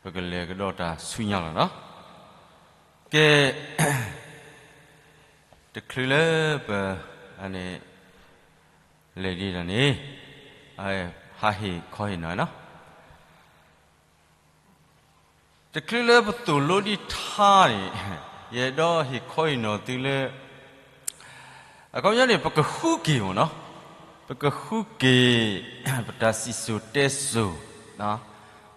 ပကလဲၤကဒီးတၢ်ဆူညါလီၤနီၤ. ကဲ, တချုးလၢပ, န့ၣ်, လဲၤဒ်န့ၣ်, ဟးဟ့ၣ်ခီဟ့ၣ်နီၤနီၤ. တချုးလၢပသိၣ်လိဒံးထါန့ၣ်, ယအဲၣ်ဒိးဟ့ၣ်ခီဟ့ၣ်နီၤသုလၢ အခီပညီန့ၣ် ပကဃုက့ၤမ့ၢ်နီၤ, ပကဃုက့ၤ ပတၢ်စံၣ်စိၤတဲစိၤ,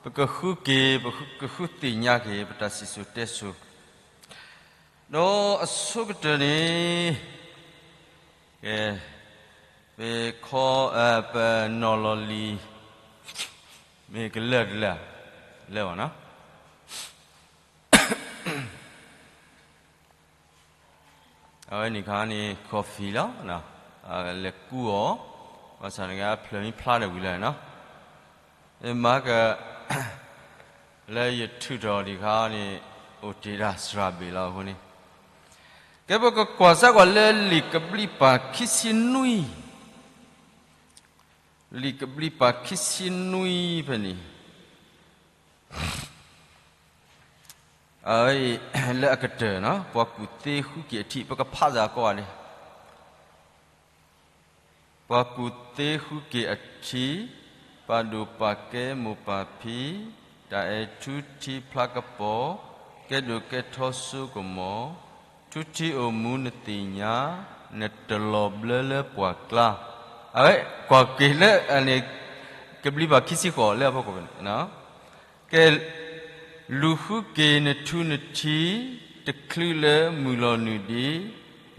ပကဃုက့ၤ, ပကဃုသ့ၣ်ညါက့ၤ ပတၢ်စံၣ်စိၤတဲစိၤ, ဒီးအဆိကတၢၢ်န့ၣ်, ကဲ, ပခီ, ပနီၤလီၤလံာ်, မ့ၢ်ကလၢာ်တလၢာ်, လၢာ်ဘၣ်နီၤ. အဝဲန့ၣ်ခါန့ၣ် coffee လီၤ, လဲၤကူအီၤ, ဘၣ်ဆၣ်န့ၣ်ကဖျၢၣ်မ့ၢ်ဖျါဒီးဝံၤလီၤနီၤ, မၤက လၢယထုးထီၣ်ဒံးခါန့ၣ် အိၣ်တ့ၢ်ဒၣ်စှၤဘ့ၣ်လီၤအဃိန့ၣ်, ကဲပကကွၢ်စၢ်ကွၢ်လၢလံာ်ကဘျံးပၤခံဆံနွံ, လံာ်ကဘျံးပၤခံဆံနွံဖဲန့ၣ် လၢအကတၢၢ်နီၤ, ပှၤကူၣ်သ့ဃုက့ၤအထံး, ပကဖးစၢ်ကီးဂၤန့ၣ်, ပှၤကူၣ်သ့ဃုက့ၤအထံး, ပာ်ဒိၣ်ပာ်ကဲမိၢ်ပၢ်ဖံ, တၢ်အဲၣ်ထူထံဖျါကပီၤ, ကဲဒိၣ်ကဲထီစိကမီၤ, ထူထံအိၣ်မူနသ့ၣ်ညါ, နတလီၤဘျၢလၢပှၢ်ကျါ, အဝဲ, ကွၢ်က့ၤလၢန့ၣ်, ကဘျံးပၤခံဆံဃိးလၢအဖီခိၣ်ဖဲန့ၣ် ကဲ, လူၤဃုက့ၤနထူနထံ, တချုးလၢမုၢ်လီၤနုာ်ဒံး,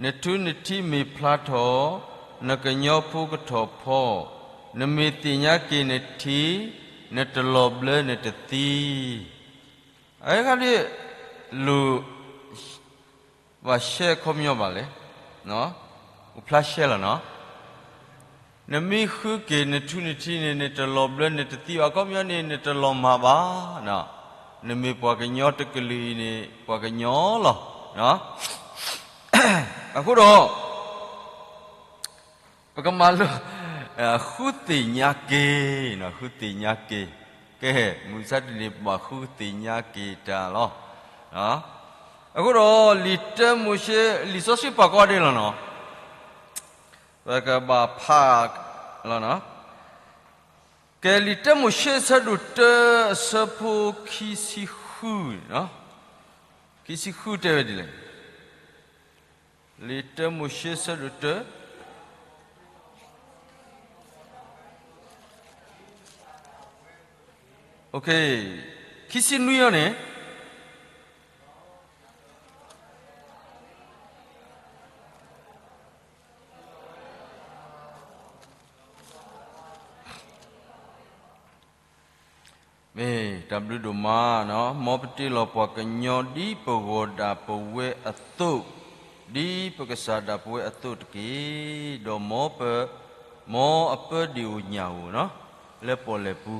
နထူနထံမ့ၢ်ဖျါထီၣ်, နကညီဖိကထီၣ်ဖီ, နမ့ၢ်သ့ၣ်ညါက့ၤနထံ, နတလီၤဘျၢနတသံ, အဝဲခါဒ်, လိၣ် ဘၣ်ရှဲခီပညီဘၣ်လဲၣ်, အိၣ်ဖျါရှဲလီၤနီၤ, နမ့ၢ်ဃုက့ၤနထူနထံန့ၣ် နတလီၤဘျၢနတသံဘၣ်, အခီပညီန့ၣ် နတလီၤမၢ်ဘၣ်, နမ့ၢ်ပှၤကညီတကလုာ်အံၤန့ၣ် ပှၤကညီလီၤ, အဃိဒီး ပကမၤလိ, ဃုသ့ၣ်ညါက့ၤ, ဃုသ့ၣ်ညါက့ၤ, ကဲ, မုၢ်ဆါတနံၤ ပဘၣ်ဃုသ့ၣ်ညါက့ၤတၢ်လီၤ. အဃိဒီး လံာ်တၢမိၤၡ့, လံာ်စီဆှံပာ်ကီဒ့လီၤနီၤ, ပကဘၣ်ဖးလီၤနီၤ. ကဲ လံာ်တၢမိၤၡ့အဆၢဒိၣ်တၢ အဆၢဖိခံဆံဃု, ခံဆံဃုတဲဝဲဒ်လဲၣ်. လံာ်တၢမိၤၡ့အဆၢဒိၣ်တၢ, ခံဆံနွံအံၤန့ၣ် မ့ၢ်တၢ်ဘျုးဒိၣ်မးနီၤ, မ်ပတ့လီၤပှၤကညီဒ်ပဂီၢ်ဒၣ်ပဝဲအသိး, ဒ်ပကစၢ်ဒၣ်ပဝဲအသိးတက့ၢ်. ဒီးမ်ပ, မ်အပၢဒံၣ်ဧိၤညၣ်ဧိၤနီၤ, လၢပီၣ်လဲၣ်ပူၤ,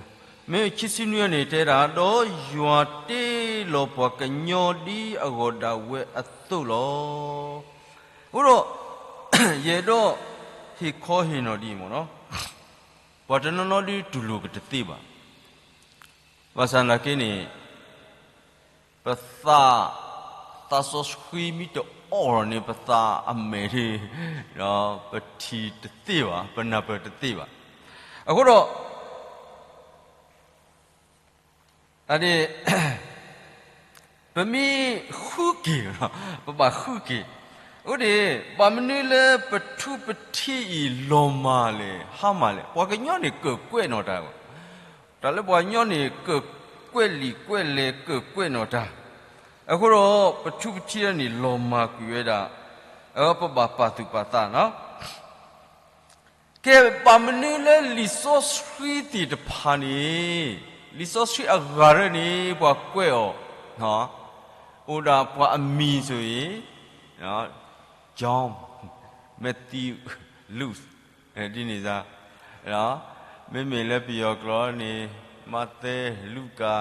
မ့ၢ်ခံဆံနွံန့ၣ်တဲဒၣ်, ဒီးယွၤတ့လီၤပှၤကညီဒ်အဂီၢ်ဒၣ်ဝဲအသိးလီၤ. အဃိဒီး ယအဲၣ်ဒိးဟ့ၣ်ခီဟ့ၣ်နီၤဒ်အံၤမ့ၢ်နီၤ, ပှၤတနီၤနီၤဒ်တူၢ်လိာ်ကတသ့ဘၣ်. ဘၣ်ဆၣ်သနာ်က့န့ၣ်, ပသး, သးစီဆှံမ့ၢ်တအိၣ်န့ၣ် ပသးအမဲာ်ဒ်, ပထံၣ်တသ့ဘၣ်, ပနၢ်ပၢၢ်တသ့ဘၣ်. အဃိဒီး အန့ၣ် ပမ့ၢ်ဃုက့ၤ, ပဘၣ်ဃုက့ၤ, အဃိန့ၣ် ဘၣ်မနုၤလၢပထူပထံအံၤလီၤမၢ်လဲၣ် ဟါမၢ်လဲၣ်. ပှၤကညီန့ၣ်ကၢၣ်ကွဲးနီၢ်တၢ်, တၢ်လၢပှၤကညီန့ၣ် ကၢၣ်ကွဲးလံာ်ကွဲးလဲၢ် ကၢၣ်ကွဲးနီၢ်တၢ်. အဃိဒီး ပထူပထံန့ၣ် လီၤမၢ်ကွံာ်ဝဲဒၣ်, အဝဲပဘၣ်ပာ်သူၣ်ပာ်သးနီၤ. ကဲ ဘၣ်မနုၤလၢလံာ်စီဆှံသ့ၣ်တဖၣ်န့ၣ်, လံာ်စီဆှံအဂၤရၢန့ၣ် ပှၤကွဲးအီၤ, အိၣ်ဒၣ်ပှၤအမံၤဆိၣ်အံၤ, John, Matthew, Luke, ဒ်န့ၣ်သၢ, မ့မ့ၢ်လၢပယီၤကျိာ်န့ၣ် မးသဲ, လူၤကၣ်,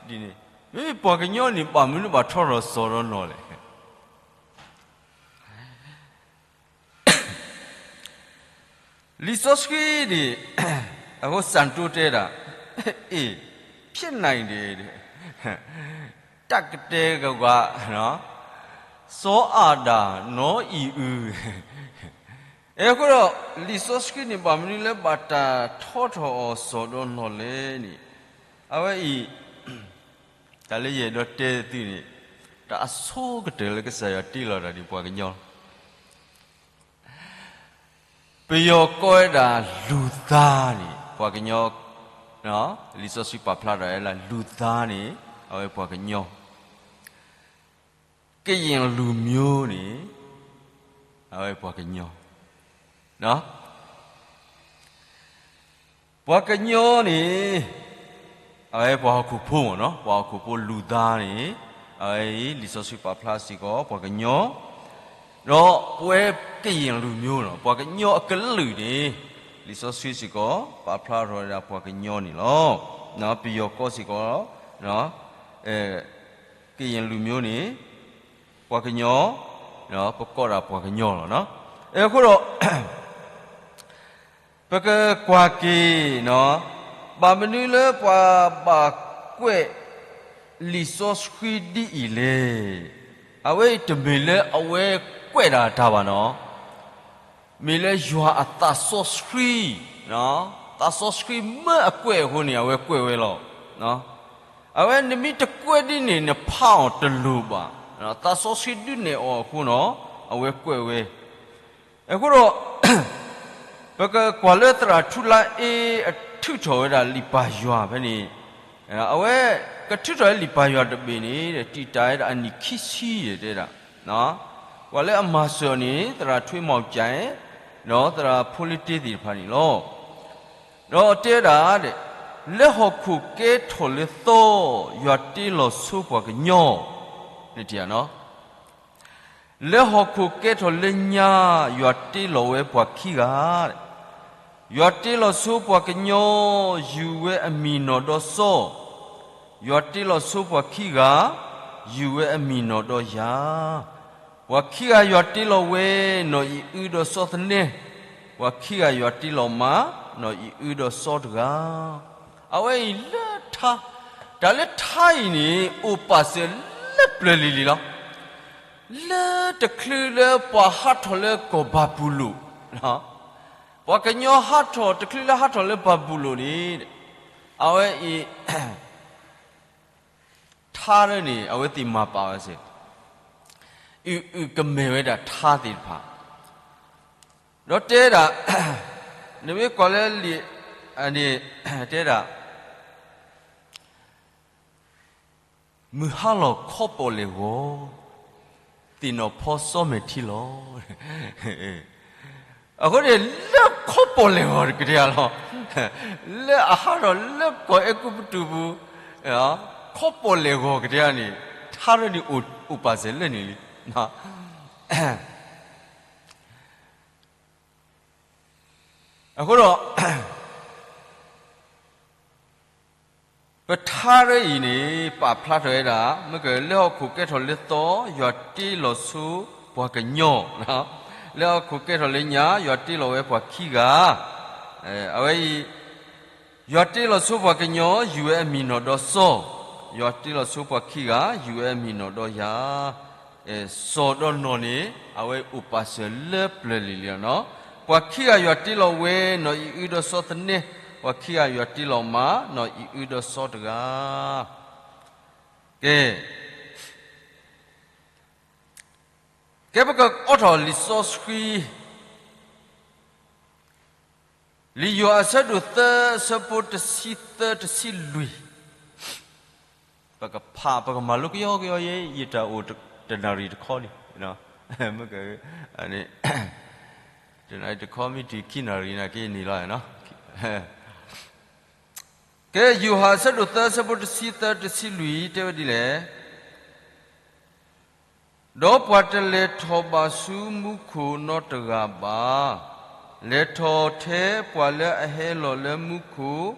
ဒ်န့ၣ်, မ့မ့ၢ်ပှၤကညီန့ၣ် ဘၣ်မနုၤဘၣ်ထီၣ်ထီၣ်စီၤဒီးနီၤလဲၣ်. လံာ်စီဆှံန့ၣ်, အဃိစၣ်တိတဲဒၣ်, အ့ၣ်, ဖျဲးနံၤဒဲးဒဲး, တၢ်ကတဲကဝါ, စီၤအၤဒၣ်နီၢ်အံၤအု, အဃိဒီး လံာ်စီဆှံန့ၣ် ဘၣ်မနုၤလၢဘၣ်တၢ်ထီထီၣ်အီၤစီၤဒီးနီၢ်လဲၣ်န့ၣ်, အဝဲအံၤ တၢ်လၢယအဲၣ်ဒိးတဲသုန့ၣ်, တၢ်အဆိကတၢၢ်လၢကစၢ်ယွၤတ့လီၤတၢ်ဒ်ပှၤကညီလီၤ. ပယီၤကိးဝဲဒၣ်လူသားန့ၣ် ပှၤကညီ, လံာ်စီဆှံပာ်ဖျါထီၣ်ဝဲဒၣ်လူသားန့ၣ် အဝဲပှၤကညီ, ကရင်လူမျိုးန့ၣ် အဝဲပှၤကညီ, ပှၤကညီန့ၣ် အဝဲပှၤဟီၣ်ခိၣ်ဖိမ့ၢ်နီၤ, ပှၤဟီၣ်ခိၣ်ဖိလူသားန့ၣ် အဝဲအံၤ လံာ်စီဆှံပာ်ဖျါစ့ၢ်ကီး ပှၤကညီ, ဒီးပဝဲကရင်လူမျိုးနီၤ, ပှၤကညီအကလုာ်န့ၣ် လံာ်စီဆှံစ့ၢ်ကီး ပာ်ဖျါထီၣ်ဝဲဒၣ်ပှၤကညီန့ၣ်လီၤ. ပယီၤကိးစ့ၢ်ကီး ကရင်လူမျိုးန့ၣ် ပှၤကညီ, ပကိးဒၣ်ပှၤကညီလီၤ. အဃိဒီး ပကကွၢ်က့ၤ, ဘၣ်မနုၤလၢပှၤဘၣ်ကွဲးလံာ်စီဆှံဒ်အံၤလဲၣ်. အဝဲအံၤတမ့ၢ်လၢအဝဲကွဲးဒၣ်တၢ်ဘၣ်နီၤ, မ့ၢ်လၢယွၤအသးစီဆှံ, သးစီဆှံမၢအကွဲးအဃိန့ၣ် အဝဲကွဲးဝဲလီၤ. အဝဲနမ့ၢ်တကွဲးဒ်န့ၣ် နဖးအီၤတလိၤဘၣ်. သးစီဆှံဒုးနဲၣ်အီၤအဃိနီၤ အဝဲကွဲးဝဲ အဃိဒီး ပကကွၢ်လၢသရၣ်ထူလါအ့အထုးထီၣ်ဝဲဒၣ်လံာ်ပၢ်ယွၤဖဲန့ၣ်, အဝဲကထုးထီၣ်ဝဲလံာ်ပၢ်ယွၤတဘ့ၣ်န့ၣ် တံာ်တာ်ဝဲဒၣ်အနံၣ်ခံဆံတဲဒၣ်, ပှၤလၢအမၤစၢၤအီၤန့ၣ် သရၣ်ထွ့မီၣ်ကၠဲး, ဒီးသရၣ်ဖိလ့တ့သ့ၣ်တဖၣ်န့ၣ်လီၤ. ဒီးတဲဒၣ်, လၢဟီၣ်ခိၣ်ကဲထီၣ်လၢသီ, ယွၤတ့လီၤဆိပှၤကညီ, နထံၣ်ဧါနီၤ လၢဟီၣ်ခိၣ်ကဲထီၣ်လၢညါ, ယွၤတ့လီၤဝဲပှၤခံဂၤ, ယွၤတ့လီၤဆိပှၤကညီ, ယူၤဝဲအမံၤနီၢ်ဒီးစီၤ, ယွၤတ့လီၤဆိပှၤခံဂၤ, ယူၤဝဲအမံၤနီၢ်ဒီးယၤ, ပှၤခံဂၤယွၤတ့လီၤဝဲ, နီၢ်အံၤအုဒီးစီၤသနဲ, ပှၤခံဂၤယွၤတ့လီၤမး, နီၢ်အံၤအုဒီးစီၤတဂၤ. အဝဲအံၤလၢထါ, တၢ်လၢထါအံၤန့ၣ် အိၣ်ပာ်စၢၤလၢပျၢၤလံၤလံၤလီၤ. လၢတချုးလၢပှၤဟးထီၣ်လၢကီၢ်ဘၤဘူလိၣ်, ပှၤကညီဟးထီၣ် တချုးလၢဟးထီၣ်လၢဘၤဘူလိၣ်န့ၣ်, အဝဲအံၤ ထါရၢန့ၣ် အဝဲသ့ၣ်မၤပာ်ဝဲစ့ၢ်, အုၣ်အုၣ်ကမဲာ်ဝဲဒၣ်ထါသ့ၣ်တဖၣ်, ဒီးတဲဒၣ်, နမ့ၢ်ကွၢ်လၢလံာ်, န့ၣ်, တဲဒၣ် မုၢ်ဟါလီၤခီပီၣ်လဲၣ်ဂီၤ, သ့ၣ်နီၣ်ဖီစီမဲာ်ထံလီၤ. အဃိန့ၣ် လၢခီပီၣ်လဲၣ်ဂီၤကတဲလီၤ, လၢအဟးထီၣ်လၢကီၢ်အဲၤကူပတူးပူၤ, ခီပီၣ်လဲၣ်ဂီၤကတဲန့ၣ်, ထါရၢန့ၣ်အိၣ်ပာ်စၢၤလၢန့ၣ်လံ. အဃိဒီး ပထါရၢအံၤန့ၣ် ပာ်ဖျါထီၣ်ဝဲဒၣ် မ့ၢ်ကလၢဟီၣ်ခိၣ်ကဲထီၣ်လၢသီ ယွၤတ့လီၤဆိပှၤကညီ, လၢဟီၣ်ခိၣ်ကဲထီၣ်လၢညါ ယွၤတ့လီၤဝဲပှၤခံဂၤ, အဝဲအံၤ ယွၤတ့လီၤဆိပှၤကညီ ယူၤဝဲအမံၤနီၢ်ဒီးစီၤ, ယွၤတ့လီၤဆိပှၤခံဂၤ ယူၤဝဲအမံၤနီၢ်ဒီးယၤ, စီၤဒီးနီၢ်န့ၣ် အဝဲအိၣ်ပာ်စၢၤလၢပျၢၤလံၤလံၤလီၤနီၤ. ပှၤခံဂၤယွၤတ့လီၤဝဲ နီၢ်အံၤအုဒီးစီၤသနဲ, ပှၤခံဂၤယွၤတ့လီၤမး နီၢ်အံၤအုဒီးစီၤတဂၤ. ကဲ, ကဲပကအိးထီၣ်လံာ်စီဆှံ လံာ်ယိၤဟၣ်အဆၢဒိၣ်သၢ အဆၢဖိတဆံသၢ တဆံလွံၢ်, ပကဖး ပကမၤလိကယီကယီယဲ ယတၢ်အိၣ်တနၣ်ရံၣ်တခီန့ၣ်, မ့ၢ်က, တနၣ်ရံၣ်တခီမ့ၢ်တုၤခံနၣ်ရံၣ်နာ်က့န့ၣ်လီၤ. ကဲ ယိၤဟၣ်အဆၢဒိၣ်သၢ အဆၢဖိတဆံသၢ တဆံလွံၢ် တဲဝဲဒ်လဲၣ်. ဒီးပှၤတလဲၤထီၣ်ဘၣ်ဆူမူခိၣ်နီတဂၤဘၣ်. လဲၤထီၣ်ထဲပှၤလၢအဟဲလီၤလၢမူခိၣ်,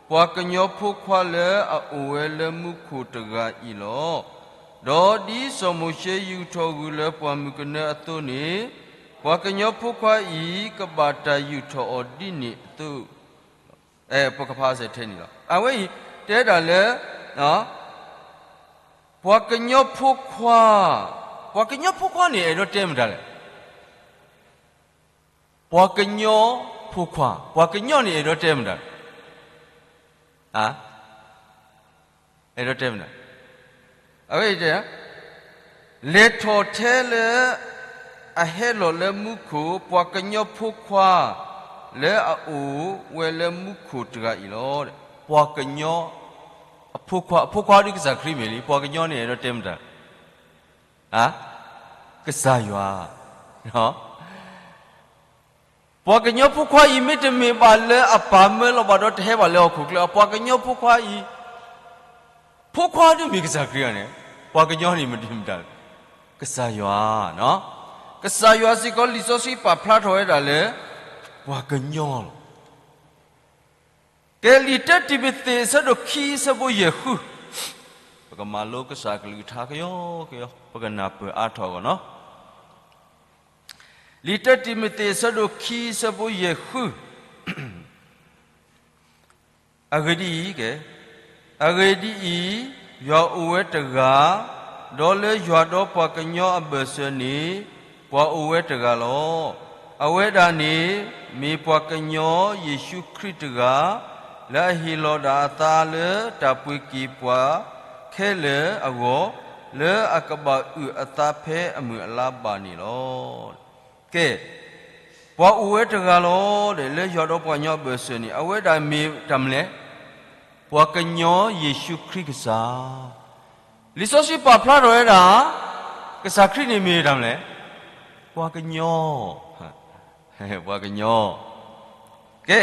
ပှၤကညီဖိခွါလၢအအိၣ်ဝဲလၢမူခိၣ်တဂၤအံၤလီၤ. ဒီးဒ်စီၤမိၤၡ့ယူာ်ထီၣ်ဂုာ်လၢပှၤမုၢ်ကနၢအသိးန့ၣ်, ပှၤကညီဖိခွါအံၤကဘၣ်တၢ်ယူာ်ထီၣ်အီၤဒ်န့ၣ်အသိး ပကဖးစဲးထဲန့ၣ်လီၤ. အဝဲအံၤတဲဒၣ်လၢ ပှၤကညီဖိခွါ, ပှၤကညီဖိခွါန့ၣ် အဲၣ်ဒိးတဲမတၤလဲၣ်. ပှၤကညီဖိခွါ, ပှၤကညီန့ၣ်အဲၣ်ဒိးတဲမတၤ, အဲၣ်ဒိးတဲမတၤ, အဝဲ လဲၤထီၣ်ထဲလၢအဟဲလီၤလၢမူခိၣ်, ပှၤကညီဖိခွါလၢအအိၣ်ဝဲလၢမူခိၣ်တဂၤအံၤလီၤ. ပှၤကညီအဖိခွါ, အဖိခွါဒ်ကစၢ်ခရံာ်မ့ၢ်လံ, ပှၤကညီန့ၣ်အဲၣ်ဒိးတဲမတၤ, ကစၢ်ယွၤ. ပှၤကညီဖိခွါအံၤမ့တမ့ၢ်ဘၣ်လၢအပၢ်မၢလီၤဘၣ်ဒီးတဟဲဘၣ်လၢဟီၣ်ခိၣ်ချၢ, ပှၤကညီဖိခွါအံၤ, ဖိခွါဒ်မ့ၢ်ကစၢ်ခရံာ်န့ၣ်, ပှၤကညီန့ၣ်မတၤ, ကစၢ်ယွၤ, ကစၢ်ယွၤစ့ၢ်ကီး လံာ်စီဆှံပာ်ဖျါထီၣ်ဝဲဒၣ်လၢ ပှၤကညီလီၤ. ကဲ လံာ်တၢတံၤမသ့း အဆၢဒိၣ်ခံ အဆၢဖိယဲၢ်ဃု, ပကမၤလိကစၢ်အကလုၢ်ကထါကယီကယီ, ပကနၢ်ပၢၢ်အါထီၣ်အဂီၢ်နီၤ. လံာ်တၢတံၤမသ့း အဆၢဒိၣ်ခံ အဆၢဖိယဲၢ်ဃု, အဂ့ၢ်ဒ်အံၤ, ကဲ, အဂ့ၢ်ဒ်အံၤ, ယွၤအိၣ်ဝဲတဂၤ, ဒီးလၢယွၤဒီးပှၤကညီအဘၢၣ်စၢၤန့ၣ်, ပှၤအိၣ်ဝဲတဂၤလီၤ. အဝဲဒၣ်န့ၣ် မ့ၢ်ပှၤကညီယ့ၣ်ၡူးခရံာ်တဂၤ, လၢအဟ့ၣ်လီၤဒၣ်အသးလၢတၢ်ပှ့ၤက့ၤပှၤခဲလၢာ်အဂီၢ်, လၢအကဘၣ်အုၣ်အသးဖဲအမုၢ်အလါဘၣ်န့ၣ်လီၤ. ကဲ, ပှၤအိၣ်ဝဲတဂၤလီၤ, လၢယွၤဒီးပှၤကညီအဘၢၣ်စၢၤန့ၣ်, အဝဲဒၣ်မ့ၢ်တၢ်မနုၤလဲၣ်, ပှၤကညီယ့ၣ်ၡူးခရံာ်ကစၢ်. လံာ်စီဆှံပာ်ဖျါထီၣ်ဝဲဒၣ်, ကစၢ်ခရံာ်န့ၣ်မ့ၢ်တၢ်မနုၤလဲၣ်, ပှၤကညီ, ပှၤကညီ. ကဲ,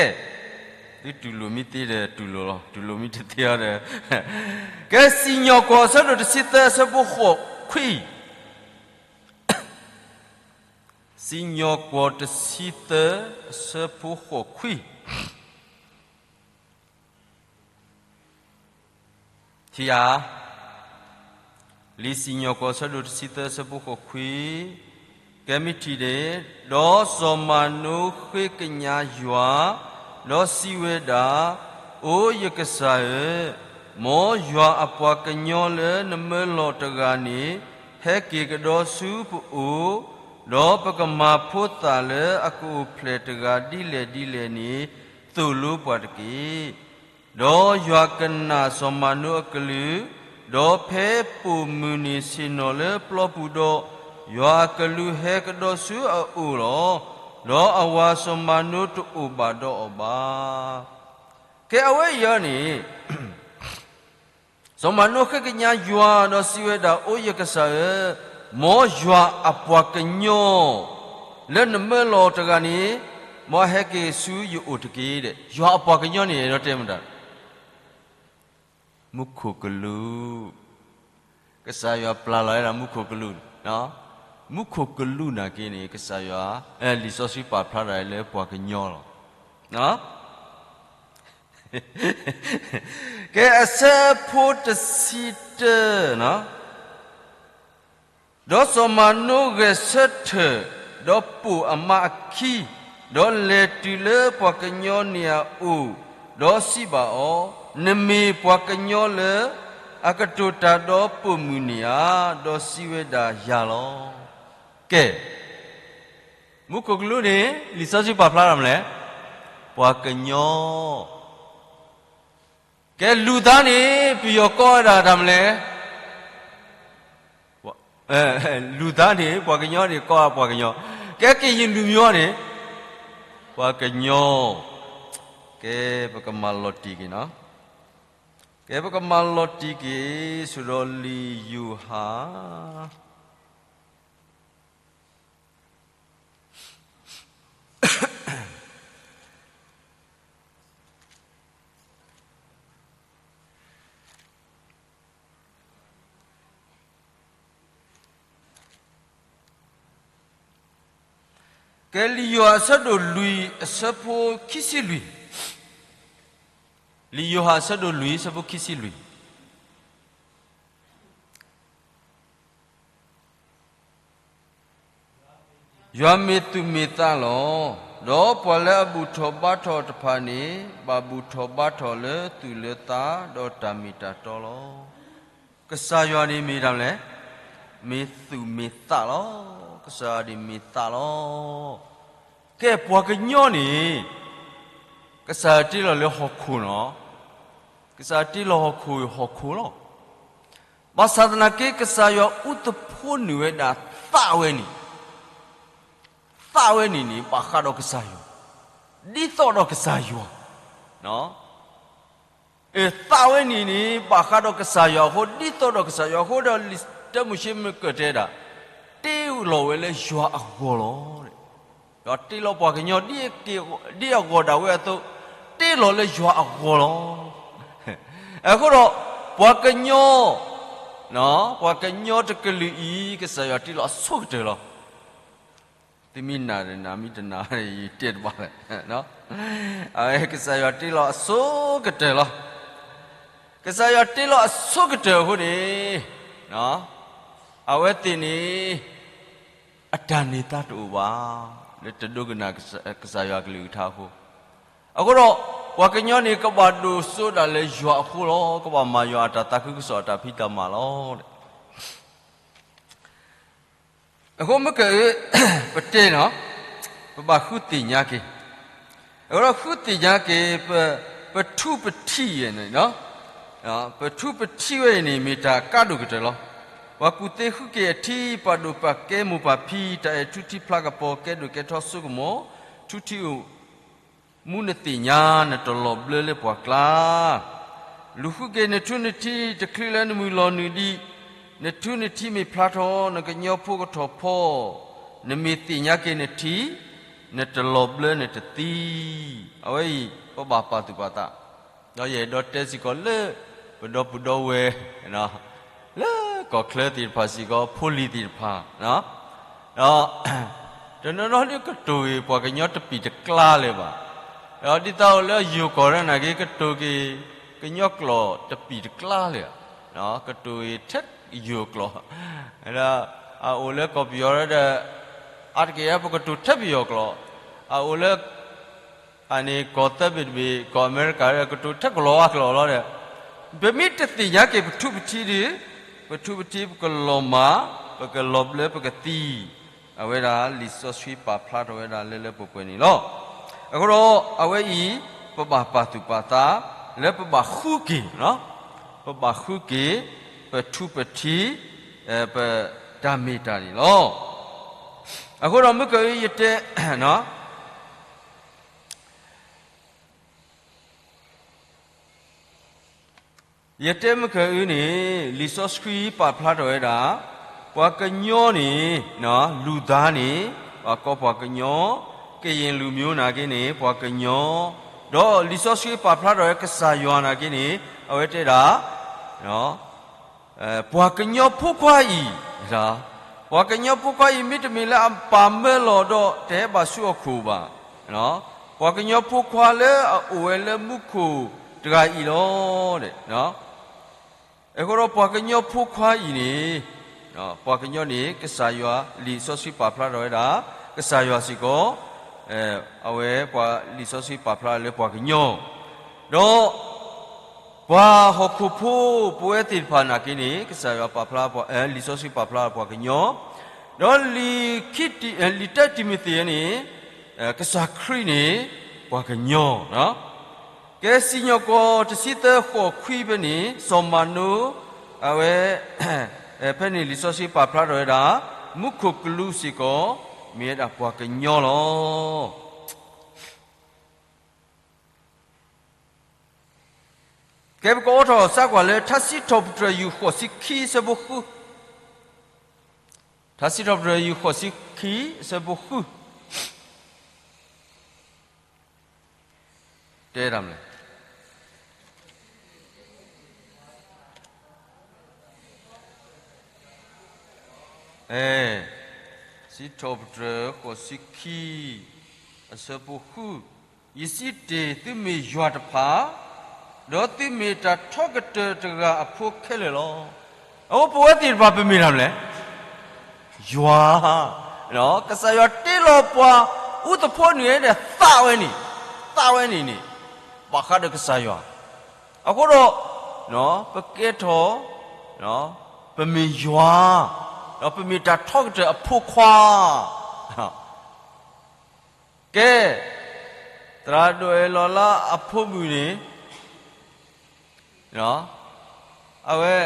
သုတူၢ်လိာ်မ့ၢ်သ့ဒီးတူၢ်လိာ်လီၤ, တူၢ်လိာ်မ့ၢ်တသ့ဒီး, ကဲ စံၣ်ညီၣ်ကွီၢ် အဆၢဒိၣ်တဆံသၢ အဆၢဖိဃိးခွံ, စံၣ်ညီၣ်ကွီၢ်တဆံသၢ အဆၢဖိဃိးခွံ. ထံၣ်ဧါ, လံာ်စံၣ်ညီၣ်ကွီၢ် အဆၢဒိၣ်တဆံသၢ အဆၢဖိဃိးခွံ, ကဲမ့ၢ်ထံၣ်န့ၣ်, ဒီးစီၤမၤနိဃ့ကညးယွၤ, ဒီးစံးဝဲဒၣ်, အိယကစၢ်ဧၢ, မ်ယွၤအပှၤကညီလၢနမၢလီၤတဂၤန့ၣ်, ဟဲက့ၤကဒီးဆူပအိၣ်, ဒီးပကမၤဖိသၣ်လၢအကအိၣ်ဖျဲၣ်တဂၤဒ်လဲၣ်ဒ်လဲၣ်န့ၣ်, သိၣ်လိပှၤတက့ၢ်. ဒီးယွၤကနၣ်စီၤမၤနိအကလုၢ်, ဒီးဖဲပိာ်မုၣ်န့ၣ်ဆ့ၣ်နီၤလၢပျီပူၤဒီး, ယွၤအကလူးဟဲကဒီးဆူအအိၣ်လီၤ. ဒီးအဝၤစီၤမၤနိတအိၣ်ဘၣ်ဒီးအီၤဘၣ်. ကဲ အဝဲအံၤန့ၣ် စီၤမၤနိဃ့ကညးယွၤဒီးစံးဝဲဒၣ်, အိယကစၢ်ဧၢ, မ်ယွၤအပှၤကညီလၢနမၢလီၤတဂၤန့ၣ်, မ်အဟဲက့ၤဆူယအိၣ်တက့ၢ်. ယွၤအပှၤကညီန့ၣ် အဲၣ်ဒိးတဲမတၤ, မူခိၣ်ကလူး, ကစၢ်ယွၤပျၢ်လီၤဝဲဒၣ်မူခိၣ်ကလူး, မူခိၣ်ကလူးနာ်က့န့ၣ် ကစၢ်ယွၤ, လံာ်စီဆှံပာ်ဖျါဒၣ်လၢပှၤကညီလီၤ. ကဲ အဆၢဖိတဆံတၢ, ဒီးစီၤမၤနိဂဲၤဆၢထၢၣ်, ဒီးပိာ်အမါအခံ, ဒီးလဲၤတုၤလၢပှၤကညီန့ၣ်အအိၣ်, ဒီးစံးဘၣ်အီၤ, နမ့ၢ်ပှၤကညီလၢအကတိၤတၢ်ဒီးပိာ်မုၣ်န့ၣ်ဧါ. ဒီးစံးဝဲဒၣ်ယၤလီၤ. ကဲ, မူခိၣ်ကလူးန့ၣ် လံာ်စီဆှံပာ်ဖျါတၢ်မနုၤလဲၣ်, ပှၤကညီ. ကဲ လူၤသးန့ၣ် ပယီၤကိးဝဲဒၣ်တၢ်မနုၤလဲၣ်, လူၤသးန့ၣ် ပှၤကညီန့ၣ် ကိးဝဲပှၤကညီ, ကဲ ကရင်လူမျိုးန့ၣ် ပှၤကညီ. ကဲ ပကမၤလီၤတံၢ်က့ၤနီၤ, ကဲ ပကမၤလီၤတံၢ်က့ၤ ဆိဒီးလံာ်ယိၤဟၣ် ကဲ လံာ်ယိၤဟၣ်အဆၢဒိၣ်လွံၢ် အဆၢဖိခံဆံလွံၢ်, လံာ်ယိၤဟၣ်အဆၢဒိၣ်လွံၢ် အဆၢဖိခံဆံလွံၢ်. ယွၤမ့ၢ်သူၣ်မ့ၢ်သးလီၤ. ဒီးပှၤလၢအဘူၣ်ထီၣ်ဘါထီၣ်တဖၣ်န့ၣ် ဘၣ်ဘူၣ်ထီၣ်ဘါထီၣ်လၢသူၣ်လၢသး ဒီးတၢ်မ့ၢ်တၢ်တီလီၤ. ကစၢ်ယွၤန့ၣ်မ့ၢ်တၢ်မနုၤလဲၣ်, မ့ၢ်သူၣ်မ့ၢ်သးလီၤ. ကစၢ်ယွၤန့ၣ်မ့ၢ်သးလီၤ. ကဲပှၤကညီန့ၣ်, ကစၢ်ယွၤတ့လီၤလၢဟီၣ်ခိၣ်လီၤ. ကစၢ်ယွၤတ့လီၤဟီၣ်ခိၣ်အံၤဟီၣ်ခိၣ်လီၤ. ဘၣ်ဆၣ်သနာ်က့ ကစၢ်ယွၤအူသဖှိနုာ်ဝဲဒၣ်သးဝဲန့ၣ်, သးဝဲန့ၣ်န့ၣ် ဘၣ်ဃးဒီးကစၢ်ယွၤ, ဒ်သိးဒီးကစၢ်ယွၤ သးဝဲန့ၣ်န့ၣ် ဘၣ်ဃးဒီးကစၢ်ယွၤအဃိ ဒ်သိးဒီးကစၢ်ယွၤအဃိဒီး လံာ်တၢမိၤၡ့မုၢ်ကၢၢ်တဲဒၣ်, တ့လီၤဝဲလၢယွၤအဂီၢ်လီၤ. ဒီးတ့လီၤပှၤကညီ ဒ်အဂီၢ်ဒၣ်ဝဲအသိး, တ့လီၤလၢယွၤအဂီၢ်လီၤ. အဃိဒီး ပှၤကညီ, ပှၤကညီတကလုာ်အံၤ ကစၢ်ယွၤတ့လီၤအဆိကတၢၢ်လီၤ. သုမ့ၢ်နာ်ဒီးနာ် မ့ၢ်တနာ်ဒီးယတဲတဘၣ်လဲၣ်. အဝဲကစၢ်ယွၤတ့လီၤအဆိကတၢၢ်လီၤ. ကစၢ်ယွၤတ့လီၤအဆိကတၢၢ်အဃိန့ၣ်, အဝဲသ့ၣ်န့ၣ် အတၢ်န့ၢ်သါတအိၣ်ဘၣ်, လၢတဒိကနၣ်ကစၢ်ယွၤကလုၢ်ကထါအဃိ, အဃိဒီး ပှၤကညီန့ၣ် ကဘၣ်ဒိၣ်စိဒၣ်လၢယွၤအဃိလီၤ. ကဘၣ်မၤယွၤအတၢ်သးခုကစီၣ်အတၢ်ဖံးတၢ်မၤလီၤ. အဃိမုၢ်ကၢၢ်, ပတဲလီၤ, ပဘၣ်ဃုသ့ၣ်ညါက့ၤ, အဃိဒီးဃုသ့ၣ်ညါက့ၤ, ပထူပထံးန့ၣ်, ပထူပထံးဝဲအံၤန့ၣ် မ့ၢ်တၢ်ကါဒိၣ်ကတၢၢ်လီၤ. ပှၤကူၣ်သ့ဃုက့ၤအထံ, ပာ်ဒိၣ်ပာ်ကဲမိၢ်ပၢ်ဖံ, တၢ်အဲၣ်ထူထံဖျါကပီၤ, ကဲဒိၣ်ကဲထီဆိကမိၣ်, ထူထံးအိၣ် မူနသ့ၣ်ညါ နတလီၤဘျၢလၢပှၤကျါ, လူၤဃုက့ၤနထူနထံး တချုးလၢနမုၢ်လီၤနုာ်ဒံး, နထူနထံးမ့ၢ်ဖျါထီၣ် နကညီဖိကထီၣ်ဖီ, နမ့ၢ်သ့ၣ်ညါက့ၤနထံး, နတလီၤဘျၢနတသံ, အဝဲအံၤ ပဘၣ်ပာ်သူၣ်ပာ်သး, ဒီးယအဲၣ်ဒိးတဲစ့ၢ်ကီးလၢ ပဒီပုၢ်ဒီဝဲၢ် လၢကီၢ်ချၢသ့ၣ်တဖၣ်စ့ၢ်ကီး ဖိလံၤသ့ၣ်တဖၣ်, ဒီး တနီၤနီၤဒ်ကတိၤဂ့ၤ ပှၤကညီတပံာ်တကျါလၢၤဘၣ်, ဒီးဒ်သိးအိၣ်လၢယိၤကီၢ်ရၢနာ်က့ ကတိၤက့ၤ ကညီကျိာ်တပံာ်တကျါလၢၤ, ကတိၤဂ့ၤထဲယိၤကျိာ်, ဒီးအအိၣ်လၢကီၢ်ပယီၤဒီး အါတက့ၢ်ပကတိၤထဲပယီၤကျိာ်, အအိၣ်လၢ အန့ၣ်ကီၢ်သၢဘ့ၣ်တဘ့ၣ် ကီၢ်အမဲရကၤဒီး ကတိၤထဲကလီၤဝါကျိာ်လီၤဒီး, ပမ့ၢ်တသ့ၣ်ညါက့ၤပထူပထံးဒီး, ပထူပထံးပကလီၤမၢ်, ပကလီၤဘျၢပကသံ, အဝဲဒၣ်လံာ်စီဆှံပာ်ဖျါထီၣ်ဝဲဒၣ်လၢလၢပှဲၤပှဲၤန့ၣ်လီၤ. အဃိဒီးအဝဲအံၤ ပဘၣ်ပာ်သူၣ်ပာ်သး လၢပဘၣ်ဃုက့ၤ, ပဘၣ်ဃုက့ၤ ပထူပထံး ပတၢ်မ့ၢ်တၢ်န့ၣ်လီၤ. အဃိဒီးမုၢ်ကၢၢ်အံၤ ယတဲ ယတဲမုၢ်ကၢၢ်အံၤန့ၣ် လံာ်စီဆှံပာ်ဖျါထီၣ်ဝဲဒၣ် ပှၤကညီန့ၣ် လူၤသးန့ၣ် ပှၤကိးပှၤကညီ, ကရင်လူမျိုးနာ်က့န့ၣ် ပှၤကညီ, ဒီးလံာ်စီဆှံပာ်ဖျါထီၣ်ဝဲကစၢ်ယွၤနာ်က့န့ၣ် အဝဲတဲဒၣ် ပှၤကညီဖိခွါအံၤ, ပှၤကညီဖိခွါအံၤ မ့တမ့ၢ်လၢအပၢ်မၢလီၤဒီး တဟဲဘၣ်ဆူဟီၣ်ခိၣ်ဘၣ်. ပှၤကညီဖိခွါလၢအအိၣ်ဝဲလၢမူခိၣ်တဂၤအံၤလီၤ. အဃိဒီးပှၤကညီဖိခွါအံၤန့ၣ်, ပှၤကညီန့ၣ် ကစၢ်ယွၤ လံာ်စီဆှံပာ်ဖျါထီၣ်ဝဲဒၣ် ကစၢ်ယွၤစ့ၢ်ကီး, အဝဲပှၤလံာ်စီဆှံပာ်ဖျါလၢပှၤကညီ, ဒီး ပှၤဟီၣ်ခိၣ်ဖိ ပဝဲသ့ၣ်တဖၣ်နာ်က့န့ၣ် ကစၢ်ယွၤပာ်ဖျါ, လံာ်စီဆှံပာ်ဖျါပှၤကညီ, ဒီးလံာ်တၢတံၤမသ့းန့ၣ် ကစၢ်ခရံာ်န့ၣ် ပှၤကညီ, ကဲစံၣ်ညီၣ်ကွီၢ်တဆံသၢဃိးခွံဖဲန့ၣ် စီၤမၤနိ, အဝဲ ဖဲန့ၣ်လံာ်စီဆှံပာ်ဖျါထီၣ်ဝဲဒၣ် မူခိၣ်ကလူးစ့ၢ်ကီး မ့ၢ်ဝဲဒၣ်ပှၤကညီလီၤ. ကဲပကအိးထီၣ်စၢ်ကွၢ်လၢ ထါစံးထီၣ်ပတြၢၤ ယူၢ်ဃိးဆံခံ အဆၢဖိဃု, ထါစံးထီၣ်ပတြၢၤ ယူၢ်ဃိးဆံခံ အဆၢဖိဃု, တဲဒၣ်မလဲၣ်. အဲ, စံးထီၣ်ပတြၢၤ ဃိးဆံခံ အဆၢဖိဃု, ယစံးတ့ၢ် သုမ့ၢ်ယွၤတဖၣ်, ဒီးသုမ့ၢ်တၢ်ထီကတၢၢ်တဂၤအဖိခဲလၢာ်လီၤ. အဃိပဝဲသ့ၣ်တဖၣ် ပမ့ၢ်တၢ်မလဲၣ်, ယွၤ, ကစၢ်ယွၤတ့လီၤပှၤ အူသဖှိနုာ်ဝဲဒီးသးဝဲန့ၣ်, သးဝဲန့ၣ်န့ၣ် ဘၣ်ဃးဒီးကစၢ်ယွၤ, အဃိဒီး ပကဲထီၣ် ပမ့ၢ်ယွၤ, ဒီးပမ့ၢ်တၢ်ထီကတၢၢ်အဖိခွါ. ကဲ, သရၣ်ဒိၣ်အဲၣ်လီၤလါအဖိမုၣ်န့ၣ်, အဝဲ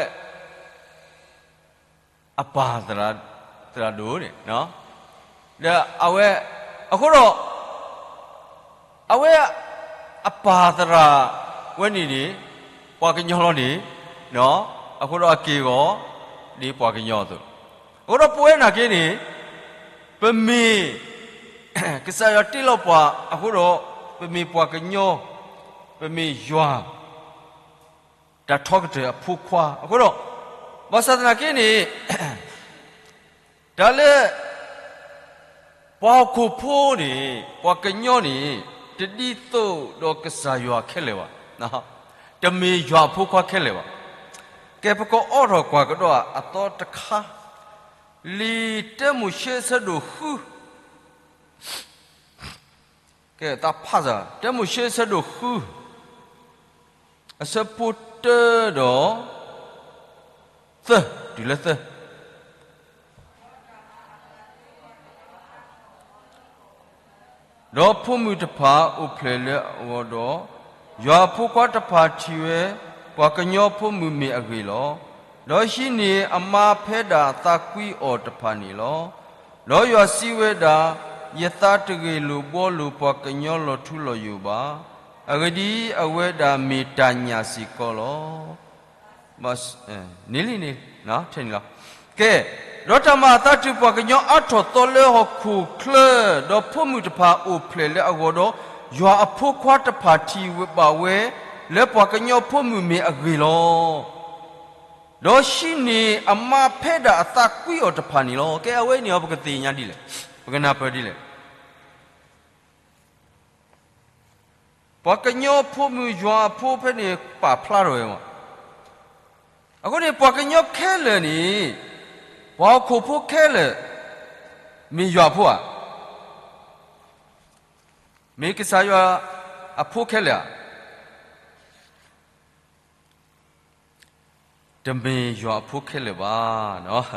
အပၢ်သရၣ်ဒိၣ်န့ၣ်, ဒီးအဝဲ, အဃိဒီး အဝဲအပၢ်သရၣ်ဝဲန့ၣ်န့ၣ် ပှၤကညီလီၤန့ၣ်, အဃိဒီးအက့ၢ်အဂီၤဒ်ပှၤကညီအသိး, အဃိဒီးပဝဲနာ်က့န့ၣ် ပမ့ၢ် ကစၢ်ယွၤတ့လီၤပှၤအဃိဒီး ပမ့ၢ်ပှၤကညီ, ပမ့ၢ်ယွၤ တၢ်ထီကတၢၢ်အဖိခွါအဃိဒီး, ဘၣ်ဆၣ်သနာ်က့န့ၣ် တၢ်လၢ ပှၤဟီၣ်ခိၣ်ဖိန့ၣ် ပှၤကညီန့ၣ် တဒ်သိးဒီးကစၢ်ယွၤခဲလၢာ်ဘၣ်, တမ့ၢ်ယွၤအဖိခွါခဲလၢာ်ဘၣ်. ကဲ ပကအိးထီၣ်ကွၢ်ကဒီးအသီတခါ, လံာ်တၢမိၤၡ့အဆၢဒိၣ်ဃု ကဲ တၢ်ဖးစၢ် တၢမိၤၡ့အဆၢဒိၣ်ဃု အဆၢဖိတၢဒီး သၢ, တုၤလၢသၢ. ဒီးဖိမုၣ်တဖၣ်အိၣ်ဖျဲၣ်လၢအဂီၢ်ဒီး, ယွၤအဖိခွါတဖၣ်ထံၣ်ဝဲ, ပှၤကညီဖိမုၣ်မ့ၢ်အဂ့ၢ်လီၤ. ဒီးဟံးန့ၢ်အမါဖဲဒၣ်အသးကွံအီၤတဖၣ်န့ၣ်လီၤ. ဒီးယွၤစံးဝဲဒၣ်, ယသးတဂ့ၢ်လိာ်ဘှီလိာ်ပှၤကညီလီၤထူလီၤယိာ်ဘၣ်. အဂ့ၢ်ဒ်အံၤ, အဝဲဒၣ်မ့ၢ်တၢ်ညၣ်စ့ၢ်ကီးလီၤ. န့ၣ်လံန့ၣ်, ထဲန့ၣ်လီၤ. ကဲ, ဒီးတၢ်မၤအသးတုၤပှၤကညီအါထီၣ်သီလၢဟီၣ်ခိၣ်ချၢ, ဒီးဖိမုၣ်တဖၣ်အိၣ်ဖျဲၣ်လၢအဂီၢ်ဒီး, ယွၤအဖိခွါတဖၣ်ထံၣ်ဘၣ်ဝဲလၢပှၤကညီဖိမုၣ်မ့ၢ်အဂ့ၢ်လီၤ. ဒီးဟံးန့ၢ်အမါဖဲဒၣ်အသးကွံအီၤတဖၣ်န့ၣ်လီၤ. ကဲ အဝဲအံၤန့ၣ် ပကသ့ၣ်ညါဒ်လဲၣ်, ပကနၢ်ပၢၢ်ဒ်လဲၣ်. ပှၤကညီဖိမုၣ်ယွၤအဖိဖဲန့ၣ်ပာ်ဖျါထီၣ်ဝဲမး. အဃိန့ၣ် ပှၤကညီခဲလၢာ်န့ၣ်, ပှၤဟီၣ်ခိၣ်ဖိခဲလၢာ်, မ့ၢ်ယွၤအဖိဧါ, မ့ၢ်ကစၢ်ယွၤအဖိခဲလၢာ်ဧါ. တမ့ၢ်ယွၤအဖိခဲလၢာ်ဘၣ်.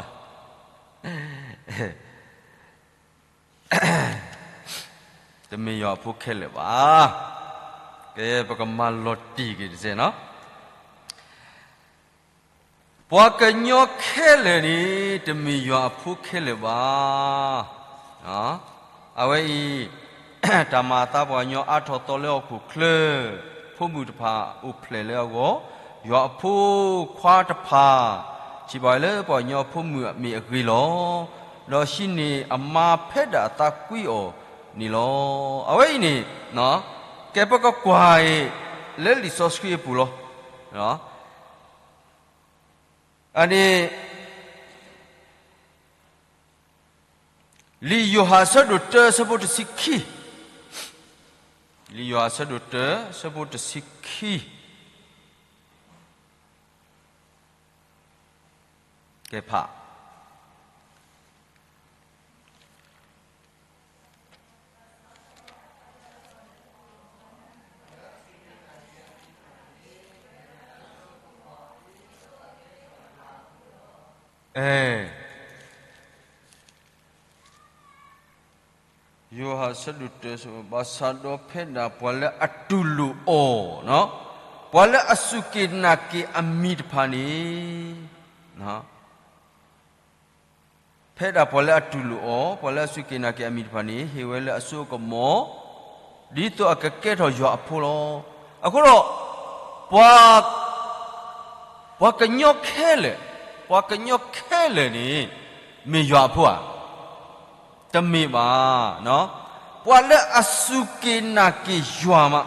တမ့ၢ်ယွၤအဖိခဲလၢာ်ဘၣ်. ကဲ ပကမၤလီၤတံၢ်က့ၤတစဲးနီၤ. ပှၤကညီခဲလၢာ်န့ၣ် တမ့ၢ်ယွၤအဖိခဲလၢာ်ဘၣ်. အဝဲအံၤ တၢ်မၤအသးပှၤကညီအါထီၣ်သီလၢဟီၣ်ခိၣ်ချၢ, ဖိမုၣ်တဖၣ်အိၣ်ဖျဲၣ်လၢအဂီၢ်, ယွၤအဖိခွါတဖၣ် ထံၣ်ဘၣ်ဝဲလၢပှၤကညီဖိမုၣ်မ့ၢ်အဂ့ၢ်လီၤ. ဒီးဟံးန့ၢ်အမါဖဲဒၣ်အသးကွံအီၤန့ၣ်လီၤ. အဝဲအံၤန့ၣ် ကဲပကကွၢ်အံၤ လၢလံာ်စီဆှံအပူၤလီၤ. အန့ၣ် လံာ်ယိၤဟၣ်အဆၢဒိၣ်တၢ အဆၢဖိတဆံခံ, လံာ်ယိၤဟၣ်အဆၢဒိၣ်တၢ အဆၢဖိတဆံခံ, ကဲဖး အဲ ယိၤဟၣ်အဆၢဒိၣ်တၢ ဘၣ်ဆၣ်ဒီးဖဲဒၣ်ပှၤလၢအတူၢ်လိာ်အီၤ, ပှၤလၢအစူၢ်က့ၤနာ်က့ၤအမံၤတဖၣ်န့ၣ်, ဖဲဒၣ်ပှၤလၢအတူၢ်လိာ်အီၤ, ပှၤလၢအစူၢ်က့ၤနာ်က့ၤအမံၤတဖၣ်န့ၣ် ဟ့ၣ်ဝဲလၢအစိအကမီၤ, ဒ်သိးအကကဲထီၣ်ယွၤအဖိလီၤ. အဃိဒီး ပှၤ ပှၤကညီခဲလၢာ်, ပှၤကညီခဲလၢာ်န့ၣ် မ့ၢ်ယွၤအဖိဧါ. တမ့ၢ်ဘၣ်. ပှၤလၢအစူၢ်က့ၤနာ်က့ၤယွၤမး,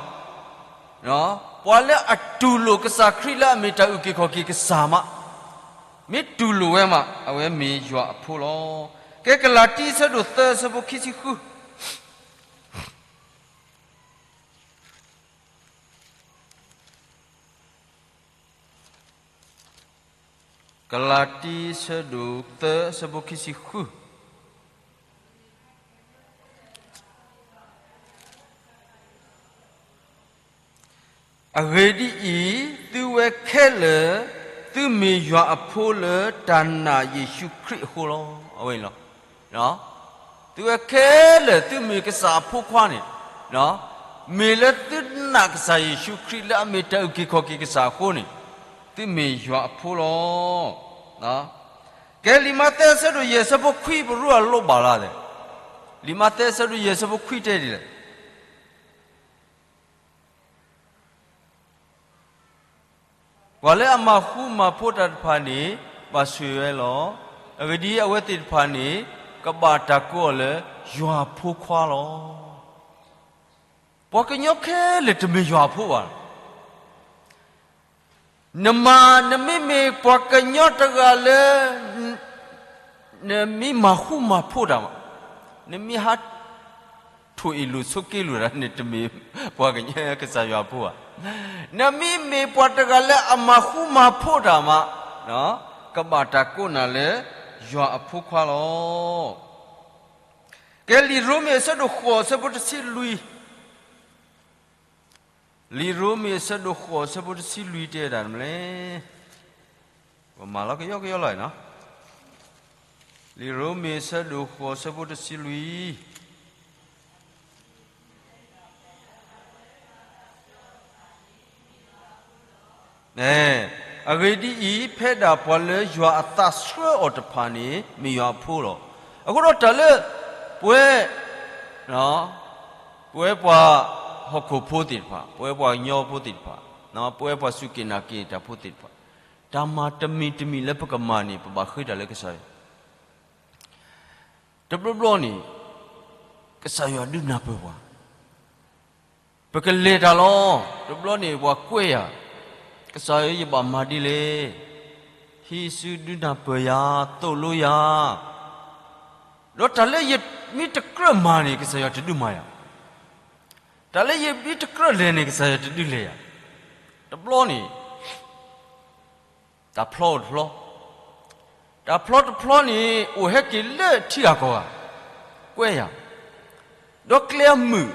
ပှၤလၢအတူၢ်လိာ်ကစၢ်ခရံာ်လၢအမ့ၢ်တၢ်အုၣ်က့ၤခီၣ်က့ၤကစၢ်မး, မ့ၢ်တူၢ်လိာ်ဝဲမး အဝဲမ့ၢ်ယွၤအဖိလီၤ. ကဲကလၤတံ အဆၢဒိၣ်သၢ အဆၢဖိခံဆံဃု ကလၤတံ အဆၢဒိၣ်သၢ အဆၢဖိခံဆံဃု. အဂ့ၢ်ဒ်အံၤ, သုဝဲခဲလၢာ် သုမ့ၢ်ယွၤအဖိလၢတၢ်နာ်ယ့ၣ်ၡူးခရံာ်အဃိလီၤ. အဝဲန့ၣ်လီၤ. သုဝဲခဲလၢာ်သုမ့ၢ်ကစၢ်အဖိခွါန့ၣ်, မ့ၢ်လၢသုနာ်ကစၢ်ယ့ၣ်ၡူးခရံာ်လၢအမ့ၢ်တၢ်အုၣ်က့ၤခီၣ်က့ၤကစၢ်အဃိန့ၣ်, သုမ့ၢ်ယွၤအဖိလီၤ. ကဲလံာ်မးသဲအဆၢဒိၣ်ယဲၢ်အဆၢဖိခွံ ပရူအလိၣ်ဘၣ်လၢ်သဲး, လံာ်မးသဲအဆၢဒိၣ်ယဲၢ်အဆၢဖိခွံတဲဒ်လဲၣ်. ပှၤလၢအမၤဃူမၤဖိးတၢ်တဖၣ်န့ၣ် ဘၣ်ဆိၣ်ဂ့ၤဝဲလီၤ. အဂ့ၢ်ဒ်အံၤ, အဝဲသ့ၣ်တဖၣ်န့ၣ် ကဘၣ်တၢ်ကိးအီၤလၢ ယွၤအဖိခွါလီၤ. ပှၤကညီခဲလၢာ်တမ့ၢ်ယွၤအဖိဘၣ်. နမၤ, နမ့မ့ၢ်ပှၤကညီတဂၤလၢ နမ့ၢ်မၤဃူမၤဖိးတၢ်မး, နမ့ၢ်ဟး ထိၣ်အ့ၣ်လိာ်ဆိးက့လိာ်တၢ်န့ၣ် တမ့ၢ်ပှၤကညီကစၢ်ယွၤအဖိဘၣ်. နမ့မ့ၢ်ပှၤတဂၤလၢအမၤဃူမၤဖိးတၢ်မး, ကဘၣ်တၢ်ကိးနၤလၢ ယွၤအဖိခွါလီၤ. ကဲလံာ်ရိမ့ၤအဆၢဒိၣ်ဃိးအဆၢဖိတဆံလွံၢ်, လံာ်ရိမ့ၤအဆၢဒိၣ်ဃိးအဆၢဖိတဆံလွံၢ်တဲဒၣ်မနုၤလဲၣ်. ပမၤလီၤကယီကယီလီၤနီၤ. လံာ်ရိမ့ၤအဆၢဒိၣ်ဃိးအဆၢဖိတဆံလွံၢ် အဂ့ၢ်ဒ်အံၤ, ဖဲဒၣ်ပှၤလၢယွၤအသးဆှၢအီၤတဖၣ်န့ၣ် မ့ၢ်ယွၤအဖိလီၤ. အဃိဒီးတၢ်လၢ ပဝဲ ပဝဲပှၤဟီၣ်ခိၣ်ဖိသ့ၣ်တဖၣ်, ပဝဲပှၤကညီဖိသ့ၣ်တဖၣ်, ပဝဲပှၤစူၢ်က့ၤနာ်က့ၤတၢ်ဖိသ့ၣ်တဖၣ်, တၢ်မၤတမံၤတမံၤလၢပကမၤန့ၣ် ပဘၣ်ဃ့တၢ်လၢကစၢ်ယွၤ. တဘျီဘျီန့ၣ် ကစၢ်ယွၤဒုးနၢ်ပၢၢ်ပှၤ ပကလဲၤတၢ်လီၤ. တဘျီန့ၣ်ပှၤကွဲယၤ, ကစၢ်ဧၢ ယဘၣ်မၤဒ်လဲၣ်. ဟံးစုဒုးနၢ်ပၢၢ်ယၤ, သိၣ်လိယၤ, ဒီးတၢ်လၢယမ့ၢ်တကြၢးမၤန့ၣ် ကစၢ်ယွၤတဒုးမၤယၤ, တၢ်လၢယမ့ၢ်တကြၢးလဲၤန့ၣ် ကစၢ်ယွၤတဒုးလဲၤယၤ. တဘျီန့ၣ် တၢ်ဖျီအိၣ်တဖျီ, တၢ်ဖျီတဖျီန့ၣ် အိၣ်ဟဲက့ၤလၢထံဂၤကီၢ်ဂၤ, ကွဲယၤ, ဒီးကျဲအမုာ်,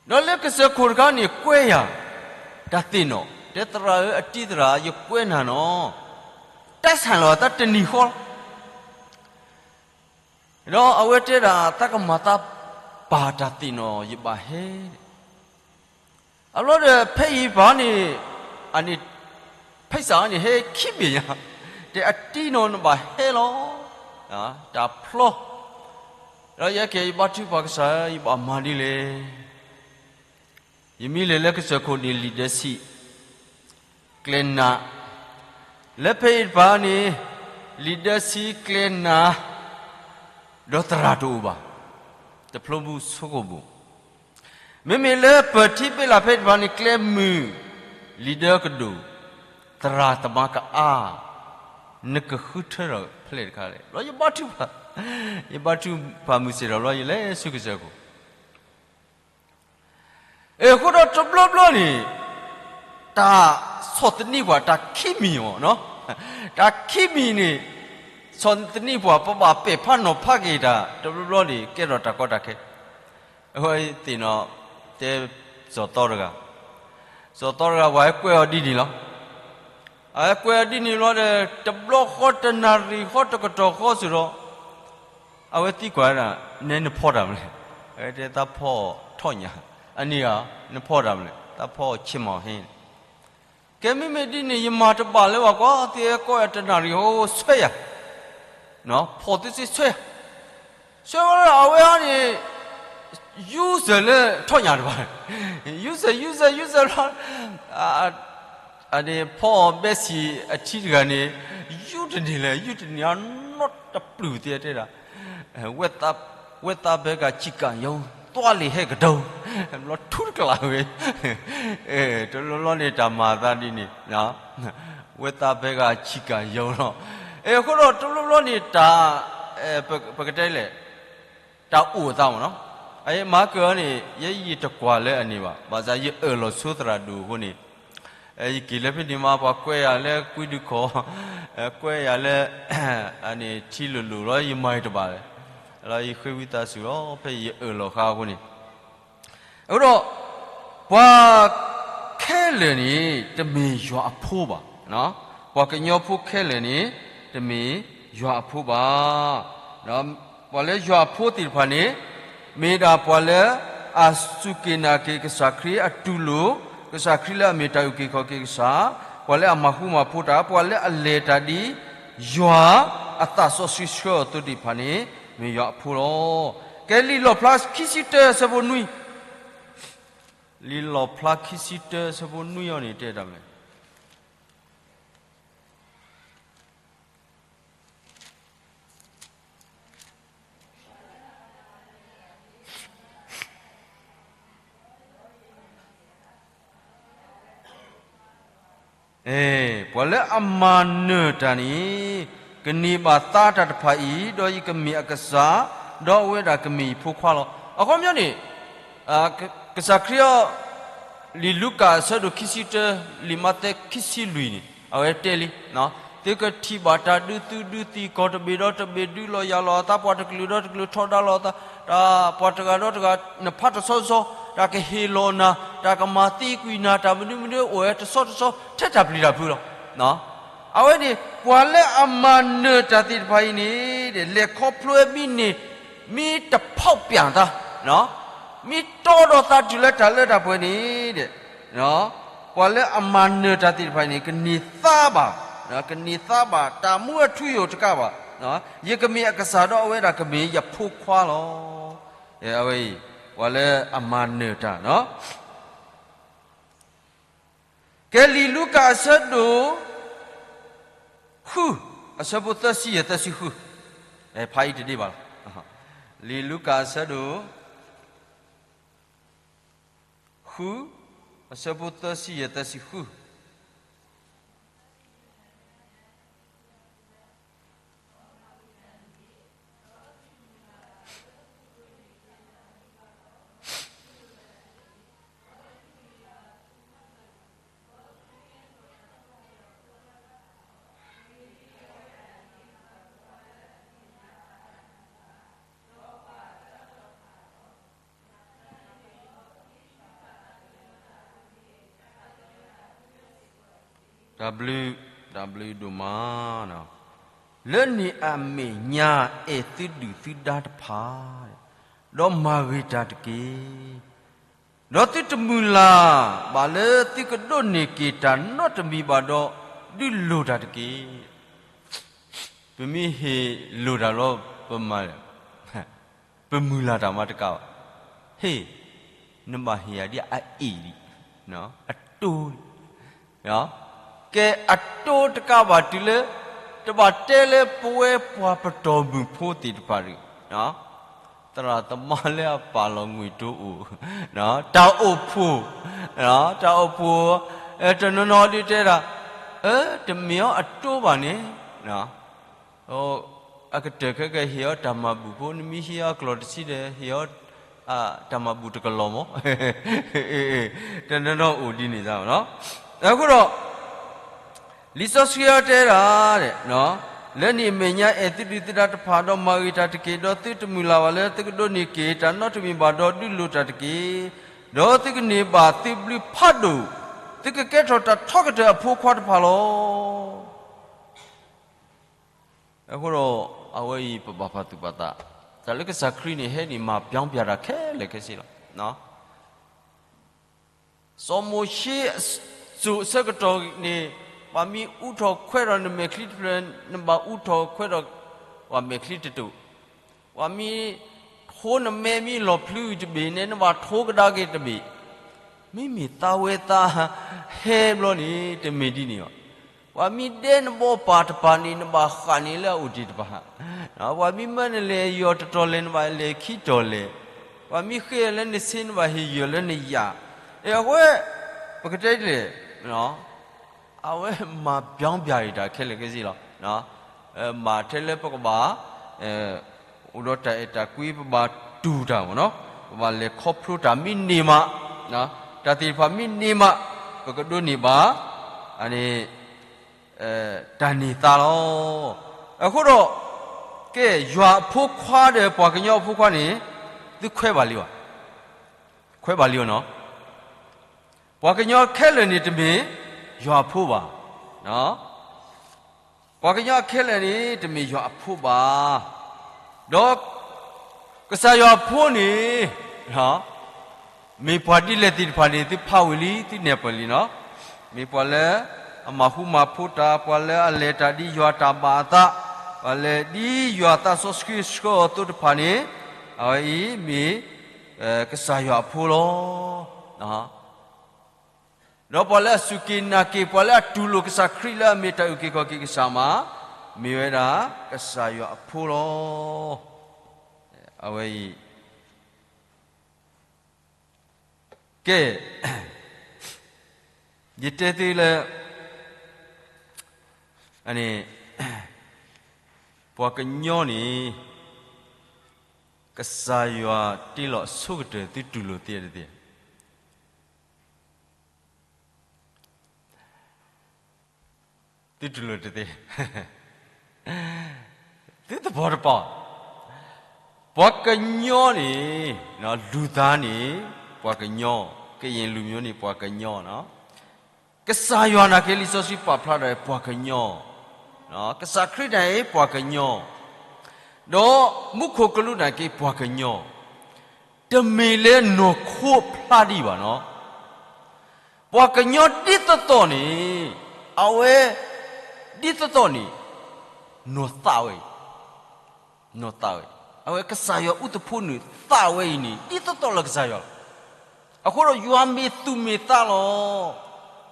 ဒီးလၢကစၢၢ်ခိၣ်တခါန့ၣ်ကွဲယၤ, တၢ်သ့ၣ်နီၣ်, တဲသရၣ်ဧၢ အတံၤသရၣ် ယကွဲနၤနီၤ, တၢ်ဆၣ်လီၤသးတနံၤဃီလီၤ. ဒီးအဝဲတဲဒၣ် သးကမၤသးပာ်တၢ်သ့ၣ်နီၣ် ယဘၣ်ဟဲ အဘျီဒီး ဖဲအံၤပၢ်န့ၣ် အန့ၣ် ဖဲစးန့ၣ် ဟဲခံဘ့ၣ်ညါ, တဲအတံၤနီၤ နဘၣ်ဟဲလီၤ, တၢ်ဖျီ, ဒီးယဲကဲ ယဘါထုကဖၣ်ကစၢ် ယဘၣ်မၤဒ်လဲၣ်. ယမ့ၢ်လဲၤလၢကစၢၢ်ခိၣ်န့ၣ် လံာ်ဒၢဆံး ကျဲနး, လၢဖဲအံၤတပၤန့ၣ် လံာ်ဒၢဆံးကျဲနး ဒီးသရၣ်တအိၣ်ဘၣ်, တဖျိဘူးဆိကမိၣ်, မ့မ့ၢ်လၢပၢၢ်ထံဘ့လးဖဲအံၤတပၤန့ၣ် ကျဲမုာ်, လံာ်ဒၢကဒိၣ်, သရၣ်သမါကအါ, နကဃုထၢထီၣ်ဖဲလဲၣ်တခါလဲၣ်. ဘျီယဘါထုကဖၣ်, ယဘါထုကဖၣ်မုၢ်ဆ့ၣ်ထီၣ်ဘျီ ယလဲၤဆူကစၢၢ်ခိၣ် အဃိဒီးတဘျီဘျီန့ၣ် တၢ်ဆီၣ်သနံးပှၤ တၢ်ခံမံၤအီၤ, တၢ်ခံမံၤန့ၣ် ဆီၣ်သနံးပှၤ ပဘၣ်ပဲာ်ဖးနီၤဖးက့ၤတၢ် တဘျီဘျီန့ၣ် ကဲထီၣ်တၢ်ကီတၢ်ခဲ, အဝဲသ့ၣ်နီၤ တဲစီၤသီတဂၤ, စီၤသီတဂၤ ပှၤဟဲကွဲအီၤဒ်န့ၣ်လီၤ. အဟဲကွဲအီၤဒ်န့ၣ်ဘျီဒီး တဘျီဃီတနၣ်ရံၣ်ဃီတကတီၢ်ဃီစ့ၢ်ဒီး အဝဲသံကွၢ်ဝဲဒၣ် နဲနဖီတၢ်မနုၤလဲၣ်, အဝဲတဲသးဖီထီၣ်ညၣ်, အန့ၣ်ဧါ, နဖီတၢ်မနုၤလဲၣ်, သးဖီဆ့ၣ်မီၤဟ့န့ၣ်, ကဲမ့မ့ၢ်ဒ်န့ၣ် ယမၤတဘၣ်လၢၤဘၣ်ကွၢ်, သုဟဲကွဲအီၤတနၣ်ရံၣ်ဃီ ဆွဲယၤ, ဖီၣ်သုစ့ဆွဲယၤ, ဆွဲဝဲဒၣ်အဝဲအံၤန့ၣ် ယူစၢၤလၢထီၣ်ညၣ်တဘၣ်, ယူစၢၤ ယူစၢၤ ယူစၢၤလီၤ အန့ၣ်ဖီအီၤဘဲဆံးအထံတဂၤန့ၣ် ယူတန့ၢ်လဲၣ်, ယူတန့ၢ် အနီၢ်တပျုာ်သ့တဲဒၣ်, ဝဲသးဘဲကဆံးကၣ်ယိၤ, သွါလံာ်ဟဲကဒီး, ဘျီထူတကျးဝဲ, တဘျီဘျီန့ၣ် တၢ်မၤသးဒ်န့ၣ်, ဝဲသးဘဲကဆံးကၣ်ယိၤလီၤ. အဃိဒီးတဘျီဘျီန့ၣ် တၢ်, ပကတဲလဲၣ် တၢ်အိၣ်အသးမ့ၢ်နီၤ, အမၤကၢၤန့ၣ် ယဲယတကွၢ်လၢအန့ၣ်ဘၣ်, ဘၣ်ဆၣ်ယအၢၣ်လီၤဆိသရၣ်ဒိၣ်အဃိန့ၣ်, ယက့ၤလၢဖဲန့ၣ်မး ပှၤကွဲယၤလၢကွံဒုးခီၣ်, ကွဲယၤလၢ အန့ၣ်ထံလိၤလိၤလီၤ ယမၤတဘၣ်လဲၣ်, လီၤယဃ့ဝံသးစူၤလီၤ ဖဲယအၢၣ်လီၤဃာ်အဃိန့ၣ်, အဃိဒီး ပှၤခဲလၢာ်န့ၣ် တမ့ၢ်ယွၤအဖိဘၣ် ပှၤကညီဖိခဲလၢာ်န့ၣ် တမ့ၢ်ယွၤအဖိဘၣ်. ပှၤလၢယွၤအဖိသ့ၣ်တဖၣ်န့ၣ် မ့ၢ်ဒၣ်ပှၤလၢအစူၢ်က့ၤနာ်က့ၤကစၢ်ခရံာ်အတူၢ်လိာ်, ကစၢ်ခရံာ်လၢအမ့ၢ်တၢ်အုၣ်က့ၤခီၣ်က့ၤကစၢ်, ပှၤလၢအမၤဃူမၤဖိးတၢ်, ပှၤလၢအလဲၤတၢ်ဒ်ယွၤအသးစီဆှံဆှၢအီၤအသိးသ့ၣ်တဖၣ်န့ၣ် မ့ၢ်ယွၤအဖိလီၤ. ကဲလံာ်လီၣ်ဖျါခံဆံတၢအဆၢဖိနွံ, လံာ်လီၣ်ဖျါခံဆံတၢအဆၢဖိနွံအံၤန့ၣ်တဲတၢ်မ့ၢ် ပှၤလၢအမၤနၢၤတၢ်န့ၣ် ကန့ၢ်ဘၣ်သါတၢ်တဖၣ်အံၤ, ဒီးယကမ့ၢ်အကစၢ်, ဒီးအဝဲဒၣ်ကမ့ၢ်ယဖိခွါလီၤ. အခီပညီန့ၣ် ကစၢ်ခရံာ်အ လံာ်လူၤကၣ်အဆၢဒိၣ်ခံဆံတၢ, လံာ်မးသဲခံဆံလွံၢ်န့ၣ် အဝဲတဲလံ, သုကထံၣ်ဘၣ်တၢ်ဒုးသုဒုးသံၣ်, ကီၢ်တဘ့ၣ်ဒီးတဘ့ၣ်ဒုးလီၤယၤလီၤအသး, ပှၤတကလုာ်ဒီးတကလုာ်ထီဒါလီၤအသး, တၢ်ပှၤတဂၤဒီးတဂၤ နဖးတဆီဆီ, တၢ်ကဟ့ၣ်လီၤနၤ, တၢ်ကမၤသံကွံာ်နၤ, တၢ်မနုၤမနုၤအိၣ်ဝဲတဆီတဆီ ထဲတၢ်ပျံၤတၢ်ဖုးလီၤ. အဝဲန့ၣ် ပှၤလၢအမၤနၢၤတၢ်သ့ၣ်တဖၣ်အံၤန့ၣ် လဲၤခီဖျိဝဲမ့ၢ်န့ၢ်, မ့ၢ်တဖီၣ်ပျၢ်သး, မ့ၢ်တီဒီးသးတုၤလၢတၢ်လၢတၢ်ပှဲၤန့ၣ်, ပှၤလၢအမၤနၢၤတၢ်သ့ၣ်တဖၣ်န့ၣ် ကန့ၢ်သါဘၣ်, ကန့ၢ်သါဘၣ် တၢ်မူအထူအယိာ်တကးဘၣ်, ယကမ့ၢ်အကစၢ်ဒီးအဝဲဒၣ်ကမ့ၢ်ယဖိခွါလီၤ. အဝဲအံၤ ပှၤလၢအမၤနၢၤတၢ် ကဲလံာ်လူၤကၣ်အဆၢဒိၣ် ဃု, အဆၢဖိသၢဆံယဲၢ်သၢဆံဃု, ဖးအံၤတဒ့ဘၣ်လီၤ. လံာ်လူၤကၣ်အဆၢဒိၣ် ဃု, အဆၢဖိသၢဆံယဲၢ်သၢဆံဃု တၢ်ဘျုး, တၢ်ဘျုးဒိၣ်မး, လၢန့ၣ်အမဲာ်ညါ အဲၣ်သုဒုၣ်သုဒါတဖၣ်, ဒီးမၤဂ့ၤတၢ်တက့ၢ်. ဒီးသုတမုၢ်လၢ်ဘၣ်လၢသုကဒိးန့ၢ်က့ၤတၢ်နီတမံၤဘၣ်ဒီး ဒုးလိၢ်တၢ်တက့ၢ်. ပမ့ၢ်ဟ့ၣ်လိၢ်တၢ်လီၤ ပမၤ, ပမုၢ်လၢ်တၢ်မၤတကးဘၣ်. ဟ့ၣ်, နဘၣ်ဟ့ၣ်ယၤဒ်အအ့ၣ်လံ, အတိလံ. ကဲအတိတကးဘၣ်တုၤလၢ တဘၣ်တဲလၢပဝဲပှၤပတီၢ်မုၢ်ဖိသ့ၣ်တဖၣ်ဒီး သရၣ်သမါလၢအပာ်လီၤငွေ့တိအိၣ်, တၢ်အိၣ်ဖှိၣ်, တၢ်အိၣ်ဖှိၣ်, တနီၤနီၤဒုးတဲဒၣ်, တမ့ၢ်အီၤအတိဘၣ်န့ၣ်, အကတၢၢ်ခဲကဟ့ၣ်အီၤတၢ်မၤဘူၣ်ဖိ, နမ့ၢ်ဟံးအီၤကျီၢ်တဆံဒီး ဟ့ၣ်အီၤ တၢ်မၤဘူၣ်တကလီၢ်မး, တနီၤနီၤအိၣ်ဒ်န့ၣ်သး. အဃိဒီး လံာ်စီဆှံတဲဒၣ်, လၢန့ၣ်အမဲာ်ညါ အဲၣ်သုဒုၣ်သုဒါတဖၣ် ဒီးမၤဂ့ၤတၢ်တက့ၢ်. ဒီးသုတမုၢ်လၢ်ဘၣ်လၢသုကဒိးန့ၢ်က့ၤတၢ်နီတမံၤဘၣ်ဒီး ဒုးလိၢ်တၢ်တက့ၢ်. ဒီးသုကန့ၢ်ဘၣ်သုဘျုးဖးဒိၣ်, သုကကဲထီၣ်တၢ်ထီကတၢၢ်အဖိခွါတဖၣ်လီၤ. အဃိဒီး အဝဲအံၤပဘၣ်ပာ်သူၣ်ပာ်သး, တၢ်လၢကစၢ်ခရံာ်န့ၣ် ဟဲန့ၣ်မၤပျီပျၢ်တၢ်ခဲလၢာ်ခဲဆ့လီၤ. စီၤမိၤၡ့စိၤအဆၢကတီၢ်န့ၣ် ပှၤမ့ၢ်အူထီၣ်ခွဲးထီၣ်နမဲာ်ချံတဖျၢၣ်, နဘၣ်အူထီၣ်ခွဲးထီၣ် ပှၤမဲာ်ချံတတိာ်, ပှၤမ့ၢ်ထိနမဲမ့ၢ်လီၤဖျုးတဘ့ၣ်န့ၣ် နဘၣ်ထိကဒါက့ၤတဘ့ၣ်. မ့မ့ၢ်သးဝဲသးဟဲဘျီန့ၣ် တမ့ၢ်ဒ်န့ၣ်ဘၣ်. ပှၤမ့ၢ်ဒဲနဘီပၢ်တပၤန့ၣ် နဘၣ်ဃၣ်န့ၢ်လၢအအိၣ်တ့ၢ်တပၤ, ပှၤမ့ၢ်မၢနလဲၤယီၤတတီၤလဲၣ် နဘၣ်လဲၤခံတီၤလဲၣ်, ပှၤမ့ၢ်ဃ့လၢနဆ့ နဘၣ်ဟ့ၣ်ယီၤလၢနယာ်. အဃိ ပကတဲလဲၣ်, အဝဲမၤပျီပျၢ်တၢ်ခဲလၢာ်ခဲဆ့လီၤ. မ့ၢ်ထဲလၢပကဘၣ် အိၣ်ဒီးတၢ်အဲၣ်တၢ်ကွံ ပဘၣ်တူၢ်တၢ်မ့ၢ်နီၤ, ပဘၣ်လဲၤခီဖျိတၢ်မ့ၢ်န့ၢ်မး, တၢ်သ့ၣ်တဖၣ်မ့ၢ်န့ၢ်မး ပကဒိးန့ၢ်ဘၣ် အန့ၣ် တၢ်န့ၢ်သါလီၤ. အဃိဒီး ကဲ ယွၤအဖိခွါဒီးပှၤကညီအဖိခွါန့ၣ် သုခွဲးဘၣ်လံဧါ, ခွဲးဘၣ်လံဧါနီၤ. ပှၤကညီခဲလၢာ်န့ၣ်တမ့ၢ်ယွၤအဖိဘၣ်. ပှၤကညီအခဲလၢာ်န့ၣ် တမ့ၢ်ယွၤအဖိဘၣ်. ဒီးကစၢ်ယွၤအဖိန့ၣ် မ့ၢ်ပှၤဒ်လဲၣ်သ့ၣ်တဖၣ်န့ၣ် သုဖးဝံၤလံ သုနဲၣ်ပၢၢ်လံနီၤ. မ့ၢ်ပှၤလၢအမၤဃူမၤဖိးတၢ်, ပှၤလၢအလဲၤတၢ်ဒ်ယွၤတၢ်ဘၣ်အသး, ပှၤလၢဒ်ယွၤအသးစီဆှံဆှၢအီၤအသိးတဖၣ်န့ၣ်, အဝဲအံၤမ့ၢ် ကစၢ်ယွၤအဖိလီၤ. ဒီးပှၤလၢအစူၢ်က့ၤနာ်က့ၤ ပှၤလၢအတူၢ်လိာ်ကစၢ်ခရံာ်လၢအမ့ၢ်တၢ်အုၣ်က့ၤခီၣ်က့ၤကစၢ်မး, မ့ၢ်ဝဲဒၣ်ကစၢ်ယွၤအဖိလီၤ. အဝဲအံၤ ကဲ, ယတဲသုလၢ အန့ၣ် ပှၤကညီန့ၣ် ကစၢ်ယွၤတ့လီၤအဆိကတၢၢ် သုတူၢ်လိာ်သ့တသ့. သုတူၢ်လိာ်တသ့, သုသဘီတပီၤ, ပှၤကညီန့ၣ်, လူၤသးန့ၣ်, ပှၤကညီ, ကရင်လူမျိုးန့ၣ် ပှၤကညီ, ကစၢ်ယွၤနာ်က့ လံာ်စီဆှံပာ်ဖျါဒီးပှၤကညီ, ကစၢ်ခရံာ်န့ၣ် ပှၤကညီ, ဒီးမူခိၣ်ကလူးနာ်က့ ပှၤကညီ, တမ့ၢ်လၢနီၢ်ခိအဖျါဒံးဘၣ်နီၤ. ပှၤကညီဒ်သိးသိးန့ၣ်, အဝဲ ဒ်သိးသိးန့ၣ်, နီၢ်သးဝဲအံၤ, နီၢ်သးဝဲ, အဝဲကစၢ်ယွၤအူသဖှိနုာ်သးဝဲအံၤန့ၣ် ဒ်သိးသိးလၢကစၢ်ယွၤလီၤ. အဃိဒီးယွၤမ့ၢ်သူၣ်မ့ၢ်သးလီၤ.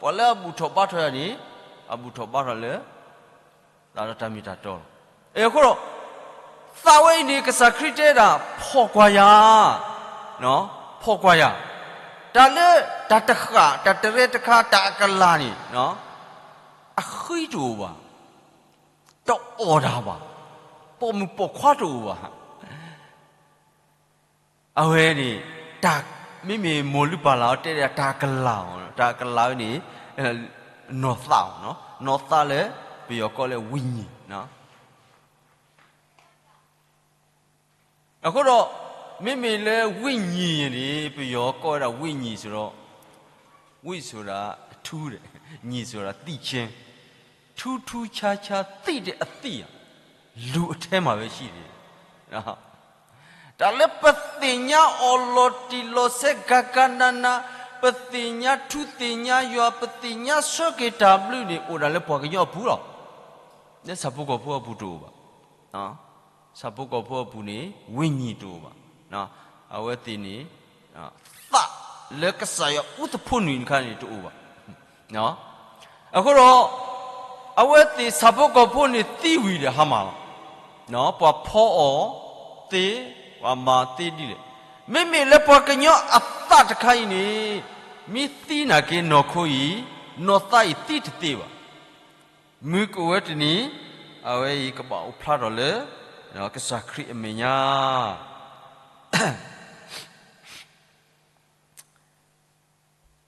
ပှၤလၢအဘူၣ်ထီၣ်ဘါထီၣ်ယၤန့ၣ်, အဘူၣ်ထီၣ်ဘါထီၣ်လၢ သးဒီးတၢ်မ့ၢ်တၢ်တီလီၤ. အဃိဒီး သးဝဲအံၤန့ၣ် ကစၢ်ခရံာ်တဲဒၣ် ဖီၣ်ကွၢ်ယၤ, ဖီၣ်ကွၢ်ယၤ, တၢ်လၢတၢ်တဃၣ် တၢ်တရဲတခါ တၢ်အကလၤန့ၣ်, အဃံတအိၣ်ဘၣ်, တအီၣ်တၢ်ဘၣ်, ပိာ်မုၣ်ပိာ်ခွါတအိၣ်ဘၣ်. အဝဲန့ၣ်, တၢ်, မ့မ့ၢ်မိၢ်လုၢ်ပၢ်လၢ်အီၤတဲဒၣ်တၢ်ကလၤအီၤ, တၢ်ကလၤဝဲန့ၣ်, နီၢ်သးအီၤ, နီၢ်သးလၢ ပယီၤကိးလၢ ဝိညာဉ်. အဃိဒီး, မ့မ့ၢ်လၢ ဝိညာဉ် န့ၣ် ပယီၤကိးဝဲဒၣ် ဝိညာဉ် ဆိုတော့, ဝိ ဆိုတာ အထူး, ညာဉ် ဆိုတာ သိခြင်း, ထူးထူးခြားခြား သိတဲ့အသိ, လူအထဲမှာပဲရှိတယ်. တၢ်လၢပသ့ၣ်ညါအီၤလီၤတံၢ်လီၤဆဲး ဂၤဂၤနၤနၤ, ပသ့ၣ်ညါထူသ့ၣ်ညါယွၤ ပသ့ၣ်ညါဆၢက့ၤတၢ်ဘျုးန့ၣ် အိၣ်ဒၣ်လၢပှၤကညီအပူၤလီၤ. လၢဆၣ်ဖိကီၢ်ဖိအပူၤတအိၣ်ဘၣ်. ဆၣ်ဖိကီၢ်ဖိအပူၤန့ၣ် ဝိညာဉ် တအိၣ်ဘၣ်. အဝဲသ့ၣ်န့ၣ် သးလၢကစၢ်ယွၤအူသဖှိနုာ်တခါန့ၣ်တအိၣ်ဘၣ်. အဃိဒီး အဝဲသ့ၣ်ဆၣ်ဖိကီၢ်ဖိန့ၣ်သံဝံၤဒီးဟါမၢ်လီၤ. ပှၤဖီအီၤသ့, ပှၤမၤသ့ဒ်လဲၣ်. မ့မ့ၢ်လၢပှၤကညီအသးတခါအံၤန့ၣ် မ့ၢ်သံနာ်က့နီၢ်ခိအံၤ, နီၢ်သးအံၤသံတသ့ဘၣ်. မုၢ်ကအိၣ်ဝဲတနံၤ, အဝဲအံၤကဘၣ်အိၣ်ဖျါထီၣ်လၢ ကစၢ်ခရံာ်အမဲာ်ညါ.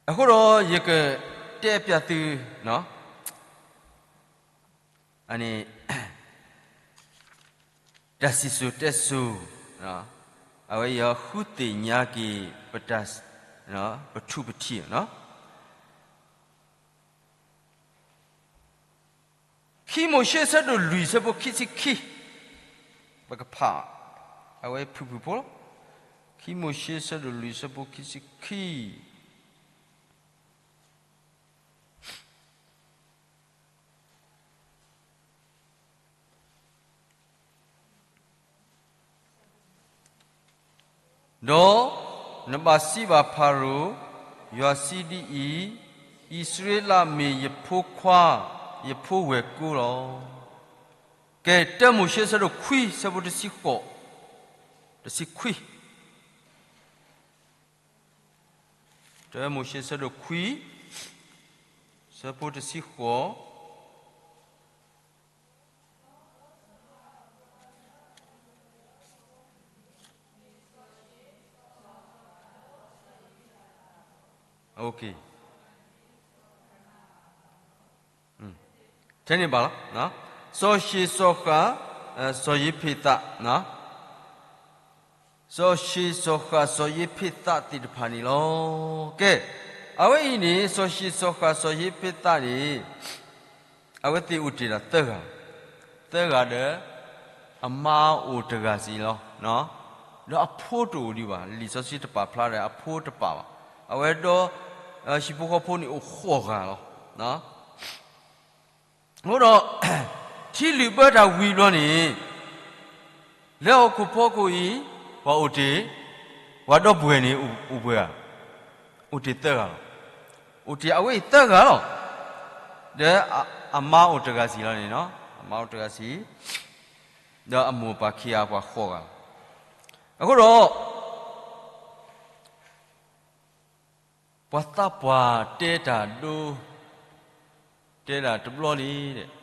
အဃိဒီးယကတဲပျးသု, အန့ၣ် တၢ်စံၣ်စိၤတဲစိၤ, အဝဲအံၤဃုသ့ၣ်ညါက့ၤ ပတၢ်, ပထူးပထံး ခံမိၤၡ့ဆၢဒိၣ်လွံၢ်ဆၢဖိခံဆံခံ, ပကဖး, အဝဲဖုၣ်ဖုၣ်ဖိလီၤ. ခံမိၤၡ့ဆၢဒိၣ်လွံၢ်ဆၢဖိခံဆံခံ ဒီးနဘၣ်စံးဘၣ်ဖၤရိၤ, ယွၤစံးဒ်အံၤ, အံၣ်စရ့လးမ့ၢ်ယဖိခွါ, ယဖိဝဲၢ်ကိလီၤ. ကဲ, တၢမိၤၡ့ဆၢဒိၣ်ခွံ ဆၢဖိတဆံဃိး, တဆံခွံ. တၢမိၤၡ့ဆၢဒိၣ်ခွံ, ဆၢဖိတဆံဃိး. Okay. ထဲန့ၣ်ဘၣ်လီၤ. စီၤၡ့ၣ်စီၤဃၣ်, စီၤယ့းဖ့းသး, စီၤၡ့ၣ်စီၤဃၣ် စီၤယ့းဖ့းသးသ့ၣ်တဖၣ်န့ၣ်လီၤ. ကဲ, အဝဲအံၤန့ၣ် စီၤၡ့ၣ်စီၤဃၣ် စီၤယ့းဖ့းသးန့ၣ် အဝဲသ့ၣ်အိၣ်တ့ၢ်ဒၣ်သၢဂၤ, သၢဂၤဒီး အမါအိၣ်တဂၤစံးလီၤ. ဒီးအဖိတအိၣ်ဒံးဘၣ်, လံာ်စီဆှံတပာ်ဖျါဒီးအဖိတပာ်ဘၣ်. အဝဲဒီး ဟံၣ်ဖိဃီဖိန့ၣ်အိၣ်ဃိးဂၤလီၤ. အဃိဒီး ထံလုာ်ဘၢတၢ်ဝံၤဘျီန့ၣ် လၢဟီၣ်ခိၣ်ဖီခိၣ်အံၤ ပှၤအိၣ်တ့ၢ်, ပှၤဒီပုၢ်ဝဲၢ်န့ၣ် အိၣ်ပှဲၤဂၤ, အိၣ်တ့ၢ်သၢဂၤလီၤ. အိၣ်တ့ၢ်အဝဲအံၤသၢဂၤလီၤ. ဒီးအမါအိၣ်တဂၤစံးလီၤန့ၣ်, အမါအိၣ်တဂၤစံး, ဒီးအမိၢ်အပၢ်ခံဂၤပှၤဃိးဂၤ. အဃိဒီး ပှၤသးပှၢ်တဲတၢ်ဒိ, တဲဒၣ်တဘျီလံဒီး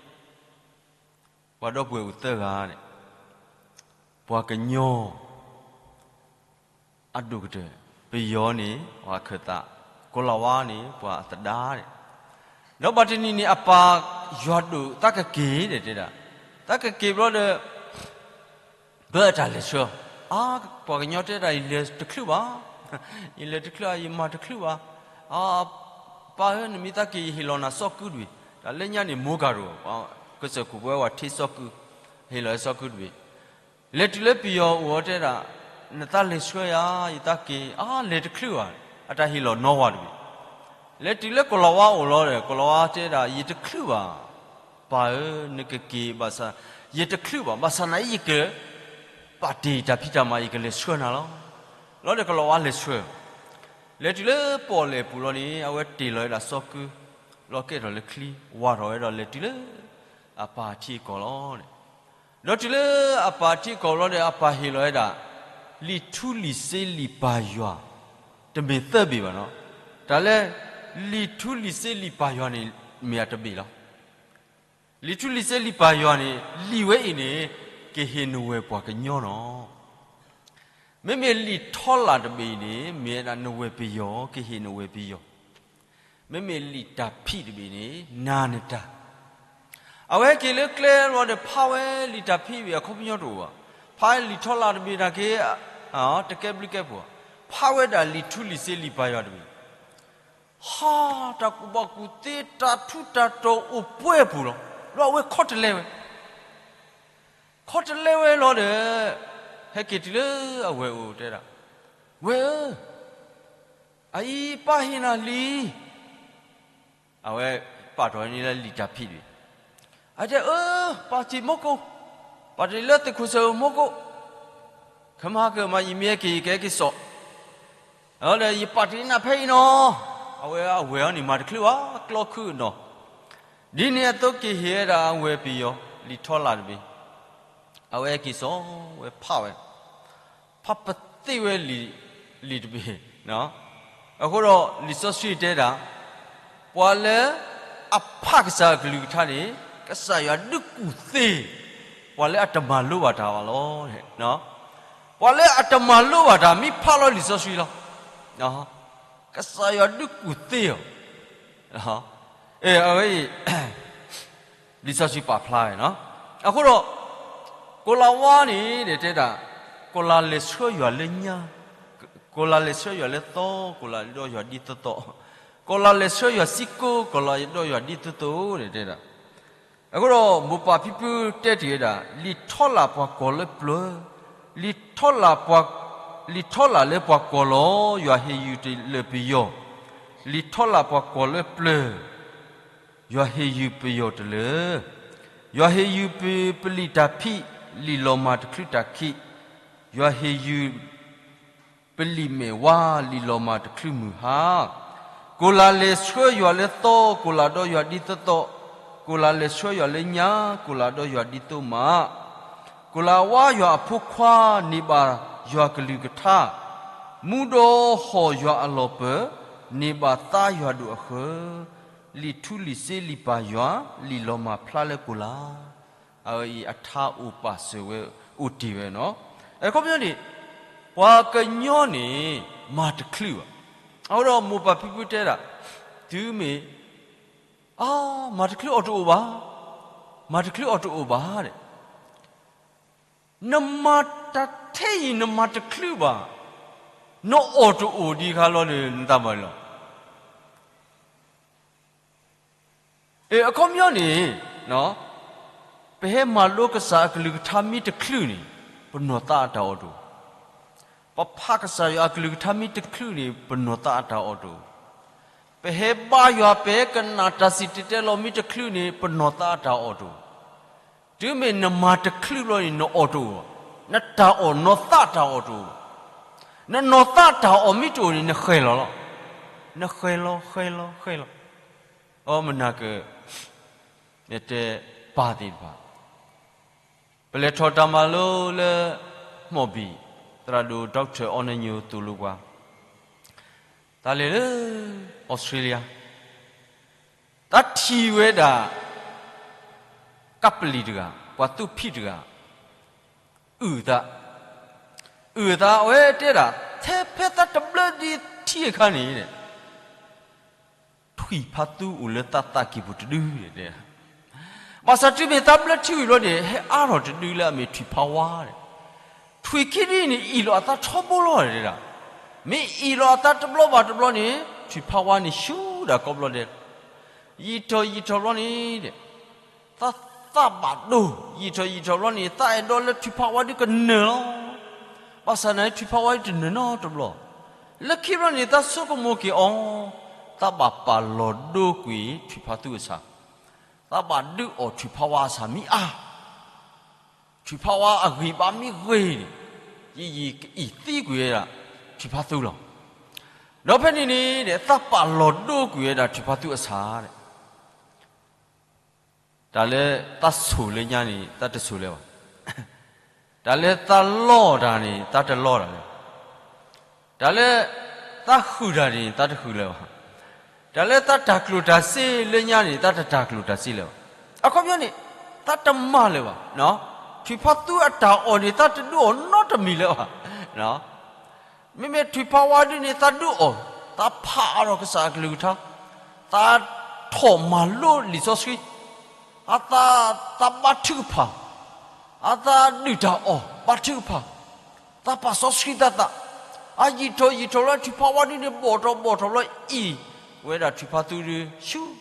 ပှၤဒီပုၢ်ဝဲၢ်အိၣ်သၢဂၤဒီး ပှၤကညီအဒိၣ်ကတၢၢ်, ပယီၤန့ၣ် ပှၤခၢၣ်သး, ကီၤလၤဝါန့ၣ် ပှၤအသဒါဒီး, ဒီးဘၣ်တနံၤန့ၣ် အပၢ်ယွၤဒိၣ်သးကက့ၤဒီးတဲဒၣ်, သးကက့ၤဘျီဒီး ဘၢအတၢ်လဲၤဆှၢ, အါ, ပှၤကညီတဲဒၣ် ယလဲၤတချုးဘၣ်, ယလဲၤတချုးဧါ, ယမၤတချုးဘၣ်. အါ, ပၢ်ဧၢ, နမ့ၢ်သးက့ၤ ယဟ့ၣ်လီၤနၤစီၤကုတဘ့ၣ်. တၢ်လၢညါန့ၣ် မိၢ်ကၤရိၤ, ကစၢၢ်ခိၣ်ပဝဲဝဲထံစီၤကု, ဟ့ၣ်လီၤစီၤကုတဘ့ၣ်. လဲၤတုၤလၢပယီၤအိၣ်အီၤတဲဒၣ်, နသးလဲၤဆှၢယၤ, ယသးက့ၤ, အါ, လဲၤတချုးဘၣ်, အတၢ်ဟ့ၣ်လီၤနီၢ်ဝၤတဘ့ၣ်. လဲၤတုၤလၢကီၤလၤဝါအိၣ်လီၤဒီး ကီၤလၤဝါတဲဒၣ် ယတချုးဘၣ်, ပၢ်ဧၢ, နကက့ၤဘၣ်ဆၣ်, ယတချုးဘၣ်, ဘၣ်ဆၣ်နာ်အံၤယက ပာ်တ့ၢ်တၢ်ဖံးတၢ်မၤ ယကလဲၤဆှၢနၤလီၤ. လီၤဒီးကီၤလၤဝါလဲၤဆှၢ, လဲၤတုၤလၢပီၣ်လဲၣ်ပူၤလီၤန့ၣ် အဝဲတ့ၢ်လီၤဝဲဒၣ်စီၤကု, လီၤကဲထီၣ်လၢချံ, ဝၤထီၣ်ဝဲဒီးလဲၤတုၤလၢ အပၢ်ထံအကီၢ်လီၤ. ဒီးတုၤလၢအပၢ်ထံအကီၢ်လီၤဒီး အပၢ်ဟ့ၣ်လီၤဝဲဒၣ် လံာ်ထူလံာ်စ့လံာ်ပၢ်ယွၤ, တမ့ၢ်သၢဘ့ၣ်ဘၣ်နီၤ. တၢ်လၢ လံာ်ထူလံာ်စ့လံာ်ပၢ်ယွၤန့ၣ် မ့ၢ်အတဘ့ၣ်လီၤ. လံာ်ထူလံာ်စ့လံာ်ပၢ်ယွၤန့ၣ် လံာ်ဝဲအံၤန့ၣ် ကဟ့ၣ်နဝဲၢ်ပှၤကညီနီၤ. မ့မ့ၢ်လံာ်ထီလာ်တဘ့ၣ်အံၤန့ၣ် မ့ၢ်ဝဲဒၣ်နဝဲၢ်ပယီၤ ကဟ့ၣ်နဝဲၢ်ပယီၤ. မ့မ့ၢ်လံာ်တၢ်ဖံးတဘ့ၣ်န့ၣ် နၤနတၢ် အဝဲဟဲက့ၤလၢကျဲလီၤဒီး ဖးဝဲလံာ်တၢ်ဖံးဘ့ၣ် အခီပညီတအိၣ်ဘၣ်. ဖးလံာ်ထီလာ်တဘ့ၣ်နာ်က့ တကဲဘျုးကဲဖှိၣ်, ဖးဝဲဒၣ်လံာ်ထူလံာ်စ့လံာ်ပၢ်ယွၤတဘ့ၣ်, ဟါ, တၢ်ကူၣ်ဘၣ်ကူၣ်သ့ တၢ်ထူးတၢ်တီၤအိၣ်ပှဲၤပူၤလီၤ. ဒီးအဝဲခီတလဲဝဲ, ခီတလဲဝဲလီၤဒီး ဟဲက့ၤတုၤလၢအဝဲၢ်အိၣ်တဲဒၣ်, ဝဲၢ်ဧၢ, အအံၤပၢ်ဟ့ၣ်နၤလံ အဝဲပာ်ထီၣ်န့ၢ်လၢလံာ်တၢ်ဖံးတဘ့ၣ်, အတဲအၢ, ပာ်တ့ၢ်မူကိး, ပာ်တ့ၢ်လၢသ့ၣ်ခိၣ်စၢၣ်မူကိး, ခဲမုၢ်ဟါကမး ယမ့ၢ်ဟဲက့ၤ ယကဟဲက့ၤစိာ်, ဒီးယပာ်တ့ၢ်နၤဖဲအံၤနီၤ. အဝဲအဝဲၢ်အီၤန့ၣ် မၤတချုးဘၣ် ကျီခုၣ်နီၤ. ဒ်န့ၣ်အသိးက့ၤဟ့ၣ်ဝဲဒၣ်အဝဲၢ်ပယီၤ လံာ်ထီလာ်တဘ့ၣ်, အဝဲဟဲက့ၤစိာ်ဝဲဖးဝဲ ဖးပသ့ၣ်ဝဲလံာ်တဘ့ၣ်, အဃိဒီးလံာ်စီဆှံတဲဒၣ်, ပှၤလၢအဖးကစၢ်အကလုၢ်ကထါန့ၣ် ကစၢ်ယွၤဒုးကူၣ်သ့ ပှၤလၢအတမၤလိဘၣ်တၢ်ဘၣ်လီၤ. ပှၤလၢအတမၤလိဘၣ်တၢ် မ့ၢ်ဖးလီၤလံာ်စီဆှံလီၤ. ကစၢ်ယွၤဒုးကူၣ်သ့အီၤ. အဝဲအံၤ လံာ်စီဆှံပာ်ဖျါဝဲနီၤ. အဃိဒီး ကိၤလၤဝါန့ၣ်တဲဒၣ်, ကိၤလၤလဲၤဆှၢယွၤလၢညါ, ကိၤလၤလဲၤဆှၢယွၤလၢသီ, ကိၤလၤဒီးယွၤဒ်သိးသိး, ကိၤလၤလဲၤဆှၢယွၤစ့ၢ်ကီး, ကိၤလၤဒီးယွၤဒ်သိးသိးန့ၣ်တဲဒၣ်. အဃိဒီးမိၢ်ပၢ်ဖံဖုတဲတ့ၢ်ဝဲဒၣ်, လံာ်ထီလာ်ပှၤကိးလၢပျၢၤ, လံာ်ထီလာ်ပှၤ, လံာ်ထီလာ်လၢပှၤကိးလီၤ, ယွၤဟ့ၣ်ယုၢ်တလၢာ်ပယီၤ, လံာ်ထီလာ်ပှၤကိးလၢပျၢၤ, ယွၤဟ့ၣ်ယုၢ်ပယီၤတလၢာ်, ယွၤဟ့ၣ်ယုၢ်ပ, ပလံာ်တၢ်ဖံး, လံာ်လီၤမၢ်တချုးတၢ်ခံး, ယွၤဟ့ၣ်ယုၢ် ပလံာ်မဲာ်ဝါ, လံာ်လီၤမၢ်တချုးမုၢ်ဟါ, ကိၤလၤလဲၤဆှၢယွၤလၢသီ, ကိၤလၤဒီးယွၤဒ်သိးသိး, ကိၤလၤလဲၤဆှၢယွၤလၢညါ, ကိၤလၤဒီးယွၤဒ်သိးမး, ကိၤလၤဝါယွၤအဖိခွါန့ၢ်ဘၣ်ယွၤကလုၢ်ကထါ, မူဒီးဟီၣ်ယွၤအလီၢ်ပၢၢ်, န့ၢ်ဘၣ်သါယွၤဒိၣ်အဃၢၤ, လံာ်ထူလံာ်စ့လံာ်ပၢ်ယွၤ, လံာ်လီၤမၢ်ဖျါလၢကိၤလၤ အဝဲအံၤအထါအိၣ်ပာ်စၢၤဝဲအိၣ်တ့ၢ်ဝဲနီၤ. အခီပညီန့ၣ် ပှၤကညီန့ၣ် မၤတချုးဘၣ်. အဃိဒီးမိၢ်ပၢ်ဖံဖုတဲဒၣ်, တုၤမ့ၢ်, အါ, မၤတချုးအီၤတအိၣ်ဘၣ်, မၤတချုးအီၤတအိၣ်ဘၣ်ဒီး, နမၤတၢ်ထဲအံၤ နမၤတချုးဘၣ်, နအီၣ်တအိၣ်ဒံးအခါလီၤဒီး နတၢ်မၤလီၤ. အခီပညီန့ၣ် ပဟဲမၤလိကစၢ်အကလုၢ်ကထါမ့ၢ်တချုးန့ၣ်, ပနီၢ်သးအတၢ်အီၣ်တအိၣ်. ပဖးကစၢ်ယွၤအကလုၢ်ကထါမ့ၢ်တချုးန့ၣ် ပနီၢ်သးအတၢ်အီၣ်တအိၣ်. ပဟဲဘါယွၤ ပဟဲကနၣ်တၢ်စံၣ်တဲၤတဲလီၤမ့ၢ်တချုးန့ၣ် ပနီၢ်သးအတၢ်အီၣ်တအိၣ်. တုၤမ့ၢ်နမၤတချုးဘျီန့ၣ် နအီၣ်တအိၣ်ဘၣ်, နတၢ်အီၣ် နီၢ်သးတၢ်အီၣ်တအိၣ်ဘၣ်. နနီၢ်သးတၢ်အီၣ်မ့ၢ်တအိၣ်န့ၣ် နဃဲၤလီၤလီၤ. နဃဲၤလီၤ ဃဲၤလီၤ ဃဲၤလီၤ. အမနၤက တဲပၢ်သ့ၣ်တဖၣ်, ပလဲၤထီၣ်တၢ်မၤလိလၢ မှော်ဘီ, သရၣ်ဒိၣ် Doctor အီနညိ သိၣ်လိပှၤ, တၢ်လဲၤလၢ အီစထြ့လယါ, တၢ်ထံၣ်ဝဲဒၣ် ကပ္ပလီတဂၤ, ပှၤသူၣ်ဖှံတဂၤ, အုၣ်သး, အုၣ်သး အဝဲတဲဒၣ် ထဲဖဲသးတဘျၢဒံးထံအခါန့ၣ် ထွံၣ်ဖးသူအိၣ်လၢသးသးကံၢ်ပူၤတဒု, ဘၣ်ဆၣ်တုၤမ့ၢ်သးဘျၢထံဝံၤဘျီန့ၣ် ဟဲအါထီၣ်တဒုလၢအမ့ၢ်ထွံၣ်ဖးဝါ, ထွံၣ်ခံဒုန့ၣ် အ့ၣ်လိာ်အသးထီဘိလီၤ, မ့ၢ်အ့ၣ်လိာ်အသးတဘျီဘၣ်တဘျီန့ၣ် ထွံၣ်ဖးဝါန့ၣ် ဆူၣ်ဒၣ်ကိးဘျီဒဲး, ယံာ်ထီၣ်ယံာ်ထီၣ်ဘျီန့ၣ် သးသးဘၣ်ဒိ, ယံာ်ထီၣ်ယံာ်ထီၣ်ဘျီန့ၣ် သးအဲၣ်ဒိးလၢထွံၣ်ဖးဝါဒုကနၢၤလီၤ. ဘၣ်ဆၣ်န့ၣ် ထွံၣ်ဖးဝါဒုတနၢၤနီတဘျီ, လၢခံဘျီန့ၣ် သးဆိကမိၣ်က့ၤအီၤ, သးဘၣ်ပာ်လီၤဒိကွံာ်ထွံၣ်ဖးသူအဆၣ်, သးဘၣ်ဒုးအီၣ်ထွံၣ်ဖးဝါအဆၣ်မ့ၢ်အါ, ထွံၣ်ဖးဝါအဂံၢ်ဘါမ့ၢ်ဂ့ၤန့ၣ်, ယံာ်ယံာ်ကအံၣ်သံကွံာ်ဝဲဒၣ် ထွံၣ်ဖးသူလီၤ. ဒီးဖဲန့ၣ်န့ၣ် သးပာ်လီၤဒိကွံာ်ဝဲဒၣ်ထွံၣ်ဖးသူအဆၣ်, တၢ်လၢသးဆိၣ်လၢညါန့ၣ် သးတဆိၣ်လၢၤဘၣ်, တၢ်လၢသးလီတၢ်န့ၣ် သးတလီတၢ်လၢၤဘၣ်, တၢ်လၢသးဟုၣ်တၢ်န့ၣ် သးတဟုၣ်လၢၤဘၣ်, တၢ်လၢသးတၢ်ကျိၣ်တၢ်စ့လၢညါန့ၣ် သးတတၢ်ကျိၣ်တၢ်စ့လၢၤဘၣ်. အခီပညီန့ၣ် သးတမၤလၢၤဘၣ်, ထွံၣ်ဖးသူအတၢ်အီၣ်န့ၣ် သးတဒုးအီၣ်နီတမံၤလၢၤဘၣ်. မ့မ့ၢ်ထွံၣ်ဖးဝါဒုန့ၣ် သးဒုးအီၣ်, သးဖးအါထီၣ်ကစၢ်အကလုၢ်ကထါ, သးထီၣ်မၤလိလံာ်စီဆှံ, အသး, သးဘါထုကဖၣ်, အသးဒုၣ်တၢ်အီၣ်ဘါထုကဖၣ်, သးပာ်စီဆှံသးသး, အယံာ်ထီၣ်ယံာ်ထီၣ်လၢထွံၣ်ဖးဝါဒုန့ၣ် ဘီၣ်ထီၣ်ဘီၣ်ထီၣ်လီၤ အံၣ်ဝဲဒၣ်ထွံၣ်ဖးသူဒုဆူၣ်,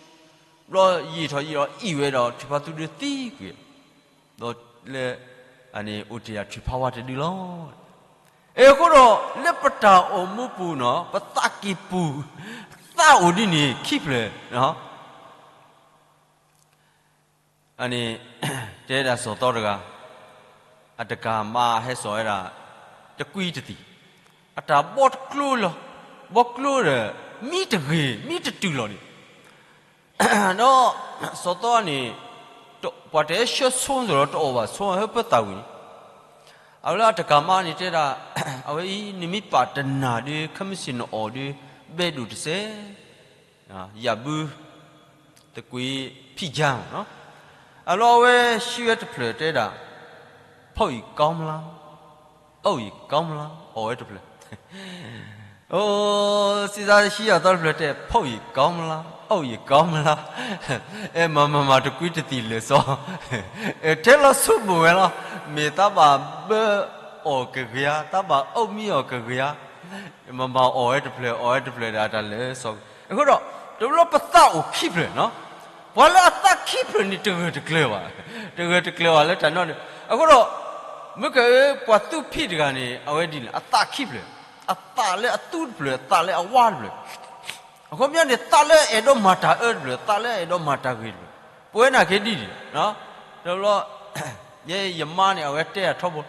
ဘျီယံာ်ထီၣ်ယံာ်ထီၣ်အံၣ်ဝဲဒီးထွံၣ်ဖးသူဒုသံကွံာ်, ဒီးလၢ အန့ၣ်အိၣ်တ့ၢ်ဒၣ်ထွံၣ်ဖးဝါတဒုလီၤ. အဃိဒီး လၢပတၢ်အိၣ်မူပူၤနီၤ ပသးကံၢ်ပူၤ သးအိၣ်ဒ်န့ၣ်ခံဖျၢၣ်, အန့ၣ် တဲဒၣ်စီၤသီတဂၤ, အတကၤမါဟဲစိာ်ဝဲဒၣ် တကွံတသံၣ်, အတၢ်ဘီတကျိလီၤ, ဘီကျိဒီး မံတဂ့ၤ မံတတုၤလီၤန့ၣ် ဒီး စီၤသီန့ၣ် ပှၤတဟဲဆှၢဆိဒီးတအီၣ်ဘၣ်ဆိ ဟၢဖၢသးဝံၤန့ၣ်, အဝဲလၢအတကၤမါန့ၣ်တဲဒၣ်, အဝဲအံၤ နမ့ၢ်ပာ်တနၢ်ဒု ခဲမုၢ်ဆ့ၣ်နအီၣ်ဒု ဘဲဒိၣ်တစဲး, ယၤဘု သကွံာ်ဖံးကၠၢ်, အလီၢ်အဝဲဆှၢဝဲတဖျၢၣ်တဲဒၣ်, ဖီၣ်အံၤကီမလါ, အိၣ်အံၤကီမလါ အီၣ်ဝဲတဖျၢၣ် အိ စံးသးဟံးအသီတဖျၢၣ်တဲ ဖီၣ်အံၤကီမလါ အိၣ်အံၤကီမလါ, အဲ မၤမၤမၤ တကွံတသံၣ်လၢာ်စီ, ထဲလီၤဆိကမိၣ်ဝဲလီၤ, မ့ၢ်သးဘၣ်ဘၢအီၣ်ကဂ့ၤဧါ သးဘၣ်အိၣ်မံအီၣ်ကဂ့ၤဧါ, မၤမၤအီၣ်ဝဲတဖျၢၣ် အီၣ်ဝဲတဖျၢၣ်ဒီး အတၢ်လၢာ်စီ, အဃိဒီး တဘျီပသးအိၣ်ခံဖျၢၣ်နီၤ, ပှၤလၢအသးခံဖျၢၣ်န့ၣ် တဂၢၢ်တကျၢၤဘၣ်, တဂၢၢ်တကျၢၤဘၣ်လၢတၢ်နီတမံၤ, အဃိဒီး မ့ၢ်က ပှၤသူၣ်ဖှံတဂၤန့ၣ် အဝဲဒ်န့ၣ် အသးခံဖျၢၣ်, အသးလၢအသူတဖျၢၣ် အသးလၢအဝါတဖျၢၣ်, အခီပညီန့ၣ် သးလၢအအဲၣ်ဒိးမၤတၢ်အၢတဖျၢၣ် သးလၢအအဲၣ်ဒိးမၤတၢ်ဂ့ၤတဖျၢၣ်, ပဝဲနာ်က့ဒ်န့ၣ်, တဘျီ ယဲယမါန့ၣ် အဝဲတဲအထီဘိ,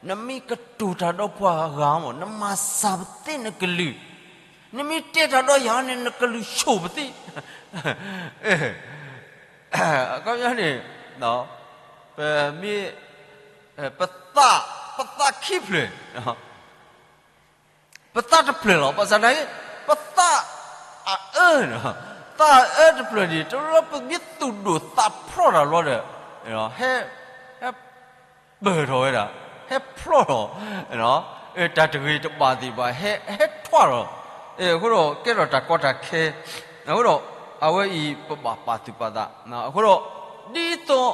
နမ့ၢ်ကတိၤတၢ်ဒီးပှၤဂၤမး နမၤစၢ်ပသ့နကလုၢ်, နမ့ၢ်တဲတၢ်ဒီးယၤန့ၣ် နကလုၢ်ဆိၣ်ပသ့, အခီပညီန့ၣ် ပမ့ၢ် ပသး ပသးခံဖျၢၣ်, ပသးတဖျၢၣ်လီၤ. ဘၣ်ဆၣ်သနာ်က့ ပသးအအၢ, သးအအၢတဖျၢၣ်န့ၣ် တဘျီပမ့ၢ်သူၣ်ဒိၣ်သးဖျိးတၢ်ဘျီဒီး ဟဲ ဟဲပၢၢ်ထီၣ်ဝဲဒၣ်, ဟဲဖျိးထီၣ်, တၢ်တဂ့ၤတဘၣ်သ့ၣ်တဖၣ် ဟဲ ဟဲထွးထီၣ်, အဃိဒီးကဲထီၣ်တၢ်ကီတၢ်ခဲ, အဃိဒီး အဝဲအံၤပဘၣ်ပာ်သူၣ်ပာ်သး, အဃိဒီး ဒ်သိး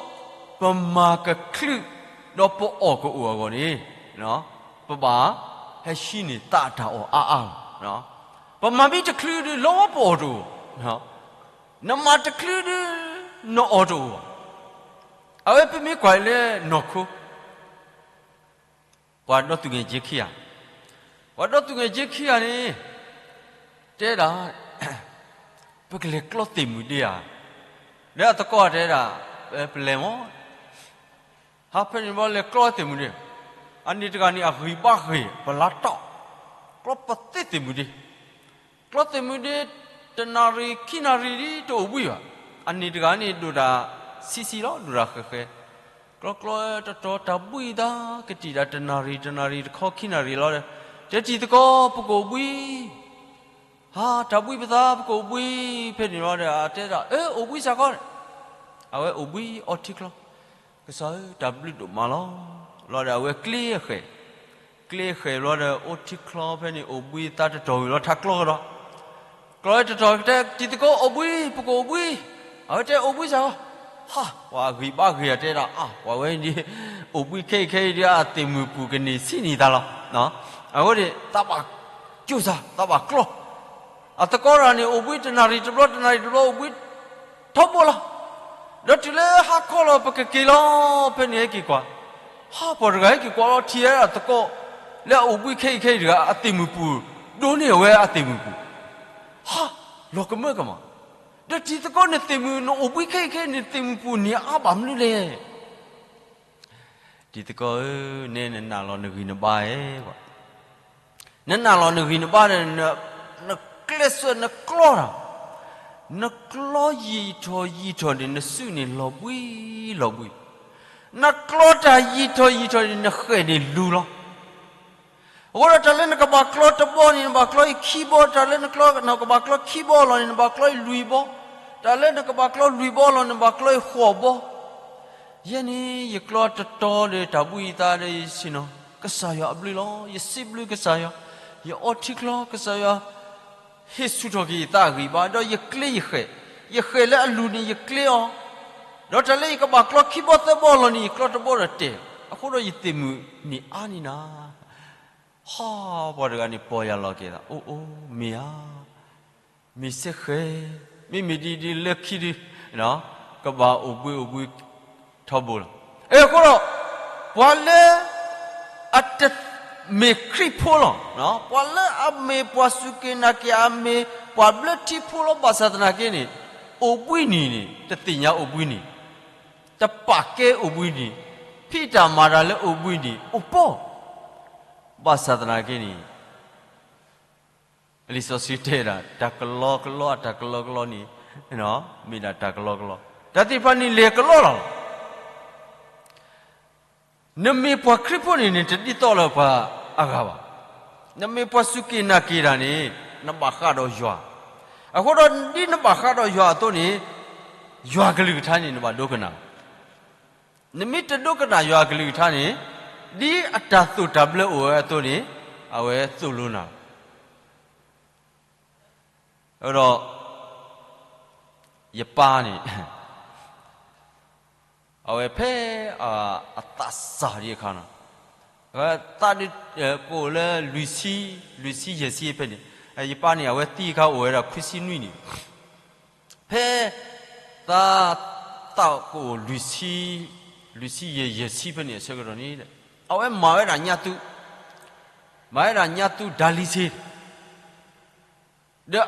ပမၤကချုး ဒီးပအီၣ်ကအိၣ်အဂီၢ်န့ၣ် ပဘၣ်ဟဲဟံးန့ၢ်သးအတၢ်အီၣ်အါအါလီၤ. ပမၤမ့ၢ်တချုးဒုး လီၤဝဲပအီၣ်တအိၣ်, နမၤတချုးဒုး နအီၣ်တအိၣ်ဘၣ် အဝဲပမ့ၢ်ကွၢ်လၢနီၢ်ခိ ပှၤဒီသူငယ်ချင်းခံဂၤ, ပှၤဒီသူငယ်ချင်းခံဂၤန့ၣ် တဲဒၣ် ပကလဲၤကျီသ့ၣ်မုၣ်ဒ့ဧါ. ဒီးအသကိးတဲဒၣ် ပလဲၤမး. ဟါဖဲန့ၣ်ဘျီလဲၤကျီသ့ၣ်မုၣ်ဒ့, အန့ၣ်တဂၤန့ၣ်အဂံၢ်ဘါဂ့ၤ ပလါတီၢ်, ကျီပသ့သ့ၣ်မုၣ်ဒ့, ကျီသ့ၣ်မုၣ်ဒ့ တနၣ်ရံၣ်ခံနၣ်ရံၣ်ဒ်တအိၣ်ဘှံးဘၣ်. အန့ၣ်တဂၤန့ၣ်ဒိၣ်တၢ်ဆံးဆံးလီၤ ဒိၣ်တၢ်ဃဲးဃဲး, ကျီကျီတတီၤတၢ်ဘှံးသး ကတံၢ်ဒၣ်တနၣ်ရံၣ် တနၣ်ရံၣ်တခီခံနၣ်ရံၣ်လီၤဒီး တဲတံၤသကိး ပကအိၣ်ဘှံး ဟါ တၢ်ဘှံးပသး ပကအိၣ်ဘှံး. ဖဲန့ၣ်လီၤဒီး အတဲဒၣ် အၢ အိၣ်ဘှံးစ့ၢ်ကီး. အဝဲအိၣ်ဘှံးအီထံချီ, ကစၢ်ဧၢ တၢ်ဘျုးဒိၣ်မးလီၤ. လီၤဒီးအဝဲကျ့ဃဲး, ကျ့ဃဲးဘျီဒီး အိၣ်ထံချီဖဲန့ၣ် အိၣ်ဘှံးသးတတီၤဝံၤလီၤ ထါကျီကဒီး, ကျီတတီၤတဲ တံၤသကိး အိၣ်ဘှံး ပကအိၣ်ဘှံး. အဝဲတဲအိၣ်ဘှံးစ့ၢ်ကီး. ဟါ ပှၤအဂံၢ်ဘါဂ့ၤ အတဲဒၣ် အါ ပှၤဝဲဒ် အိၣ်ဘှံးခဲအံၤခဲအံၤဒ် အသ့ၣ်မုၣ်ပူၤကန့ၢ်ဆံးန့ၢ်သးလီၤ. အဃိန့ၣ် သးဘၣ် ကၠိၣ်စၢ် သးဘၣ်ကျီ, အသကိးတဂၤန့ၣ် အိၣ်ဘှံးတနၣ်ရံၣ်တဘျီ တနၣ်ရံၣ်တဘျီ အိၣ်ဘှံးထီဘိလီၤ. ဒီးတုၤလၢဟါခီလီၤ ပကက့ၤလီၤ ဖဲန့ၣ်ဟဲက့ၤကွၢ်, ဟါ ပှၤတဂၤဟဲက့ၤကွၢ်လီၤ ထံၣ်ဝဲဒၣ်သကိး လၢအအိၣ်ဘှံးခဲအံၤခဲအံၤတဂၤ အသ့ၣ်မုၣ်ပူၤ ဒိးန့ၢ်ဝဲအသ့ၣ်မုၣ်ပူၤ, ဟါ လီၤကမၢကမၣ်, ဒီးတံၤသကိး နသ့ၣ်မုၣ် နအိၣ်ဘှံးခဲအံၤခဲအံၤ နသ့ၣ်မုၣ်ပူၤန့ၣ်အါဘၣ်မနုၤလဲၣ်. တံၤသကိးဧၢ, နဲနနာ်လီၤနဂံၢ်နဘါဧါ, နနာ်လီၤနဂံၢ်နဘါဒီး နကျဲးစၢးနကျီတၢ်, နကျီယံာ်ထီၣ်ယံာ်ထီၣ်န့ၣ် နစုန့ၣ်လီၤဘှံးလီၤဘှံး, နကျီတၢ်ယံာ်ထီၣ်ယံာ်ထီၣ်န့ၣ် နဃဲးန့ၣ်လူၤလီၤ. အဃိဒီးတၢ်လၢနကဘၣ်ကျီတဘီန့ၣ် နဘၣ်ကျီအံၤခံဘီ, တၢ်လၢနကဘၣ်ကျီခံဘီလီၤန့ၣ် နဘၣ်ကျီအံၤလွံၢ်ဘီ, တၢ်လၢနကဘၣ်ကျီလွံၢ်ဘီလီၤ နဘၣ်ကျီအံၤဃိးဘီ. ယဲန့ၣ် ယကျီတတီၤဒီးတၢ်ဘှံးယသးဒီးယဆ့ၣ်နီၤ, ကစၢ်ယွၤအဘျုးလီၤ. ယစံးဘျုးကစၢ်ယွၤ, ယအီထံချီ ကစၢ်ယွၤ ဟ့ၣ်ဆူၣ်ထီၣ်က့ၤယသးအဂံၢ်ဘါ, ဒီးယကျ့ယဃဲး, ယဃဲးလၢအလူၤန့ၣ်ယကျ့အီၤ, ဒီးတၢ်လၢယကဘၣ်ကျီခံဘီသၢဘီလီၤန့ၣ် ယကျီတဘီဒီးတဲာ်, အဃိဒီးယသ့ၣ်မုၣ်န့ၣ်အါန့ၢ်နၤ. ဟါ, ပှၤတဂၤန့ၣ် ပီၢ်ယၢ်လီၤက့ၤသး, အိၣ်အိၣ် မ့ၢ်ဧါ, မ့ၢ်စ့ၢ်ဃဲ, မ့မ့ၢ်ဒ်ဒ်လၢခံဒု, ကဘၣ်အိၣ်ဘှံးအိၣ်ဘှံးထီဘိလီၤ. အဃိဒီး ပှၤလၢ အတမ့ၢ်ခရံာ်ဖိလီၤ, ပှၤလၢအမ့ၢ်ပှၤစူၢ်က့ၤနာ်က့ၤ အမ့ၢ်ပှၤဘျၢထံဖိလီၤ. ဘၣ်ဆၣ်သနာ်က့န့ၣ် အိၣ်ဘှံးနံၤန့ၣ် တသ့ၣ်ညါအိၣ်ဘှံးနံၤ, တပာ်ကဲအိၣ်ဘှံးနံၤ, ဖံးတၢ်မၤတၢ်လၢအိၣ်ဘှံးနံၤ အိၣ်ပီၢ်, ဘၣ်ဆၣ်သနာ်က့န့ၣ် လံာ်စီဆှံတဲဒၣ် တၢ်ကလီကလီအတၢ်ကလီကလီန့ၣ် မ့ၢ်ဒၣ်တၢ်ကလီကလီ, တၢ်သ့ၣ်တဖၣ်န့ၣ်လဲၤကလီလီၤ. နမ့ၢ်ပှၤခရံာ်ဖိန့ၣ် နတဒ်သိးလၢပှၤအဂၤဘၣ်. နမ့ၢ်ပှၤစူၢ်က့ၤနာ်က့ၤတၢ်န့ၣ် နဘၣ်ဃးဒီးယွၤ, အဃိဒီးဒ်နဘၣ်ဃးဒီးယွၤအသိးန့ၣ် ယွၤကလုၢ်ကထါန့ၣ် နဘၣ်ဒိကနၣ် နမ့ၢ်တဒိကနၣ်ယွၤအကလုၢ်ကထါန့ၣ် ဒ်အတၢ်သိၣ်တၢ်ဘျၢအိၣ်ဝဲအသိးန့ၣ် အဝဲသိၣ်လိနၤလီၤ. ဒီး ယပၢ်န့ၣ် အဝဲဖဲ အသးစၢ်ဒံးအခါန့ၣ် အဝဲသးဒုး ကအိၣ်လၢ လွံၢ်ဆံယဲၢ်ဆံဖဲန့ၣ်, ယပၢ်န့ၣ် အဝဲသံအခါအိၣ်ဝဲဒၣ်ခွံဆံနွံနံၣ်, ဖဲ သး သးကအိၣ် လွံၢ်ဆံယဲၢ်ဆံဖဲန့ၣ်အဆၢကတီၢ်န့ၣ် အဝဲမၤဝဲဒၣ်ညါသူ, မၤဝဲဒၣ်ညါသူ ဒါလံစ့ ဒီး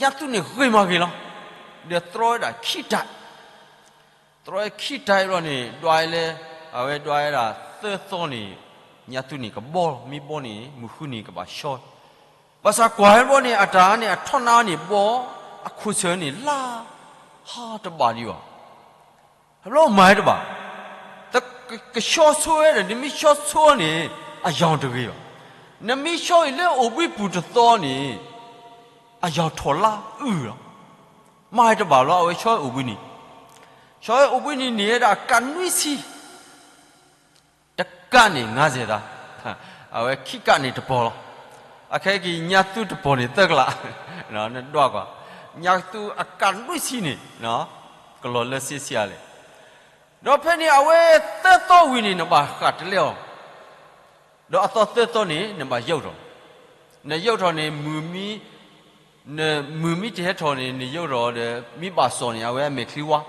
ညါသူန့ၣ်ဂ့ၤမးဂ့ၤလီၤ. ဒီးတြီဝဲဒၣ်ခံတၢ်, တြီဝဲခံတၢ်ဘျီန့ၣ် ဒွးဝဲလၢ အဝဲဒွးဝဲဒၣ်သၢသီန့ၣ် ညါသူန့ၣ်ကဘီလီၤ, မ့ၢ်ဘီန့ၣ် မုၢ်ဃုန့ၣ်ကဘၣ်ဆှီ, ဘၣ်ဆၣ်ကွၢ်ဝဲဘီန့ၣ် အတၢ်န့ၣ် အထီၣ်နါန့ၣ်ဘီ, အခိၣ်ဆၢန့ၣ်လါ, ဟါတဘၣ်ဒံးဘၣ် တဘျီမၤဝဲတဘၣ်, ကဆှီဆိဝဲဒီး နမ့ၢ်ဆှီဆိန့ၣ် အရောင်တဂ့ၤဘၣ်, နမ့ၢ်ဆှီအံၤလၢအိၣ်ဘှံးပူၤတသီန့ၣ် အရောင်ထီၣ်လါအုၣ်လီၤ. မၤဝဲတဘၣ်လီၤ အဝဲဆှီအိၣ်ဘှံးနံၤ, ဆှီအိၣ်ဘှံးနံၤန့ၣ်ဝဲဒၣ်ကးနွံဆံ တကးန့ၣ် ငါးဆယ်သး, အဝဲခံကးန့ၣ်တပီၤလီၤ. အခဲက့ၤညါသူတပီၤန့ၣ်သၢကလး, နဒွးကွၢ်, ညါသူအကးနွံဆံန့ၣ် ကလီၤလၢစ့စ့အါလဲၣ်. ဒီးဖဲန့ၣ်အဝဲသၢသီဝံၤန့ၣ် နဘၣ်ဃးတလဲအီၤ, ဒီးအသီသၢသီန့ၣ် နဘၣ်ယိးထီၣ်, နယိးထီၣ်န့ၣ် မုၢ်မံ နမုၢ်မံတဟဲထီၣ်န့ၣ် နယိးထီၣ်ဒီး မံဘၣ်စီၣ်န့ၣ် အဝဲအမဲာ်ချံဝါ,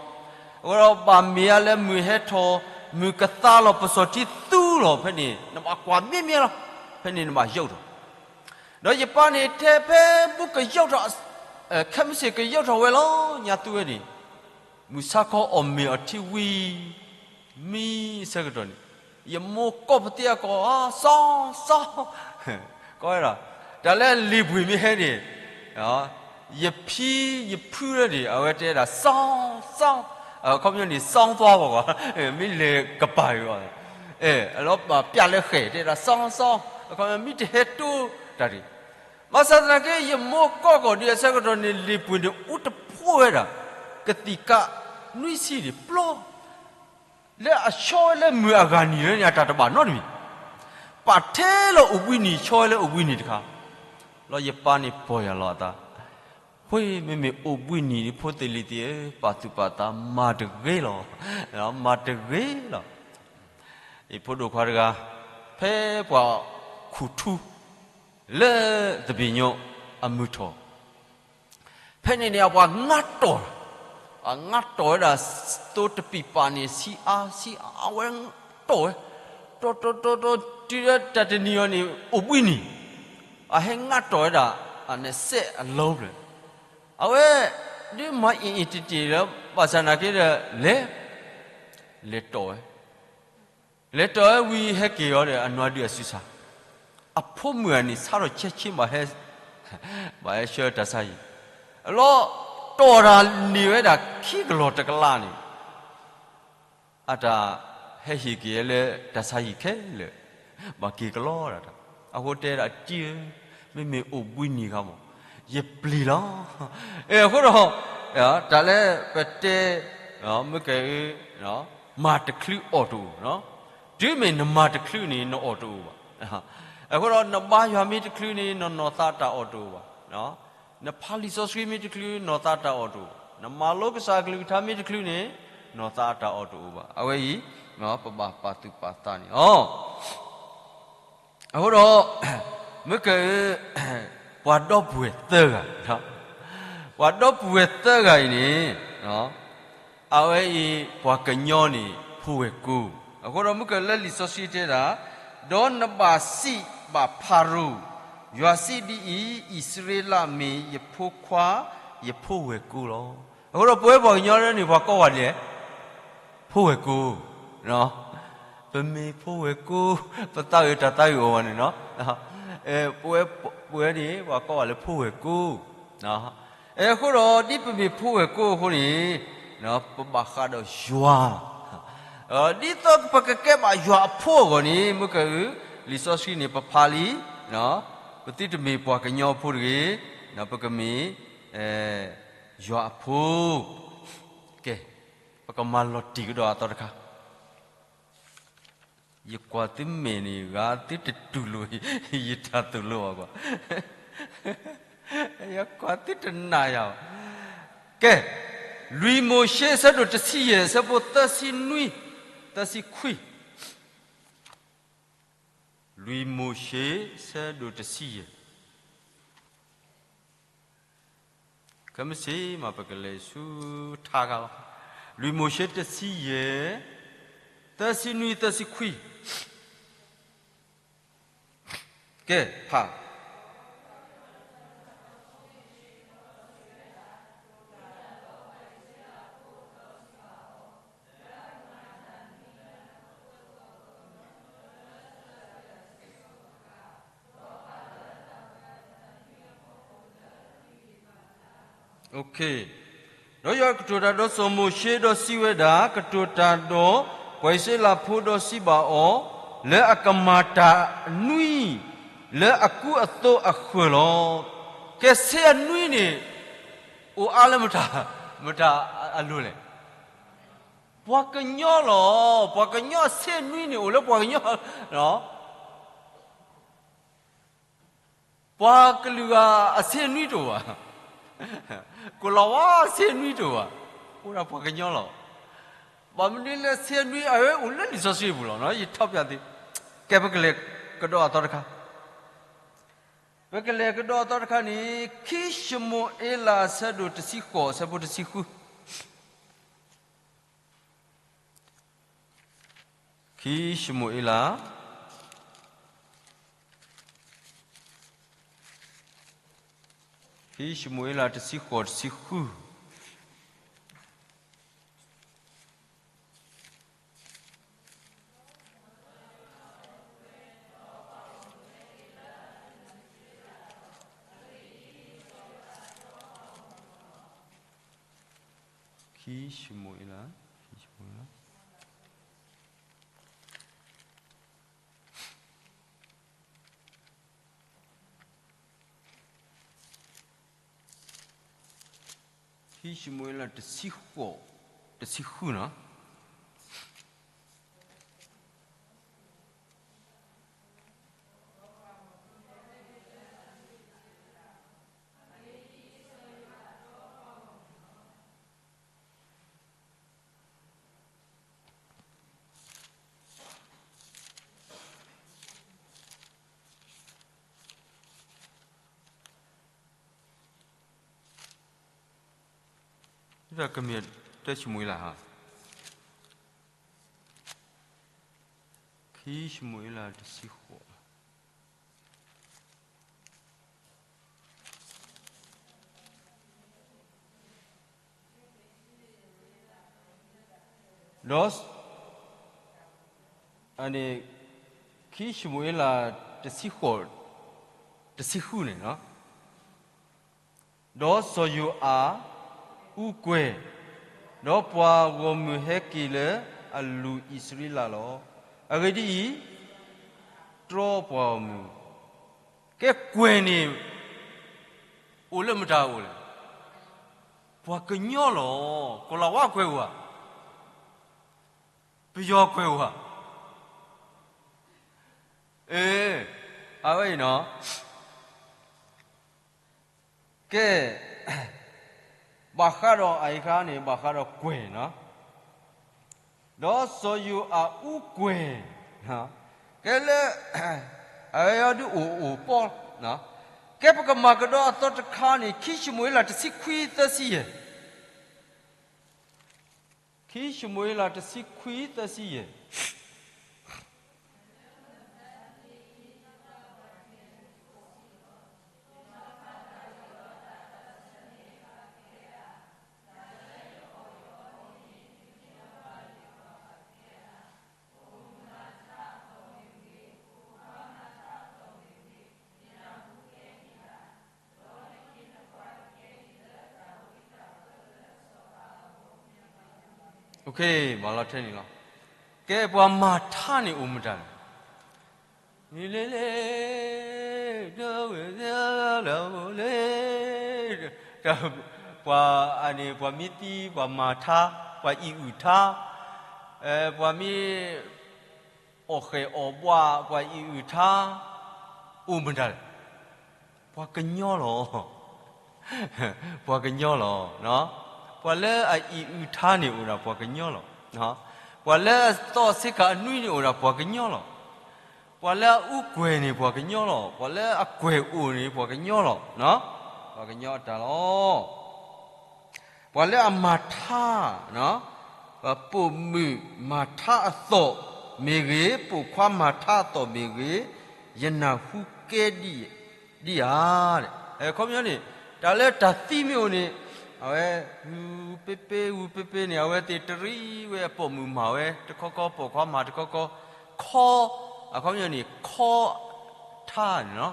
အဃိဒီးဘၣ်မ့ၢ်အါလၢမုၢ်ဟဲထီၣ်, မုၢ်ကသါလီၤ, ပစီၤထံသူလီၤ, ဖဲန့ၣ် နဘၣ်ကွၢ်မ့မ့ၢ်လီၤ, ဖဲန့ၣ်နဘၣ်ယိးထီၣ်. ဒီးယပၢ်န့ၣ်ထဲဖဲဘူးကယိးထီၣ်, ခဲမုၢ်ဆ့ၣ်ကယိးထီၣ်ဝဲလီၤ, ညါသူဝဲန့ၣ်, မုၢ်ဆါခီအီၣ်မ့ၤအီထံဝံၤ, မံဆၢကတီၢ်န့ၣ်, ယမိၢ်ကိးပသံအကိး, စီၤ, စီၤ, ကိးဝဲဒၣ်, တၢ်လၢလံာ်ပှ့ၤမ့ၢ်ဟဲန့ၣ်, ယဖံယဖုလၢန့ၣ် အဝဲတဲဒၣ် စီၤ, စီၤ, အခီပညီန့ၣ် စီၤသွါဘၣ်ကွၢ်, မ့ၢ်လဲၤကပၤအီၤ, လီၤပျၢ်လၢဃဲၣ် တဲဒၣ် စီၤ, စီၤ, အခီပညီမ့ၢ်တဟဲတိၢ်တၢ်န့ၣ်, ဘၣ်ဆၣ်သနာ်က့ ယမိၢ်ကိးကီၢ်ဒုးအဆၢကတီၢ်န့ၣ် လံာ်ပှ့ၤန့ၣ် အူတဖိဝဲဒၣ်, ကသံၣ်ကးနွံဆံန့ၣ် ပျီ လၢအဆီဝဲလၢမုၢ်အဂၤနံၤလၢန့ၣ် အတၢ်တဘၣ်နီတမံၤ, ပာ်ထဲလီၤအိၣ်ဘှံးနံၤ ဆီဝဲလၢအိၣ်ဘှံးနံၤတခါ, လီၤယပၢ်န့ၣ်ပီၢ်ယၤလီၤအသး, ဃ့မ့မ့ၢ်အိၣ်ဘှံးနံၤ ဖိသ့ၣ်လံၤသ့ၣ်ဧၢ, ပာ်သူၣ်ပာ်သးမၤတဂ့ၤလီၤ, မၤတဂ့ၤလီၤ. ယဖိဒိၣ်ခွါတဂၤ, ဖဲပှၤခူၣ်ထူ လၢသဘ့ၣ်ညိအမုၢ်ထီၣ် ဖဲန့ၣ်န့ၣ် အပှၤငါတီၢ်, အငါတီၢ်ဝဲဒၣ်, သိတပံာ်ပာ်န့ၣ် ဆံးအါဆံးအါဝဲတီၢ်ဝဲ, တီၢ်တီၢ်တီၢ်တီၢ်တုၤလၢတၢ်တနံၤအံၤန့ၣ် အိၣ်ဘှံးနံၤ, အဟဲငါတီၢ်ဝဲဒၣ်, အနစဲးအလီဖျၢၣ်, အဝဲ, ဒ်မၤအံၤအံၤတ့ၢ်တ့ၢ်လၢ ဘၣ်ဆၣ်သနာ်က့ဒီး လဲၤ, လဲၤတီၢ်ဝဲ လဲၤတီၢ်ဝဲဝံၤဟဲက့ၤအီၤဒီး အနွားဒုးအစုဆါ, အဖိမုၣ်အန့ၣ် ဆါထီၣ်ဆဲးဆ့ ဘၣ်ဟဲဆှၢတၢ်ဆါဟံၣ်, အလီၤ, တီၢ်တၢ်န့ၢ်ဝဲဒၣ်ခံကလီၢ်တကလးန့ၣ်, အတၢ်ဟဲဟ့ၣ်က့ၤလၢတၢ်ဆါဟံၣ်ခဲလၢာ်, ဘၣ်က့ၤကလီတၢ်, အဃိတဲဒၣ်တံၢ်ဧၢ, မ့မ့ၢ်အိၣ်ဘှံးနံၤခါမး, ယပျံၤလီၤ. အဃိဒီး, တၢ်လၢပတဲ, မ့ၢ်ကဲ, မၤတချုးအီၣ်တအိၣ်, တုၤမ့ၢ်နမၤတချုးန့ၣ် နအီၣ်တအိၣ်ဘၣ်. အဃိဒီးနဘါယွၤမ့ၢ်တချုးန့ၣ် နနီၢ်သးတၢ်အီၣ်တအိၣ်ဘၣ်. နဖးလံာ်စီဆှံမ့ၢ်တချုး နီၢ်သးတၢ်အီၣ်တအိၣ်ဘၣ်. နမၤလိကစၢ်အကလုၢ်ကထါမ့ၢ်တချုးန့ၣ်, နီၢ်သးအတၢ်အီၣ်တအိၣ်ဘၣ်. အဝဲအံၤ, ပဘၣ်ပာ်သူၣ်ပာ်သးန့ၣ်လီၤ. အဃိဒီး, မ့ၢ်ကဲ, ပှၤဒီပုၢ်ဝဲၢ်သၢဂၤ, ပှၤဒီပုၢ်ဝဲၢ်သၢဂၤအံၤန့ၣ်, အဝဲအံၤပှၤကညီန့ၣ် ဖိဝဲၢ်ကိ, အဃိဒီးမ့ၢ်ကဲလၢလံာ်စီဆှံတဲဒၣ်, ဒီးနဘၣ်စံးဘၣ်ဖၤရိၤ, ယွၤစံးဒ်အံၤ, အံၣ်စရ့လးမ့ၢ်ယဖိခွါ, ယဖိဝဲၢ်ကိလီၤ. အဃိဒီးပဝဲပှၤကညီန့ၣ် ပှၤကိးဝဲဒ်လဲၣ်, ဖိဝဲၢ်ကိ, ပမ့ၢ်ဖိဝဲၢ်ကိ, ပသးအုးတၢ်သးအုးအီၤဘၣ်န့ၣ်, ပဝဲ, ပဝဲန့ၣ် ပှၤကိးဝဲလၢဖိဝဲၢ်ကိ, အဃိဒီးဒ်ပမ့ၢ်ဖိဝဲၢ်ကိအဃိန့ၣ်, ပဘၣ်ဃးဒီးယွၤ, ဒ်သိးပကကဲဘၣ်ယွၤအဖိအဂီၢ်န့ၣ် မ့ၢ်ကဲ, လံာ်စီဆှံန့ၣ် ပဖးလံ, ပသုတမ့ၢ်ပှၤကညီအဖိတဂ့ၤ, ပကမ့ၢ်, ယွၤအဖိ, ကဲ, ပကမၤလီၤတံၢ်ကဒီးအသီတခါ ယကွၢ်သုမဲာ်န့ၣ် ဂၤသုတတူၢ်လိာ် ယတၢ်သိၣ်လိဘၣ်ကွၢ်, ယကွၢ်သုတနာ်ယၤဘၣ်, ကဲ, လွံၢ်မိၤၡ့ဆၢဒိၣ်တဆံယဲၢ် ဆၢဖိသၢဆံနွံ, သၢဆံခွံ, လွံၢ်မိၤၡ့ဆၢဒိၣ်တဆံယဲၢ် ခဲမုၢ်ဆ့ၣ်မး ပကလဲၤဆူထါခါလီၤ. လွံၢ်မိၤၡ့တဆံယဲၢ်, သၢဆံနွံ သၢဆံခွံ, ကဲ, ဖး ဒီးယွၤကတိၤတၢ်ဒီးစီၤမိၤၡ့ ဒီးစံးဝဲဒၣ်, ကတိၤတၢ်ဒီးပှၤအံၣ်စရ့လးဖိ ဒီးစံးဘၣ်အီၤ, လၢအကမၤတၢ်အနွံ လၢအကူအသိးအဃၢၤလီၤ. ကဲ, ဆ့အနွံန့ၣ် အိၣ်အါလၢမတၤ, မတၤအလိၤလဲၣ်. ပှၤကညီလီၤ. ပှၤကညီအဆ့အနွံန့ၣ် အိၣ်လၢပှၤကညီလီၤ. ပှၤကလုာ်ဂၤအဆ့အနွံတအိၣ်ဘၣ်. ကိၣ်လၤဝါအဆ့အနွံတအိၣ်ဘၣ်. အိၣ်ဒၣ်ပှၤကညီလီၤ. ဘၣ်မနုၤလၢဆ့အနွံအဝဲအိၣ်လၢလံာ်စီဆှံပူၤလီၤ. ယထီၣ်ပျၢ်သု, ကဲပကလဲၤကဒီးအသီတခါ, ပကလဲၤကဒီးအသီတခါန့ၣ် ခံၡမူၤအ့လး အဆၢဒိၣ်တဆံဃိး အဆၢဖိတဆံဃု ခံၡမူၤအ့လး, ခံၡမူၤအ့လးတဆံဃိးတဆံဃု. ခံၡမူၤအ့လး, ခံၡမူၤအ့လး ခံၡမူၤအ့လးတဆံဃိး, တဆံဃုနီၤ. ကမ့ၢ်တၢၡမူၤအ့လး, ခံၡမူၤအ့လးတဆံဃိး. ဒီး အန့ၣ် ခံၡမူၤအ့လးတဆံဃိး, တဆံဃုန့ၣ်လီၤ. ဒီးစီၤယိၤအၤအူကွဲၤ, ဒီးပှၤဂီၢ်မုၢ်ဟဲက့ၤလၢအလူၤအံၣ်စရ့လးလီၤ. အဂ့ၢ်ဒ်အံၤ, တြီပှၤဂီၢ်မုၢ်, ကဲကွဲၤန့ၣ် အိၣ်လၢမတၤအိၣ်လဲၣ်. ပှၤကညီလီၤ. ကီၤလၤဝါကွဲၤအိၣ်ဧါ, ပယီၤကွဲၤအိၣ်ဧါ. အ့, အဝဲအံၤနီၤ, ကဲ, ဘၣ်ဃးဒီးအအံၤခါန့ၣ် ဘၣ်ဃးဒီးကွဲၤနီၤ, ဒီးစီၤယိၤအၤအူကွဲၤ, ကဲလၢ အဝဲအံၤဒုးအိၣ်အိၣ်ပီ, ကဲပကမၤကဒီးအသီတခါန့ၣ် ခံၡမူၤအ့လးတဆံခွံသၢဆံယဲၢ်, ခံၡမူၤအ့လးတဆံခွံသၢဆံယဲၢ်. မၤလီၤထဲန့ၣ်လီၤ. ကဲပှၤမၤထါန့ၣ်အိၣ်မတၤလဲၣ်. လဲၤလဲၤ, လဲၤ, ပှၤ, အန့ၣ် ပှၤမ့ၢ်သံ ပှၤမၤထါ, ပှၤအံၣ်အုၣ်ထါ, ပှၤမ့ၢ် အီၣ်ဃဲၣ်အီၣ်ဘှး ပှၤအံၣ်အုၣ်ထါ, အိၣ်မတၤလဲၣ်. ပှၤကညီလီၤ. ပှၤကညီလီၤ. ပှၤလၢအအံၣ်အုၣ်ထါန့ၣ်အိၣ်ဒၣ်ပှၤကညီလီၤ. ပှၤလၢအသီၣ်ဆ့ကၤအနွံန့ၣ်အိၣ်ဒၣ်ပှၤကညီလီၤ. ပှၤလၢအအူကွဲၤန့ၣ်ပှၤကညီလီၤ. ပှၤလၢအကွဲၤအိၣ်န့ၣ်ပှၤကညီလီၤ. ပှၤကညီအတၢ်လီၤ. ပှၤလၢအမၤထါ, ပပိာ်မုၣ်မၤထါအသိးမ့ၢ်ဂ့ၤ, ပိာ်ခွါမၤထါအသိးမ့ၢ်ဂ့ၤ, ယနၢ်ဟူကဲဒံးဧါ. အခီပညီန့ၣ် တၢ်လၢတၢ်သံမ့ၢ်အိၣ်န့ၣ် အဝဲဂုၤပ့ပ့ဂုၤပ့ပ့န့ၣ် အဝဲသ့ၣ်တရံးဝဲအပိာ်မုၣ်မၤဝဲတခီခီ ပိာ်ခွါမၤတခီခီ, ခီ, အခီပညီန့ၣ် ခီထါန့ၣ်လီၤ.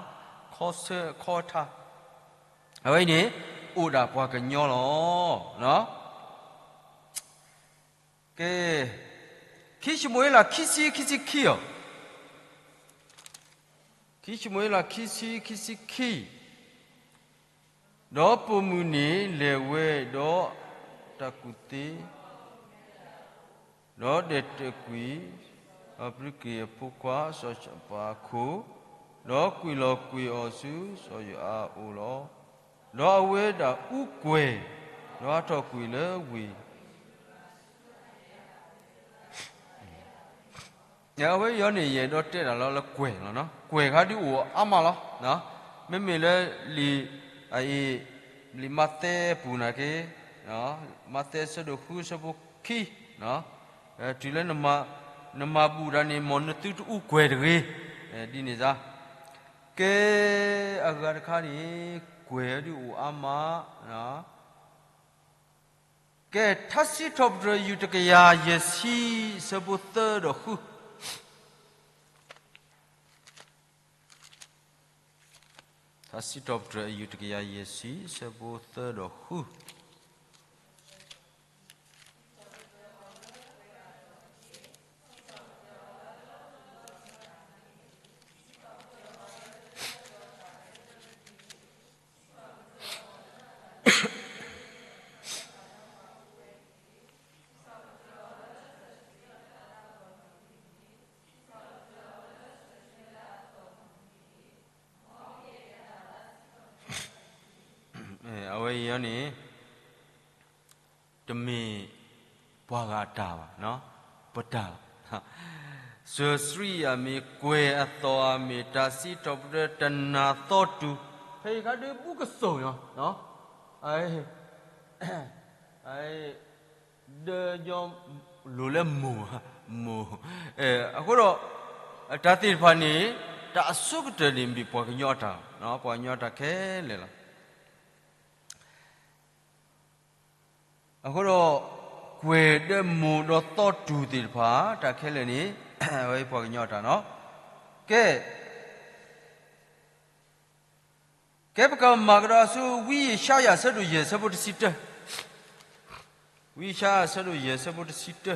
ခီဆၢခီထါ အဝဲအံၤန့ၣ် အိၣ်ဒၣ်ပှၤကညီလီၤ. ကဲ, ခံၡမူၤအ့လးခံဆံ ခံဆံခံအီၤ, ခံၡမူၤအ့လးခံဆံ ခံဆံခံ. ဒီးပိာ်မုၣ်န့ၣ်လဲၤဝဲဒီးတၢ်ကူၣ်သ့ ဒီးဒဲးတကွံာ် အပျုၤက့ၤအဖိခွါစီၤၡပၤအခိၣ်, ဒီးကွံာ်လီၤကွံာ်အီၤဆူစီၤယိၤအၤအအိၣ်လီၤ. ဒီးအဝဲဒၣ်အူကွဲၤ, ဒီးဟးထီၣ်ကွံာ်လၢဝ့ၢ် အဝဲအံၤန့ၣ် ယအဲၣ်ဒိးတဲတၢ်လီၤလၢကွဲၤလီၤ. ကွဲၤခါဒုးအိၣ်အါမးလီၤ. မ့မ့ၢ်လၢလံာ်, အအံၤ, လံာ်မးသဲအပူၤနာ်က့, မးသဲအဆၢဒိၣ်ဃုအဆၢဖိခံ, တုၤလၢနမၤ နမၤဘူၣ်တၢ်န့ၣ် မ်နသုတအူကွဲၤတဂ့ၤ, ဒ်န့ၣ်စ့ၢ်. ကဲ, အဂၤတခါန့ၣ် ကွဲၤဒုးအိၣ်အါမး, ကဲ, ထါစံးထီၣ်ပတြၢၤ ယူၢ်တကယၤယဲၢ်ဆံ ဆၢဖိသၢဒီးဃု. ထါစံးထီၣ်ပတြၢၤ ယူၢ်တကယၤယဲၢ်ဆံ ဆၢဖိသၢဒီးဃု. အဝဲအံၤန့ၣ် တမ့ၢ်ပှၤဂၤအတၢ်ဘၣ်, ပတၢ်, စီဆှံအမ့ၢ်ကွဲၤအသီၣ်အမ့ၢ် တၢ်စံးထီၣ်ပတြၢၤတနၢ်သီတူၢ်, ဖဲအံၤခါဒုးဘူးကစိာ်ညီ, ဒီးညီလိၤလၢမိၢ်, မိၢ်, အဃိဒီး တၢ်သ့ၣ်တဖၣ်န့ၣ် တၢ်အဆိကတၢၢ်န့ၣ် မ့ၢ်ပှၤကညီအတၢ်, ပှၤကညီအတၢ်ခဲလၢာ်လီၤ. အဃိဒီး ကွဲၤဒီးမိၢ်ဒီးသီတူၢ်သ့ၣ်တဖၣ် တၢ်ခဲလၢာ်န့ၣ် အဝဲပှၤကညီအတၢ်နီၤ. ကဲ, ကဲပကမၤကဒီးဆူ ဝံယၡါယၤ အဆၢဒိၣ်ယဲၢ် အဆၢဖိတဆံတၢ, ဝံယၡါယၤ အဆၢဒိၣ်ယဲၢ် အဆၢဖိတဆံတၢ,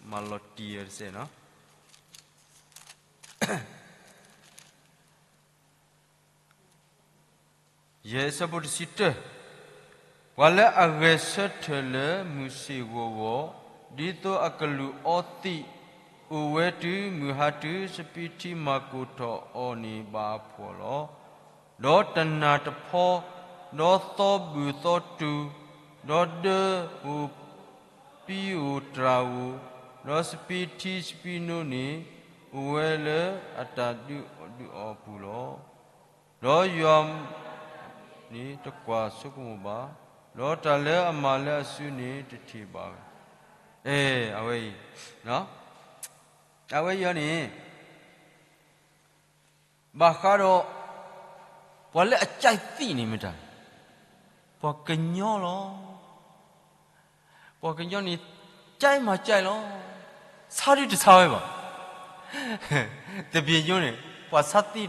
မၤလီၤတံၢ်ဝဲတစဲးနီၤ. ယဲၢ် အဆၢဖိတဆံတၢ, ပှၤလၢအဂဲၤဆၢထၢၣ်လၢမုၢ်ဆ့ၣ်ဂီၤဂီၤ, ဒ်သိးအကလူးအီသံး, အိၣ်ဝဲတုၤမုၢ်ဟါတုၤ စပံးထံမၤကိၢ်ထီၣ်အီၤန့ၣ်ဘၣ်အဖှီၣ်လီၤ. ဒီးတနၢ်တဖီ, ဒီးသီဘူၣ်သီတူၢ်, ဒီးဒၢဧိၤ ပံဧိၤတြၤဧိၤ, ဒီးစပံးထံစပံးနိန့ၣ် အိၣ်ဝဲလၢအတၢ်ဒုးအီၣ်ဒုးအီအပူၤလီၤ. ဒီးယွၤန့ၣ်တကွၢ်ဆိကမိၣ်ဘၣ်, ဒီးတၢ်လၢအမၤလၢအစုန့ၣ်တထံၣ်ဘၣ်ဝဲ. အဲ, အဝဲအံၤ, အဝဲအံၤန့ၣ် ဘၣ်ဃးဒီး ပှၤလၢအကၠဲးသံၣ်န့ၣ်မ့ၢ်တၢ်, ပှၤကညီလီၤ. ပှၤကညီန့ၣ် ကၠဲးမၤကၠဲးလီၤ, ဆါဒုတဆါဝဲဘၣ်. တဘ့ၣ်ညိန့ၣ် ပှၤဆါသံ,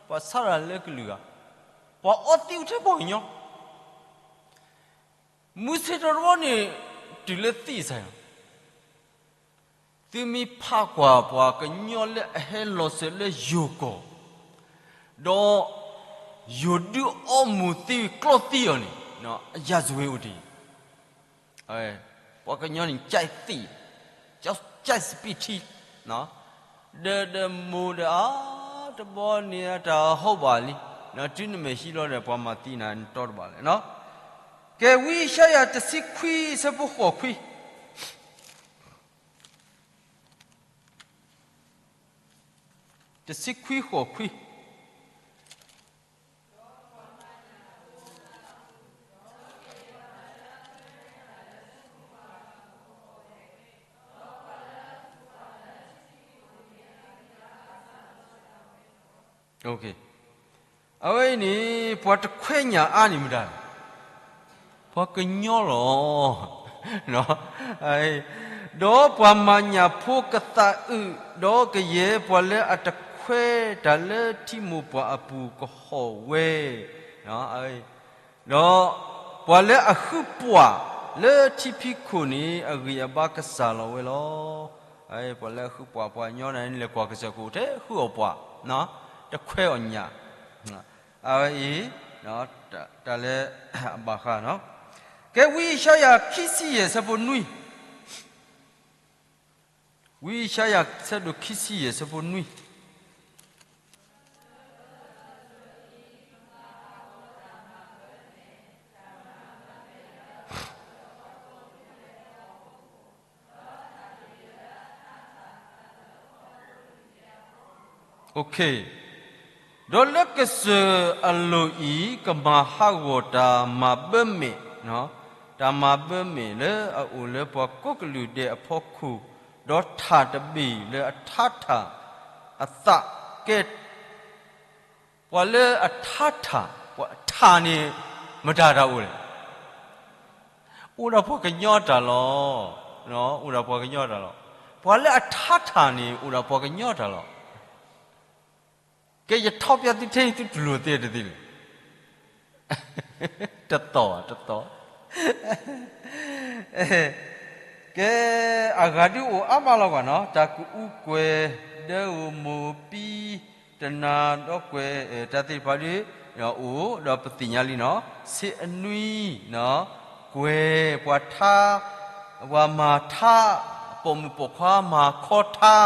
ပှၤဆါတၢ်လၢကလုာ်ဂၤ, ပှၤအီသံးအိၣ်ထဲပှၤကညီ, မုၢ်ဆ့ၣ်ထီၣ်တဘျီန့ၣ် တုၤလၢသံၣ်စၢ် သုမ့ၢ်ဖးကွၢ်ပှၤကညီလၢအဟဲလီၤစၢၤလၢယိၤကီၢ်, ဒီးယိၤဒုးအီမိၢ်သံကျီသံအီၤန့ၣ်, အရာဇဝင်အိၣ်တ့ၢ်, ပှၤကညီန့ၣ် ကၠဲးသံၣ်, ကၠဲးစပံးထံ, ဒီးဒီးမိၢ်ဒီးအါ, တဘျီန့ၣ်အတၢ်ဟီၣ်ဘၣ်လံ, တုၤနမဲာ်ဟံးလီၤဒီး ပှၤမၤသံနၤနတီတဘၣ်လဲၣ်. ကဲဝံယၡါယၤတဆံခွံ အဆၢဖိဃိးခွံ တဆံခွံဃိးခွံ. အဝဲအံၤန့ၣ် ပှၤတခွဲညၣ်အါန့ၣ်မတၤလဲၣ်, ပှၤကညီလီၤ. ဒီးပှၤမၤညၣ်ဖိကသးအုး, ဒီးကယဲၢ်ပှၤလၢအတခွဲတၢ်လၢထံမိၢ်ပှၢ်အပူၤကဟီၣ်ဝဲ, ဒီးပှၤလၢအဃုပှၤလၢထံဖံးခိၣ်န့ၣ် အဂံၢ်အဘါကစၢ်လီၤဝဲလီၤ. ပှၤလၢအဃုပှၤ ပှၤကညီန့ၣ် လဲၤကွၢ်ကစၢၢ်ခိၣ်ထဲဃုအီၣ်ပှၤ, တခွဲအီၣ်ညၣ်, အဝဲအံၤ တၢ်လၢအဘၣ်ဃးနီၤ. ကဲဝံယၡါယၤခံဆံယဲၢ် အဆၢဖိနွံ, ဝံယၡါယၤ အဆၢဒိၣ်ခံဆံယဲၢ် အဆၢဖိနွံ. ဒီးလၢကစၢၢ်အလိၤအံၤ ကမၤဟးဂီၤတၢ်မၤဘၢမ့ၣ်, တၢ်မၤဘၢမ့ၣ်လၢအအိၣ်လၢပှၤကိးကလုာ်ဒဲးအဖီခိၣ် ဒီးထးတဘ့ၣ်လၢအထါထးအသးကဲ ပှၤလၢအထါထး, ပှၤထးန့ၣ် မတၤတၢ်အိၣ်လဲၣ်. အိၣ်ဒၣ်ပှၤကညီတၢ်လီၤ. အိၣ်ဒၣ်ပှၤကညီတၢ်လီၤ. ပှၤလၢအထါထးန့ၣ် အိၣ်ဒၣ်ပှၤကညီတၢ်လီၤ. ကဲ ယထီၣ်ပျဲသုထဲအံၤ သုတူၢ်လိာ်သ့တသ့လဲၣ်. တသီၣ်, တသီၣ်. ကဲ, အဂၤဒုးအိၣ်အါမးလီၤကွၢ်နီၤ, တၢ်ကအူကွဲၤ, ဒၢဧိၤမိၢ်ပံ, တနၤဒီးကွဲၤ, တၢ်သ့ၣ်တဖၣ်ဒုးအိၣ်, ဒီးပသ့ၣ်ညါလံနီၤ, ဆ့အနွံ, ကွဲၤ, ပှၤထါ, ပှၤမၤထါ, ပိာ်မုၣ်ပိာ်ခွါမၤခီထါ,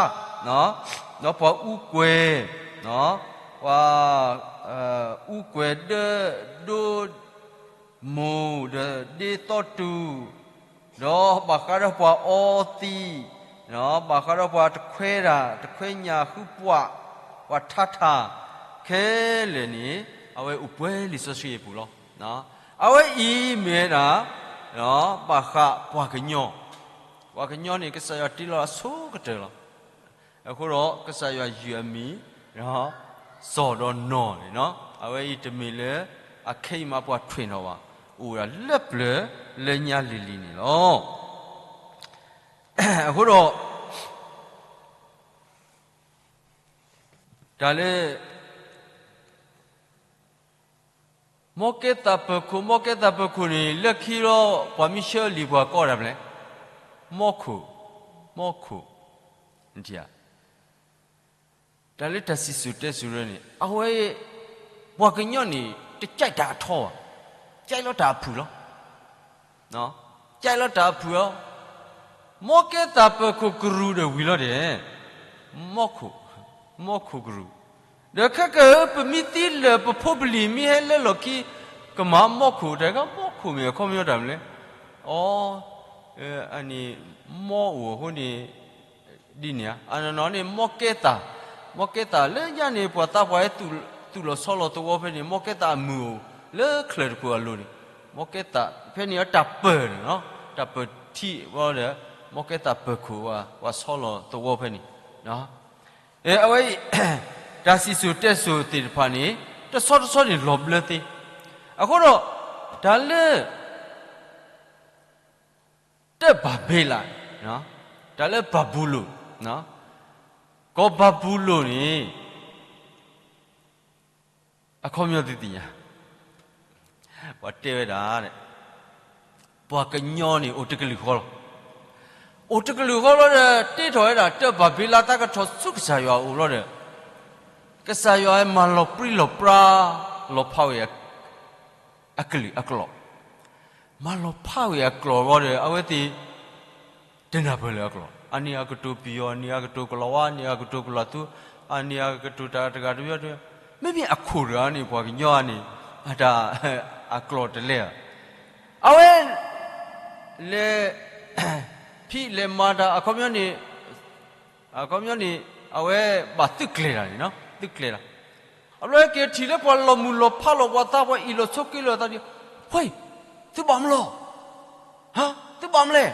ဒီးပှၤအူကွဲၤ, ပှၤအူကွဲၤဒၢဒိ မိၢ်ဒီးဒ့သီတူၢ်, ဒီးဘၣ်ဃးဒီးပှၤအီသံး, ဒီးဘၣ်ဃးဒီးပှၤတခွဲတၢ်, တခွဲညၣ်ဃုပှၤ, ပှၤထါထးခဲလၢာ်န့ၣ်, အဝဲအိၣ်ပှဲၤလံာ်စီဆှံအပူၤလီၤ. အဝဲအံၤမ့ၢ်ဝဲဒၣ် ဘၣ်ဃးပှၤကညီ, ပှၤကညီန့ၣ် ကစၢ်ယွၤတ့လီၤအဆိကတၢၢ်လီၤ. အဃိဒီးကစၢ်ယွၤယုၢ်အမံၤ, စီၤဒီးနီၢ်န့ၣ်, အဝဲအံၤတမ့ၢ်လၢအခဲအံၤမးပှၤထွဲးနီၣ်ဘၣ်, အိၣ်ဝဲဒၣ်လၢပျၢၤလၢညါလံၤလံၤန့ၣ်လီၤ. အဃိဒီး တၢ်လၢ မ်ကဲသးပၢၤခိၣ်, မ်ကဲသးပၢၤခိၣ်န့ၣ် လၢခံလီၤ ပှၤမ့ၢ်ဆှၢလံာ်ပှၤကိးဒၣ်ဖဲလဲၣ်, မ်ခိၣ်, မ်ခိၣ်, တၢ်လၢတၢ်စံၣ်စိၤတဲစိၤရၢန့ၣ် အဝဲ ပှၤကညီန့ၣ် တကြိုက်တၢ်အထီဘၣ်, ကြိုက်လီၤတၢ်အဖုၣ်လီၤ. ကြိုက်လီၤတၢ်အဖုၣ်လီၤ. မ်ကဲသးပၢၤခိၣ်ကရူၢ်ဒီးဝံၤလီၤဒီး မ်ခိၣ်, မ်ခိၣ်ကရူၢ်, ဒီးခဲကၢ ပမ့ၢ်သံလၢာ် ပဖိပလံၤမ့ၢ်ဟဲလၢလီၢ်ခံ ကမၤမ်ခိၣ် တၢ်ဂၤ မ်ခိၣ်မ့ၢ်အခီပညီတၢ်မနုၤလဲၣ်. အီ, အန့ၣ် မ်အိၣ်အဃိန့ၣ် ဒ်န့ၣ်ဧါ, အနီၢ်နီၢ်န့ၣ် မ်ကဲသး, မ်ကဲသးလၢညါန့ၣ် ပှၤသးပှၢ်ဟဲသူၣ်လီၤဆီလီၤသဝီဖဲန့ၣ် မ်ကဲသးအမုၢ်အိၣ်လၢချၢၣ်တခိၣ်အလိၤန့ၣ်, မ်ကဲသးဖဲန့ၣ်အတၢ်ပၢၢ်န့ၣ်, တၢ်ပၢၢ်ထံဝဲဒီး မ်ကဲသးပၢၤခိၣ်ဝဲ ပှၤဆီလီၤသဝီဖဲန့ၣ်. အဝဲအံၤ တၢ်စံၣ်စိၤတဲစိၤသ့ၣ်တဖၣ်န့ၣ် တဆီတဆီန့ၣ်လီၤဘျၢသ့. အဃိဒီး တၢ်လၢ တၢ်ဘၤဘ့လး, တၢ်လၢဘၤဘူလိၣ်, ကီၢ်ဘၤဘူလိၣ်န့ၣ် အခီပညီသုသ့ၣ်ညါ, ပှၤတဲဝဲဒၣ်, ပှၤကညီန့ၣ် အိၣ်တကလုာ်ဃီလီၤ. အိၣ်တကလုာ်ဃီလီၤဒီး တ့ထီၣ်ဝဲဒၣ်တၢ်ဘၤဘ့လး တၢ်ကထီၣ်ဆူကစၢ်ယွၤအအိၣ်လီၤဒီး ကစၢ်ယွၤမၤလီၤပြံလီၤပြါ လီၤဖးဝဲ အကလုာ်အကျိာ်, မၤလီၤဖးဝဲအကျိာ်လီၤဒီး အဝဲသ့ၣ် တနၢ်ပၢၢ်လၢအကျိာ်, အန့ၣ်အကတိၤပယီၤ, အန့ၣ်အကတိၤကလီၤဝါ, အန့ၣ်အကတိၤကလီၤသူ, အန့ၣ်အကတိၤတၢ်တဂၤတမံၤ, မ့မ့ၢ်အခိၣ်တဂၤန့ၣ် ပှၤကညီန့ၣ် အတၢ်အကျိာ်တလဲၣ်ဧါ. အဝဲ လဲၤ ဖံးလဲၤမၤတၢ် အခီပညီန့ၣ် အခီပညီန့ၣ် အဝဲဘၣ်သုးကျဲၤတၢ်န့ၣ်, သုးကျဲၤတၢ်. အဘျီက့ၤထံၣ်လၢပှၤလီၤမုၢ်လီၤဖးလီၤ ပှၤသးပှၢ်အ့ၣ်လိာ်ဆိးက့လိာ်သးဒီး, ဝ့ၢ်, သုဘၣ်မလီၤ, သုဘၣ်မလဲၣ်,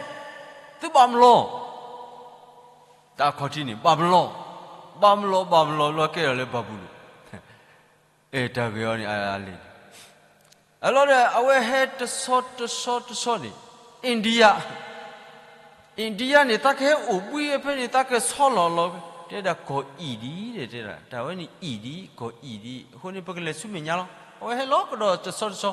သုဘၣ်မလီၤ. တၢ်အခီၣ်ထံးန့ၣ် ဘၣ်မလီၤ, ဘၣ်မလီၤ ဘၣ်မလီၤ လီၤကဲထီၣ်လၢဘၤဘူလိၣ်, အဲ တၢ်ဂ့ၢ်အီၤန့ၣ် အလဲၤန့ၣ်, အလီၤဒီး အဝဲဟဲတဆီတဆီတဆီန့ၣ် India, India န့ၣ် သးကဟဲအိၣ်ဘှံးဖဲန့ၣ် သးကဆီလီၤလီၤ, တဲဒၣ်ကီၢ်အံၣ်ဒံး တဲဒၣ် တၢ်ဝဲန့ၣ်အံၣ်ဒံး ကီၢ်အံၣ်ဒံး အဃိန့ၣ် ပကလဲၤဆူမဲာ်ညါလီၤ. အဝဲဟဲလီၤကဒီးတဆီတဆီ,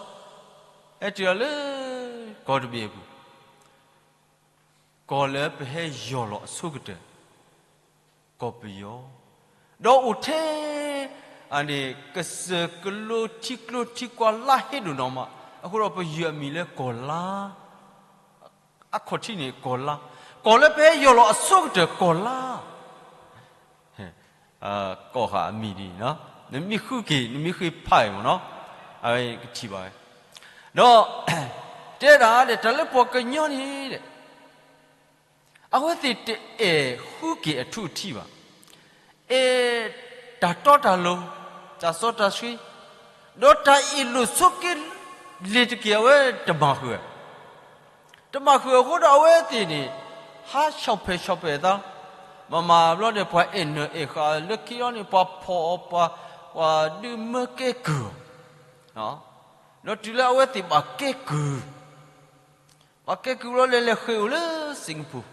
ဟဲတုၤလီၤလၢ ကီၢ်တဘ့ၣ်အပူၤ ကီၢ်လၢပဟဲယီၢ်လီၤအဆိကတၢၢ်, ကီၢ်ပယီၤ, ဒီးအိၣ်ထဲ အန့ၣ် ကစၢၢ်ကလိထံကျိထံကွၢ်လါဟ့ဒိၣ်နီၢ်မး, အဃိဒီးပယုၢ်အမံၤလၢကီၢ်လါ, အခီၣ်ထံးန့ၣ်ကီၢ်လါ, ကီၢ်လၢပဟဲယီၢ်လီၤအဆိကတၢၢ်ကီၢ်လါ ကီၢ်ဃာ်အမံၤဒ်န့ၣ်, နမ့ၢ်ဃုက့ၤ နမ့ၢ်ဃ့ဖးအံၤမ့ၢ်နီၤ, အဝဲကထံၣ်ဘၣ်ဝဲ, ဒီး တဲဒၣ်ဒီး တၢ်လၢပှၤကညီန့ၣ်ဒီး အဝဲသ့ၣ်တအဲၣ်ဃုက့ၤအထူအထံးဘၣ်, အဲၣ်တၢ်တီတၢ်လိၤ, တၢ်စီတၢ်ဆှံ, ဒီးတၢ်အ့ၣ်လိာ်ဆိးက့လိာ်တက့ၢ် အဝဲတမၤဃုာ် တမၤဃုာ်အဃိဒီးအဝဲသ့ၣ်န့ၣ်, ဟးဆီၣ်ဖဲးဆီၣ်ဖဲးသး, မၤမၤဘျီဒီး ပှၤအဲၣ်နၢၤအဲၣ်ဃာ်လၢခံလီၤန့ၣ် ပှၤဖီၣ်အီၤ ပှၤ ပှၤဒုးမၢကဲကုၢ်အီၤ, ဒီးတုၤလၢအဝဲသ့ၣ်ဘၣ်ကဲကုၢ်, ဘၣ်ကဲကုၢ်ဘျီလဲၤလဲၤဃ့ၢ်အိၣ်လၢစ့ၣ်ကပူၤ,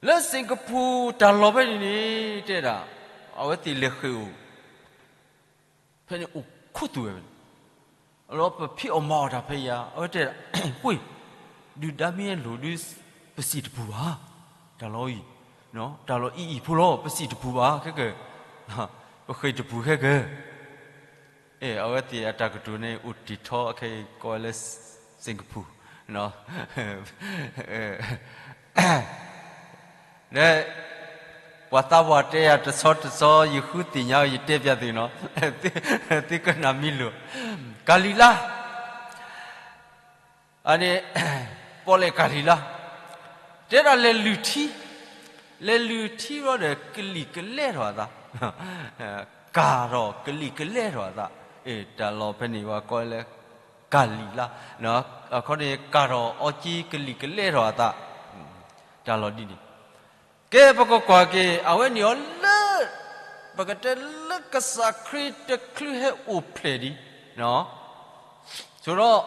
လၢစ့ၣ်ကပူၤတၢ်လီၢ်ဖဲန့ၣ်န့ၣ် တဲဒၣ်, အဝဲသ့ၣ်လဲၤဃ့ၢ်အိၣ် ဖဲန့ၣ်အိၣ်ခူသူၣ်ဝဲဖဲန့ၣ်, လီၤပဖံးအီၣ်မၤအီၣ်တၢ်ဖဲအံၤဧါ, အဝဲတဲဒၣ်, ဝ့ၢ်, ဒုၣ်ဒါမ့ၢ်လိၣ်ဒုး ပစံၣ်တပူၤဘၣ်, တၢ်လီၢ်အံၤ, တၢ်လီၢ်အံၤအံၤဖိလီၤ ပစံၣ်တပူၤဘၣ်ခဲကၢ်, ပဃ့ၢ်တပူၤခဲကၢ် အဲ အဝဲသ့ၣ်အတၢ်ကတိၤန့ၣ် အိၣ်တ့ၢ်ထီအခဲအံၤ ကိးဝဲလၢ Singapore ဒီး ပှၤသးပှၢ်တဲယၤ တဆီတဆီ ယဃုသ့ၣ်ညါ ယတဲပျးသုနီၤ, သုကနၣ်မံလိာ်, ကၤလံၤလါ အန့ၣ် ပီၣ်လဲၣ်ကၤလံၤလါ, တဲဒၣ်လဲၤလုၢ်ထံ, လဲၤလုၢ်ထံဘျီဒီး ကလံာ်ကလဲထီၣ်အသး, ကၢ်ထီၣ်ကလံာ်ကလဲထီၣ်အသး, အ့ တၢ်လီၢ်ဖဲန့ၣ် ပှၤကိးလၢ ကၤလံၤလါ, အခီန့ၣ် ကၢ်ထီၣ်အီက့ ကလံာ်ကလဲထီၣ်အသး, တၢ်လီၢ်ဒ်န့ၣ် ကဲ ပကကွၢ်က့ၤ အဝဲန့ၣ်အီၤလၢ ပကတဲလၢကစၢ်ခရံာ်တချုးဟဲအိၣ်ဖျဲၣ်ဒံး, ဆိဒီး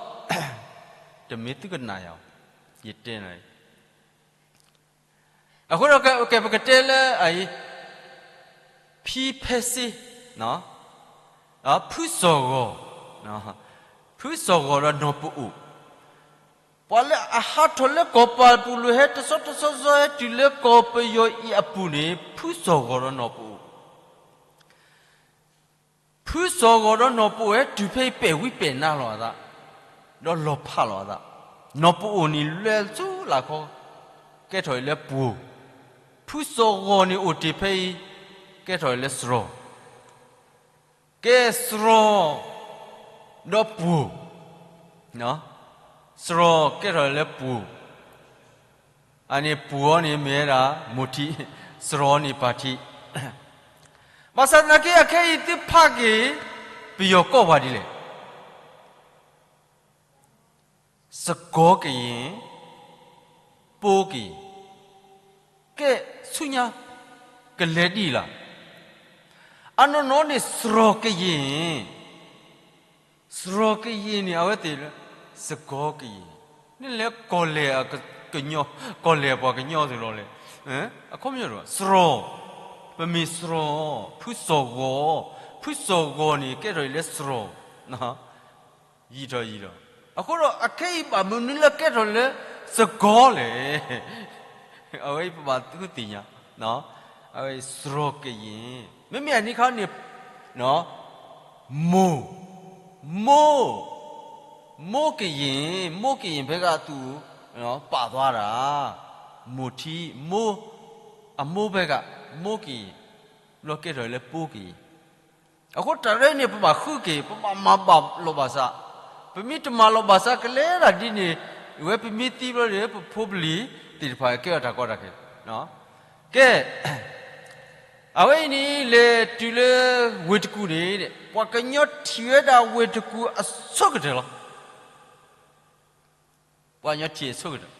တမ့ၢ်သုကနၣ်ယၤ, ယတဲနၤ, အဃိဒီး ကဲ ပကတဲလၢအအံၤ ဖံဖဲစ့ ဖုစီၤဂီၤ, ဖုစီၤဂီၤဒီးနီၢ်ပအိၣ်, ပှၤလၢအဟးထီၣ်လၢကီၢ်ပၢ်ပူၤ လၢဟဲတဆီတဆီဆီ ဟဲတုၤလၢကီၢ်ပယီၤအံၤအပူၤန့ၣ် ဖုစီၤဂီၤဒီးနီၢ်ပအိၣ်, ဖုစီၤဂီၤဒီးနီၢ်ပအိၣ် ဟဲတုၤဖဲအံၤ ပဲာ်ဝံပဲာ်နါလီၤအသး, ဒီးလီၤဖးလီၤအသး, နီၢ်ပအိၣ်န့ၣ်လဲၤဆူလၢခီ, ကဲထီၣ်အံၤလၢပှိၤ, ဖုစီၤဂီၤန့ၣ်အိၣ်တ့ၢ်ဖဲအံၤ, ကဲထီၣ်အံၤလၢစရီ, ကဲစရီ, ဒီးပှိၤ, စရီကဲထီၣ်လၢပှိၤ, အန့ၣ်ပှိၤအီၤန့ၣ်မ့ၢ်ဝဲဒၣ်မိၢ်ထံ, စရီန့ၣ်ပၢ်ထံ, ဘၣ်ဆၣ်သနာ်က့ အခဲအံၤသုဖးက့ၤ ပယီၤကိးပှၤဒ်လဲၣ် စကီကယ့ၣ်, ပိကယ့ၣ်, ကဲဆူညါ, ကလဲၤဒ်လဲၣ်, အနီၢ်နီၢ်န့ၣ် စရီကယ့ၣ်, စရီကယ့ၣ်န့ၣ် အဝဲသ့ၣ်လၢ စကီကယ့ၣ်, န့ၣ်လဲၤကီၢ်လဲၢ်ကညီ, ကီၢ်လဲၢ်ပှၤကညီသ့ၣ်လီၤလဲၣ်, အခီပညီတဂၤ စရီ, ပမ့ၢ်စရီ, ဖုစီၤဂီၤ, ဖုစီၤဂီၤန့ၣ် ကဲထီၣ်အံၤလၢစရီ ယံာ်ထီၣ်ယံာ်ထီၣ်, အဃိဒီးအခဲအံၤဘၣ်မနုၤလၢကဲထီၣ်လၢစကီလဲၣ်, အဝဲအံၤပဘၣ်သ့ၣ်ညါ, အဝဲစရီကယ့ၣ်, မ့မ့ၢ်အန့ၣ်ခါန့ၣ်, မိၢ်, မိၢ်, မိၢ်ကယ့ၣ်, မိၢ်ကယ့ၣ်ဖဲဂၤသူၣ်, ပာ်သွားတာ, မိၢ်ထံ, မိၢ်, အမိၢ်ဖဲဂၤ, မိၢ်ကယ့ၣ်, ဘျီကဲထီၣ်လၢပိကယ့ၣ် အဃိတၢ်ရဲၣ်န့ၣ် ပဘၣ်ဃုက့ၤ, ပဘၣ်မၤဘၣ်လိာ်ဘၣ်စး, ပမ့ၢ်တမၤလိာ်ဘၣ်စးကလဲၤဒၣ်ဒ်န့ၣ်, အဝဲပမ့ၢ်သံဘျီန့ၣ် ပဖိပလံၤသ့ၣ်တဖၣ်ကဲထီၣ်တၢ်ကီတၢ်ခဲ, ကဲ, အဝဲအံၤန့ၣ် လဲၤတုၤလၢဝ့ၢ်တကူၣ်န့ၣ်, ပှၤကညီထံၣ်ဝဲဒၣ်ဝ့ၢ်တကူၣ်အဆိကတၢၢ်လီၤ. ပှၤကညီထံၣ်အဆိကတၢၢ်,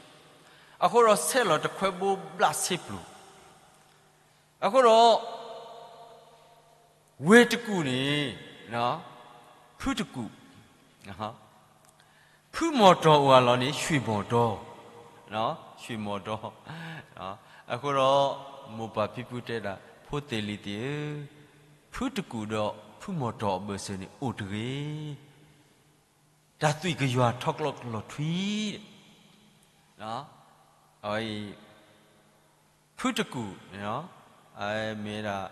အဃိဒီးဆဲးလီၤတခွဲဘိဘျးဆ့ပျိၢ်, အဃိဒီး ဝ့ၢ်တကူၣ်န့ၣ်, ဖုတကူၣ်, ဖုမီၤတီၤအိၣ်အလီၢ်န့ၣ် ရွှေမော်တော်, ရွှေမော်တော်, အဃိဒီး မိၢ်ပၢ်ဖံဖုတဲဒၣ် ဖိသ့ၣ်လံၤသ့ၣ်ဧၢ, ဖုတကူၣ်ဒီးဖုမီၤတီၤအဘၢၣ်စၢၤန့ၣ်အိၣ်တဂ့ၤ တၢ်သွံၣ်ကယွၤထီကျိလီၤထွံ, အဝဲအံၤ, ဖုတကူၣ်, မ့ၢ်ဝဲဒၣ်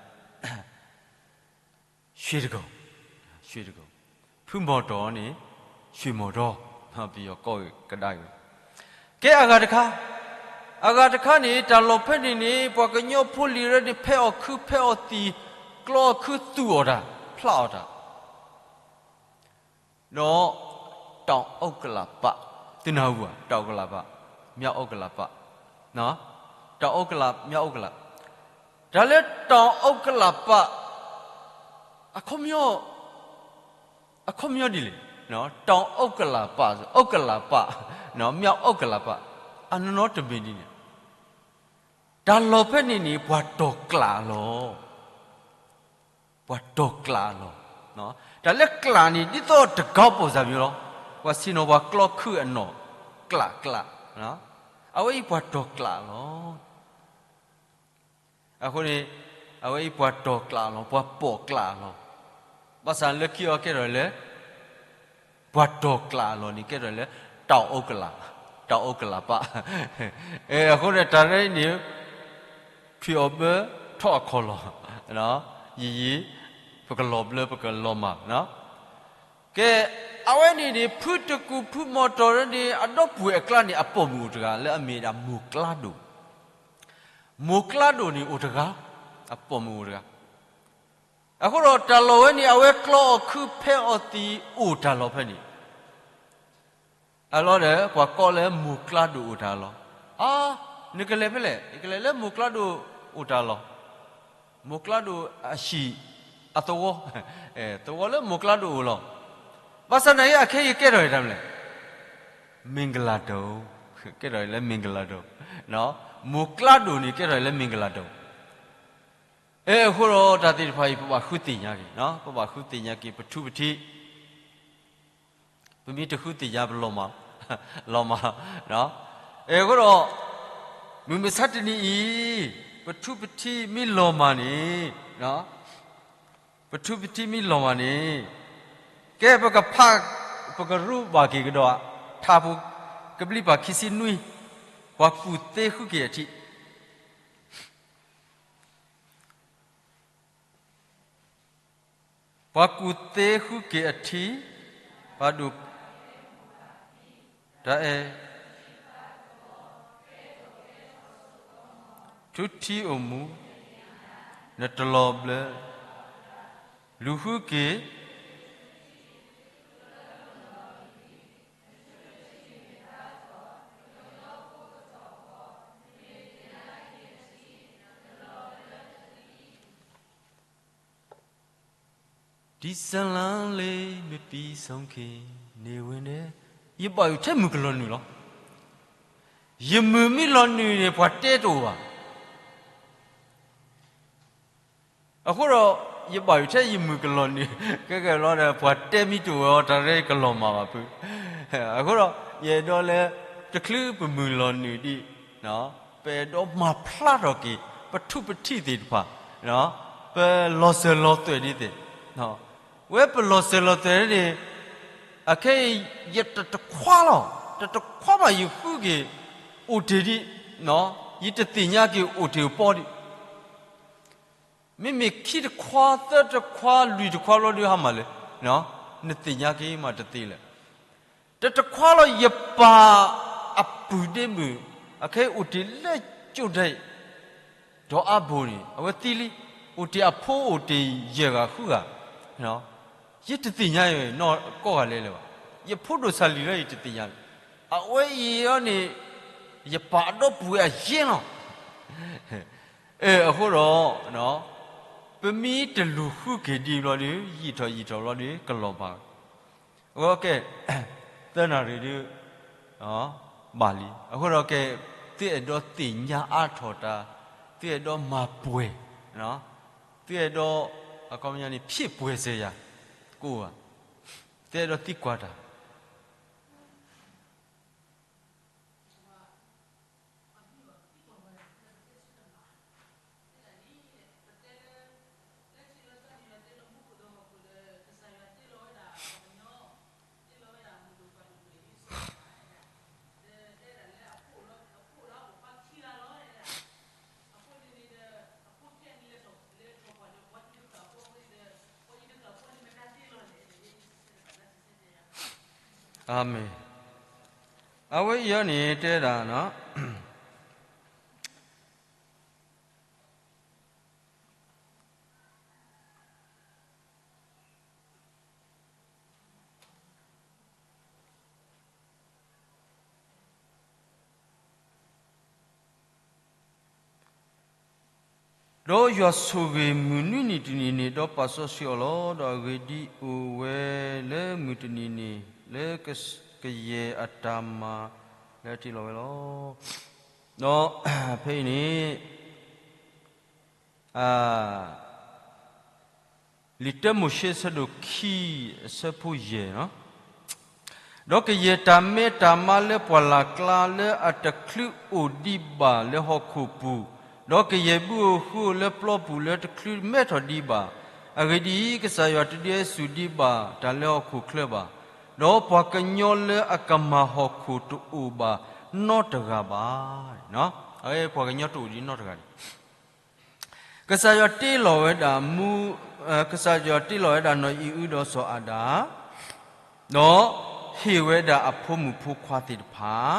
ရွှေတကူၣ်, ရွှေတကူၣ်, ဖုမီၤတီၤန့ၣ် ရွှေမော်တော်, ပယီၤကိးကဒါက့ၤ, ကဲအဂၤတခါ, အဂၤတခါန့ၣ် တၢ်လီၢ်ဖဲန့ၣ်န့ၣ် ပှၤကညီဖိလံၤရဲၣ်န့ၣ် ဖဲးအီၣ်ခု ဖဲးအီၣ်သံၣ်, ကျီအီၣ်ခု သူၣ်အီၣ်တၢ်, ဖျးအီၣ်တၢ် ဒီး တောင်ဥက္ကလာပ, သုနၢ်ဟူဧါ, တောင်ဥက္ကလာပ, မြောက်ဥက္ကလာပ, တောင်ဥက္ကလာ, မြောက်ဥက္ကလာ, တၢ်လၢ တောင်ဥက္ကလာပ, အခီပညီ, အခီပညီဒ်လဲၣ်, တောင်ဥက္ကလာပ, ဥက္ကလာပ, မြောက်ဥက္ကလာပ, အနီၢ်နီၢ်တမ့ၢ်ဒ်န့ၣ် တၢ်လီၢ်ဖဲန့ၣ်န့ၣ် ပှၤတီၢ်ကျးအလီၢ်, ပှၤတီၢ်ကျးအလီၢ်, တၢ်လၢကျးန့ၣ် ဒ်သိးတကးပိာ်စၢ်မံၤလီၤ, ပှၤဆ့ၣ်နီၤပှၤကျီခုၣ်အနီၢ်, ကျးကျး, အဝဲအံၤပှၤတီၢ်ကျးအလီၢ်. အဃိန့ၣ် အဝဲအံၤပှၤတီၢ်ကျးအလီၢ်, ပှၤပိာ်ကျးအလီၢ်, ဘၣ်ဆၣ်လၢခံအီၤကဲထီၣ်လၢ ပှၤတီၢ်ကျးအလီၢ်န့ၣ် ကဲထီၣ်လၢ တၢ်အိၣ်ကလး, တၢ်အိၣ်ကလးပၢ်. အဃိန့ၣ် တၢ်ရဲၣ်န့ၣ် ထွံၣ်အီၣ်ဘၢ ထီၣ်အခီၣ်လီၢ်, ယံာ်ယံာ် ပကလီၤဘျၢ ပကလီၤမၢ်. ကဲ, အဝဲန့ၣ်န့ၣ် ဖုတကူၣ်ဖုမီၢ်တီၢ်န့ၣ် အဒီပုၢ်ဝဲၢ်အကျါန့ၣ် အပိာ်မုၣ်အိၣ်တဂၤ လၢအမ့ၢ်ဒၣ်မိၢ်ကျါဒိၣ်, မိၢ်ကျါဒိၣ်န့ၣ်အိၣ်တဂၤ, အပိာ်မုၣ်အိၣ်တဂၤ. အဃိဒီးတၢ်လီၢ်ဝဲန့ၣ် အဝဲကျီအီၣ်ခုဖဲအီသံးအိၣ်တၢ်လီၢ်ဖဲန့ၣ်, အလီၢ်ဒီး ပှၤကိးလၢမိၢ်ကျါဒိၣ်အိၣ်တၢ်လီၢ်. အါ, နကလဲၤဖဲလဲၣ်, ယကလဲၤလၢမိၢ်ကျါဒိၣ်အိၣ်တၢ်လီၢ်, မိၢ်ကျါဒိၣ်အဟံၣ်အသဝီ, သဝီလၢမိၢ်ကျါဒိၣ်အိၣ်လီၤ. ဘၣ်ဆၣ်သနာ်က့ အခဲအံၤကဲထီၣ်တၢ်မနုၤလဲၣ်,မ့ၢ်ကလၤဒိၣ်, ကဲထီၣ်လၢမ့ၢ်ကလၤဒိၣ်, မိၢ်ကျါဒိၣ်န့ၣ် ကဲထီၣ်လၢမ့ၢ်ကလၤဒိၣ်. အဃိဒီးတၢ်သ့ၣ်တဖၣ်အံၤ ပဘၣ်ဃုသ့ၣ်ညါက့ၤ, ပဘၣ်ဃုသ့ၣ်ညါက့ၤ ပထူပထံး, ပမ့ၢ်တဃုသ့ၣ်ညါ ပလီၤမၢ်, လီၤမၢ်လီၤ. အဃိဒီး မုၢ်မဆါတနံၤအံၤ ပထူပထံးမ့ၢ်လီၤမၢ်န့ၣ်, ပထူပထံးမ့ၢ်လီၤမၢ်န့ၣ်, ကဲပကဖး, ပကရူၢ်ဘၣ်က့ၤကဒီး ထါဖိ ကဘျံးပၤခံဆံနွံ, ပှၤကူၣ်သ့ဃုက့ၤအထံး ပှၤကူၣ်သ့ဃုက့ၤအထံး, ပှၤဒိၣ်, တၢ်အဲၣ်, ထူထံးအိၣ်မူ, နတလီၤဘျၢ, လူၤဃုက့ၤ ဒီဇလံလေး မပြီးဆုံးခင် နေဝင်တယ်, ယဘၣ်ယိၣ်ထဲမုၢ်ကလီၤနုာ်လီၤ. ယမုၢ်မ့ၢ်လီၤနုာ်န့ၣ် ပှၤတဲတအိၣ်ဘၣ်. အဃိဒီး ယဘၣ်ယိၣ်ထဲယမုၢ်ကလီၤနုာ်, ကဲကဲလီၤဒီး ပှၤတဲမ့ၢ်တအိၣ်ဝဲအီၤ တၢ်ရဲၣ်ကလီၤမၢ်ဘၣ်ဖု. အဃိဒီး ယအဲၣ်ဒိးလၢ တချုးပမုၢ်လီၤနုာ်ဒံး ပအဲၣ်ဒိးမၤဖျါထီၣ်က့ၤ ပထူပထံးသ့ၣ်တဖၣ်, ပလီၤစၢၤလီၤသွဲၣ်ဒ်သ့ၣ်, ဝဲပလီၤစၢၤလီၤသွဲၣ်န့ၣ်, အခဲအံၤ ယတတခွါလီၤ, တတခွါဘၣ်ယဃုက့ၤ အိၣ်တ့ၢ်ဒံး, ယတသ့ၣ်ညါက့ၤအိၣ်တ့ၢ်အိၣ်ပီဒံး. မ့မ့ၢ်ခံတခွါ သၢတခွါ လွံၢ်တခွါဘျီဒုးဟါမၢ်လၢ နသ့ၣ်ညါက့ၤမးတသ့လၢၤ. တတခွါလီၤ ယပၢ်အပုၢ်ဒ့မုၣ် အခဲအံၤအိၣ်တ့ၢ်လၢကၠိဒဲး ဒီးအါဘိန့ၣ် အဝဲသံလံ, အိၣ်တ့ၢ်အဖိအိၣ်တ့ၢ်ယဲၢ်ဂၤဃုဂၤ, ယတသ့ၣ်ညါနီၢ်ကီၢ်ဂၤလဲၣ်လၢၤဘၣ်. ယဖိဒိၣ်စၢ်လံၤလၢယတသ့ၣ်ညါလၢၤ. အဝဲအံၤအီၤန့ၣ် ယပၢ်အဒီပုၢ်ဝဲၢ်အယဲၢ်လီၤ. အဃိဒီး ပမ့ၢ်တလူၤဃုက့ၤဒံးဘျီဒုး ယံာ်ထီၣ်ယံာ်ထီၣ်ဘျီဒုး ကလီၤဘၣ်. အဃိကဲ, သၢနၣ်ရံၣ်ဒုး ဘၣ်လံ. အဃိဒီးကဲ, သုအဲၣ်ဒိးသ့ၣ်ညါအါထီၣ်တၢ်, သုအဲၣ်ဒိးမၤပှဲၤ, သုအဲၣ်ဒိး, အခီပညီန့ၣ် ဖြည့်ပွဲစရာ ကိးဂၤ, သုအဲၣ်ဒိးသံကွၢ်တၢ် အၤမ့ၣ်. အဝဲအံၤအီၤန့ၣ်တဲဒၣ်နီၤ, ဒီးယွၤဆိၣ်ဂ့ၤမုၢ်နွံနံၤတနံၤန့ၣ်, ဒီးပာ်စီဆှံအီၤလီၤ. ဒီးအဂ့ၢ်ဒ်အံၤ, အိၣ်ဝဲလၢမုၢ်တနံၤန့ၣ်, လၢကယဲၢ်အတၢ်မၤလၢတ့ၢ်လီၤဝဲလီၤ. ဒီးဖဲအံၤန့ၣ် လံာ်တၢမိၤၡ့အဆၢဒိၣ်ခံ အဆၢဖိယဲၢ်, ဒီးကယဲၢ်တၢ်မဲတၢ်မါလၢပှၢ်လၢ်ကျါလၢအတချုးအိၣ်ဒံးဘၣ်လၢဟီၣ်ခိၣ်ပူၤ, ဒီးကယဲၢ်ဘုဧိၤဃုဧိၤလၢပျီပူၤလၢတချုးမဲထီၣ်ဒံးဘၣ်. အဂ့ၢ်ဒ်အံၤ, ကစၢ်ယွၤတဒုးအံၤဆူၣ်ဒံးဘၣ်တၢ်လၢဟီၣ်ခိၣ်ချၢဘၣ်, ဒီးပှၤကညီလၢအကမၤဟီၣ်ခိၣ်တအိၣ်ဘၣ်နီတဂၤဘၣ်. ပှၤကညီတအိၣ်ဒံးနီတဂၤန့ၣ် ကစၢ်ယွၤတ့လီၤဝဲဒၣ်မူ, ကစၢ်ယွၤတ့လီၤဝဲဒၣ်နီၢ်အံၤအုဒီးစီၤအၤဒၣ်, ဒီးဟ့ၣ်ဝဲဒၣ်အဖိမုၣ်ဖိခွါသ့ၣ်တဖၣ်.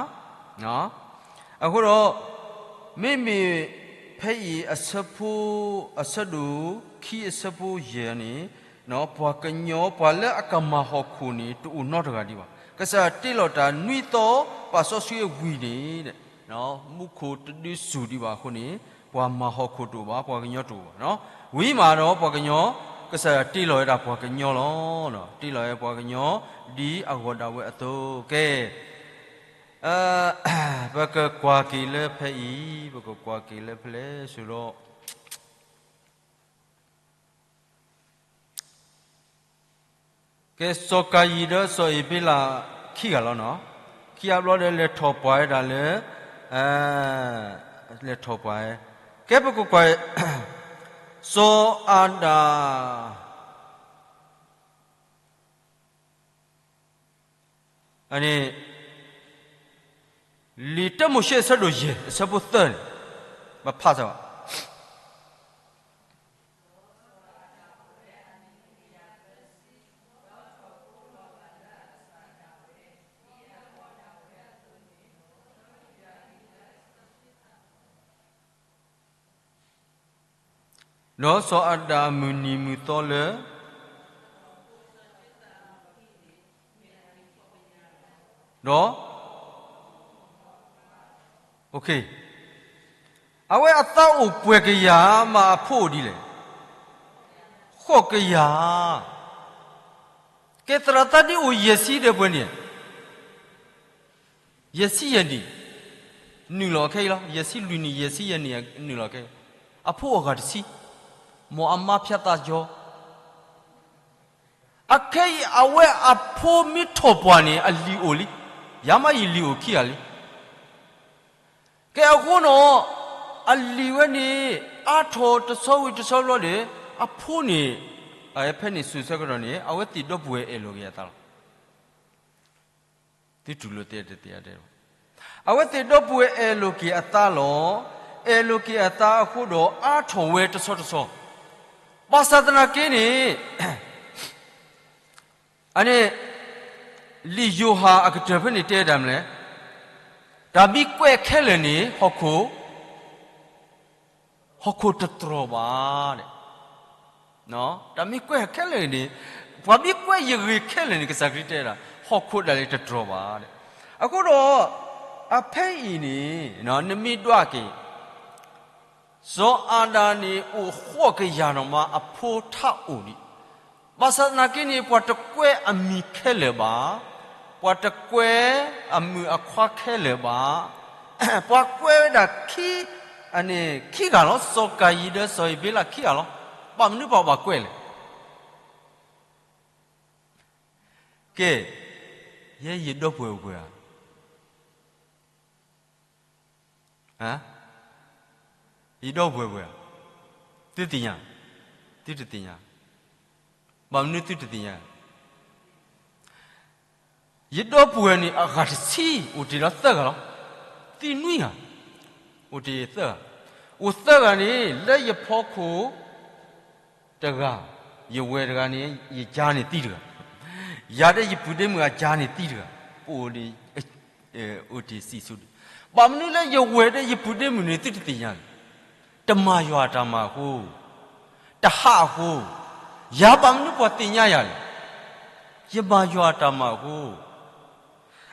အဃိဒီး မ့မ့ၢ်ဖဲအံၤအဆၢဖိ, အဆၢဒိၣ်ခံအဆၢဖိယဲၢ်န့ၣ်, ပှၤကညီ ပှၤလၢအကမၤဟီၣ်ခိၣ်န့ၣ် တအိၣ်နီတဂၤဒံးဘၣ်. ကစၢ်ယွၤတ့လီၤတၢ်နွံသီ ပာ်စီဆှံအဝံၤန့ၣ် မူခိၣ်တဒုးဆူၣ်ဒံးဘၣ်အဃိန့ၣ်, ပှၤမၤဟီၣ်ခိၣ်တအိၣ်ဘၣ်, ပှၤကညီတအိၣ်ဘၣ်. ဝံၤမးဒီးပှၤကညီ, ကစၢ်ယွၤတ့လီၤဝဲဒၣ်ပှၤကညီလီၤ. တ့လီၤဝဲပှၤကညီ ဒ်အဂီၢ်ဒၣ်ဝဲအသိးကဲ, ပကကွၢ်က့ၤလၢဖဲအံၤ, ပကကွၢ်က့ၤလၢဖဲလဲၣ်ဆိဒီး ကဲ စီၤကၤယံၣ်ဒီးစီၤအ့ၤဘ့လးခံဂၤလီၤနီၤ. ခံဂၤဘျီဒီးလဲၤထီၣ်ပှၢ်ဝဲဒၣ်လၢ, လဲၤထီၣ်ပှၢ်ဝဲ, ကဲပကကွၢ်, စီၤအၤဒၣ် အန့ၣ်, လံာ်တၢမိၤၡ့အဆၢဒိၣ်ယဲၢ် အဆၢဖိသၢန့ၣ်, ဘၣ်ဖးစၢ်ဘၣ်. ဒီးစီၤအၤဒၣ်အမုၢ်နံၤမုၢ်သီလၢ, ဒီး, အဝဲအသးအိၣ်ပှဲၤကယၤမး အဖိအိၣ်ဒ်လဲၣ်, ဃိးကယၤ. ကဲသရၣ်သးဒ်အိၣ်ယဲၢ်ဆံဒီးပှဲၤန့ၣ် ယဲၢ်ဆံယဲၢ်နံၣ်, နုာ်လီၤခဲအံၤလီၤ. ယဲၢ်ဆံလွံၢ်နံၣ် ယဲၢ်ဆံယဲၢ်နံၣ်နုာ်လီၤခဲအံၤ, အဖိအဂၤတဆံ, မ်အမါဖၠါသးယီ, အခဲအံၤအဝဲအဖိမ့ၢ်ထီၣ်ပှၢ်န့ၣ် အလံၤအိၣ်လံ, ယၤမးယလံၤအိၣ်ခံဂၤလံ. ကဲအဃိနီၤ, အလံၤဝဲန့ၣ် အါထီၣ်တဆီဝံၤတဆီဘျီဒီး, အဖိန့ၣ်, ဖဲန့ၣ်စိၤဆၢကတီၢ်န့ၣ် အဝဲသ့ၣ်ဒီပုၢ်ဝဲၢ်အဲၣ်လိာ်က့ၤအသးလီၤ. သုတူၢ်လိာ်တဲတသ့တဲဘၣ်, အဝဲသ့ၣ်ဒီပုၢ်ဝဲၢ်အဲၣ်လိာ်က့ၤအသးလီၤ. အဲၣ်လိာ်က့ၤအသးအဃိဒီး အါထီၣ်ဝဲတဆီတဆီ, ဘၣ်ဆၣ်သနာ်က့န့ၣ် အန့ၣ်, လံာ်ယိၤဟၣ်အကတၢၢ်ဖဲန့ၣ်တဲဒၣ်မနုၤလဲၣ်, တၢ်မ့ၢ်ကွဲးခဲလၢာ်န့ၣ် ဟီၣ်ခိၣ်, ဟီၣ်ခိၣ်တတြီၢ်ဘၣ်. တၢ်မ့ၢ်ကွဲးခဲလၢာ်န့ၣ်, ပှၤမ့ၢ်ကွဲးယဂ့ၢ်ခဲလၢာ်န့ၣ် ကစၢ်ခရံာ်တဲဒၣ် ဟီၣ်ခိၣ်ဒၣ်လဲာ်တတြီၢ်ဘၣ်. အဃိဒီး, အဖဲအံၤန့ၣ်, နမ့ၢ်ဒွးက့ၤ စီၤအၤဒၣ်န့ၣ်အိၣ်ဃိးကယၤနီၢ်မး အဖိထါအိၣ်ဒံး, ဘၣ်ဆၣ်သနာ်က့န့ၣ် ပှၤတကွဲးအမံၤခဲလၢာ်ဘၣ်, ပှၤတကွဲးအမုၣ်အခွါခဲလၢာ်ဘၣ်, ပှၤကွဲးဝဲဒၣ်ခံ, အန့ၣ်ခံဂၤလီၤ, စီၤကၤယံၣ်ဒီးစီၤအ့ၤဘ့လးခံဂၤလီၤ. ဘၣ်မနုၤပှၤဘၣ်ကွဲးလဲၣ်. ကဲ, ယဲယဒီပုၢ်ဝဲၢ်အိၣ်ပှဲၤဧါ. ယဒီပုၢ်ဝဲၢ်ပှဲၤဧါ, သုသ့ၣ်ညါ, သုတသ့ၣ်ညါ, ဘၣ်မနုၤသုတသ့ၣ်ညါ. ယဒီပုၢ်ဝဲၢ်န့ၣ် အဂၤတဆံ အိၣ်တ့ၢ်လီၤသၢဂၤလီၤ. သံနွံဂၤ, အိၣ်တ့ၢ်သၢဂၤ, အိၣ်သၢဂၤန့ၣ် လၢယဖီခိၣ်တဂၤ, ယဝဲၢ်တဂၤန့ၣ် ယကၢန့ၣ်သံတဂၤ, ယၤဒီးယပုၢ်ဒ့မုၣ်အကၢန့ၣ်သံတဂၤ, ပအိၣ်န့ၣ် အိၣ်တ့ၢ်စံၣ်စိၤဒံး, ဘၣ်မနုၤလၢယဝဲၢ်ဒီးယပုၢ်ဒ့မုၣ်န့ၣ် သုတသ့ၣ်ညါလဲၣ်. တမၤယွၤအတၢ်မၤအဃိ, တဟးအဃိ, ယၤဘၣ်မနုၤပှၤသ့ၣ်ညါယၤလဲၣ်. ယမၤယွၤအတၢ်မၤအဃိ.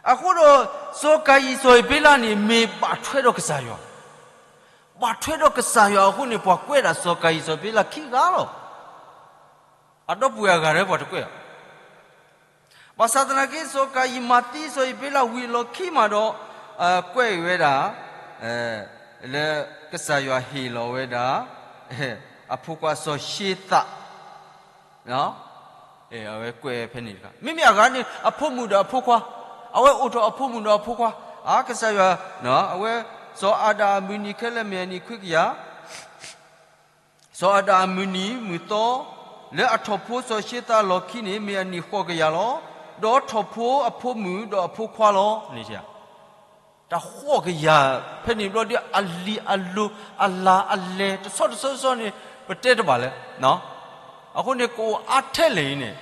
အဃိဒီး စီၤကၤယံၣ်စီၤအ့ၤဘ့လးန့ၣ် မ့ၢ်ဘၣ်ထွဲဒီးကစၢ်ယွၤ, ဘၣ်ထွဲဒီးကစၢ်ယွၤအဃိန့ၣ် ပှၤကွဲးဒၣ်စီၤကၤယံၣ်စီၤအ့ၤဘ့လးခံဂၤလီၤ. အဒီပုၢ်ဝဲၢ်အဂၤဒီးပှၤတကွဲးဘၣ်. ဘၣ်ဆၣ်သနာ်က့ စီၤကၤယံၣ်မၤသံစီၤအ့ၤဘ့လးဝံၤအလီၢ်ခံမးဒီး, ကွဲးဝဲဒၣ်, လၢကစၢ်ယွၤဟ့ၣ်လီၤဝဲဒၣ် အဖိခွါစီၤၡ့သး, အဝဲကွဲးဖဲန့ၣ်တခါ, မ့မ့ၢ်အဂၤန့ၣ် အဖိမုၣ်ဒီးအဖိခွါ, အဝဲအိၣ်ထီၣ်အဖိမုၣ်ဒီးအဖိခွါ, အကစၢ်ယွၤ, အဝဲ, စီၤအၤဒၣ်အမုၢ်နံၤခဲလၢာ်မ့ၢ်အနံၣ်ခွံကယၤ စီၤအၤဒၣ်အမုၢ်နံၤမုၢ်သီ, လၢအထီၣ်ဖိစီၤၡ့သးအလီၢ်ခံန့ၣ် မ့ၢ်အနံၣ်ဃိးကယၤလီၤ. ဒီးထီၣ်ဖိအဖိမုၣ်ဒီးအဖိခွါလီၤ. န့ၣ်, တၢ်ဃိးကယၤ, ဖဲန့ၣ်ဘျီဒီး အလံာ်အလိၤ အလၤအလဲၢ် တဆီတဆီဆီန့ၣ် ပတဲတဘၣ်လၢၤ. အဃိန့ၣ် ကအိၣ်အါထဲလဲၣ်အံၤန့ၣ်,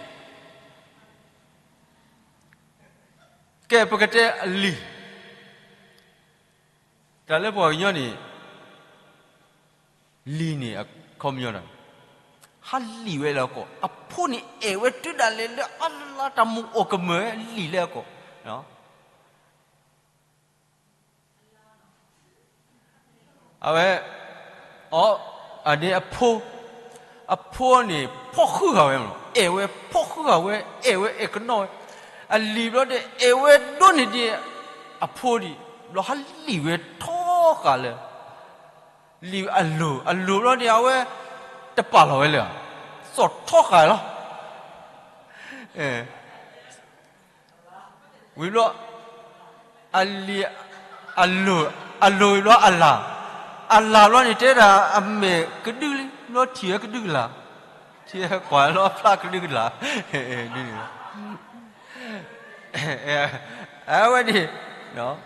ကဲ ပကတဲအလံာ် တၢ်လၢပှၤကညီန့ၣ်, လံာ်န့ၣ်အခီပညီဒီး, ဟးလံာ်ဝဲလၢအကီၢ်, အဖိန့ၣ်အဲၣ်ဝဲတုၤဒၣ်လဲာ်လၢအလါတၢ်မူအိၣ်ကမၢၢ်ဝဲလံာ်လၢအကီၢ်. အဝဲ, အီ, အန့ၣ်အဖိ, အဖိန့ၣ်ဖီၣ်ဃုာ်ဃာ်ဝဲမး, အဲၣ်ဝဲဖီၣ်ဃုာ်ဃာ်ဝဲ, အဲၣ်ဝဲအဲၣ်ကနီၣ်ဝဲ, အလံာ်ဘျီဒီး အဲၣ်ဝဲဒိၣ်န့ၢ်ဒံး အဖိဒံး, ဘျီဟးလံာ်ဝဲထီဃာ်လၢ လံာ်အလိၤ, အလိၤဘျီန့ၣ် အဝဲတပာ်လီၤဝဲလၢၤ, သီၣ်ထီဃာ်လီၤ. ဝံၤဘျီ, အလံာ်, အလိၤ, အလိၤဝံၤဘျီအလၤ, အလၤဘျီန့ၣ် တဲဒၣ်အမဲာ်ကဒုလံ, ဘျီထံၣ်ဝဲကဒုကလၤ, ထံၣ်ဝဲကွၢ်လီၤဖျါကဒုကလၤ, ဒ်န့ၣ် အဝဲန့ၣ်,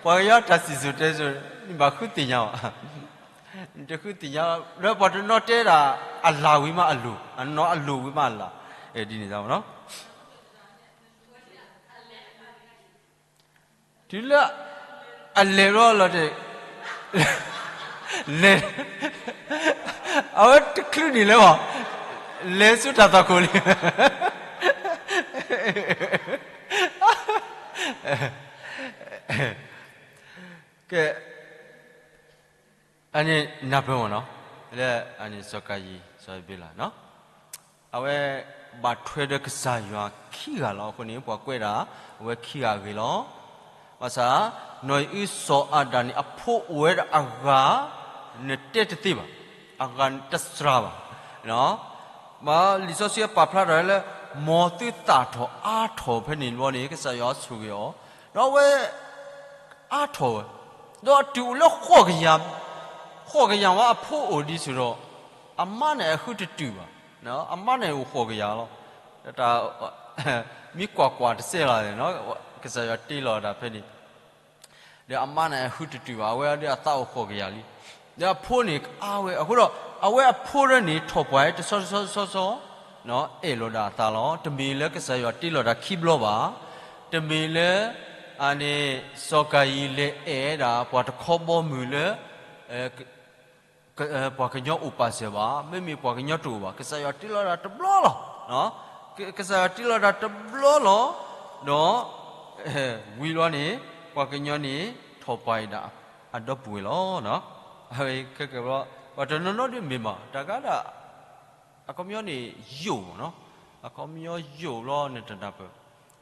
ပှၤကညီတၢ်စံၣ်စိၤတဲစိၤ, နဘၣ်ဃုသ့ၣ်ညါဘၣ်, နတဃုသ့ၣ်ညါ, လၢပှၤတနီၤတဲဒၣ်, အလၤဝံၤမးအလိၤ, အနီၤအလိၤဝံၤမးအလၤ, ဒ်န့ၣ်သးမ့ၢ်နီၤ. တုၤလၢအလဲၤဘျီလီၤတဲာ်, လဲၤ, အဝဲတချုးန့ၣ်လၢၤဘၣ်, လဲၤဆူတၢ်သွၣ်ခိၣ်လံ. ကဲ, အန့ၣ်နၢ်ပၢၢ်မ့ၢ်နီၤ, လၢအန့ၣ်စီၤကၤယံၣ် စီၤအ့ၤဘ့လး, အဝဲဘၣ်ထွဲဒီးကစၢ်ယွၤခံဂၤလီၤ. အဃိန့ၣ် ပှၤကွဲးဒၣ်အဝဲခံဂၤအဂ့ၢ်လီၤ. ဘၣ်ဆၣ်, နီၢ်အံၣ်အုစီၤအၤဒၣ်န့ၣ် အဖိအိၣ်ဝဲဒၣ်အဂၤ, နတဲတသ့ဘၣ်, အဂၤတစှၤဘၣ်. ဘၣ်လံာ်စီဆှံပာ်ဖျါထီၣ်လၢ မ်သုသၣ်ထီၣ်အါထီၣ်ဖဲန့ၣ်ဘျီန့ၣ် ကစၢ်ယွၤဆိၣ်ဂ့ၤအီၤ, ဒီးအဝဲ အါထီၣ်ဝဲ, ဒီးတုၤအိၣ်လၢဃိးကယၤ, ဃိးကယၤဝဲအဖိအိၣ်ဒံးဆူၣ်ဒီး, အမါန့ၣ်အဃုတတုာ်ဘၣ်, အမါန့ၣ်အိၣ်ဃိးကယၤလီၤ. တၢ်, မ့ၢ်ကွၢ်ကွၢ်တစဲးလီၤ, ကစၢ်ယွၤတ့လီၤတၢ်ဖဲန့ၣ်, ဒီးအမါန့ၣ်အဃုတတုာ်ဘၣ်, အဝဲဒီးအသးအိၣ်ဃိးကယၤလံ. ဒီးအဖိန့ၣ်အါဝဲ, အဃိဒီး, အဝဲအဖိဒၣ်န့ၣ် ထီၣ်ပှၢ်တဆီဆီဆီဆီ အဲၣ်လီၤဒၣ်အသးလီၤ. တမ့ၢ်လၢကစၢ်ယွၤတ့လီၤတၢ်ခံဘျီဘၣ်, တမ့ၢ်လၢ အန့ၣ်, စီၤကၤယံၣ်လဲၤအဲၣ်ဒၣ်ပှၤတခီဘီမုၢ်လၢ ပှၤကညီအိၣ်ပာ်စၢၤဘၣ်, မ့မ့ၢ်ပှၤကညီတအိၣ်ဘၣ်, ကစၢ်ယွၤတ့လီၤဒၣ်တဘျီလီၤ. ကစၢ်ယွၤတ့လီၤဒၣ်တဘျီလီၤ. ဒီး ဝံၤလီၤန့ၣ် ပှၤကညီန့ၣ် ထီၣ်ပှၢ်ဒၣ်အဒီပုၢ်ဝဲၢ်လီၤ. အဝဲခဲကဲဘျီ ပှၤတနီၤနီၤဒ်မ့ၢ်ဘၣ် တၢ်ဂၤဒၣ် အခီပညီန့ၣ်ယိာ်နီၤ, အခီပညီယိာ်ဘျီန့ၣ်တနၢ်ပၢၢ်,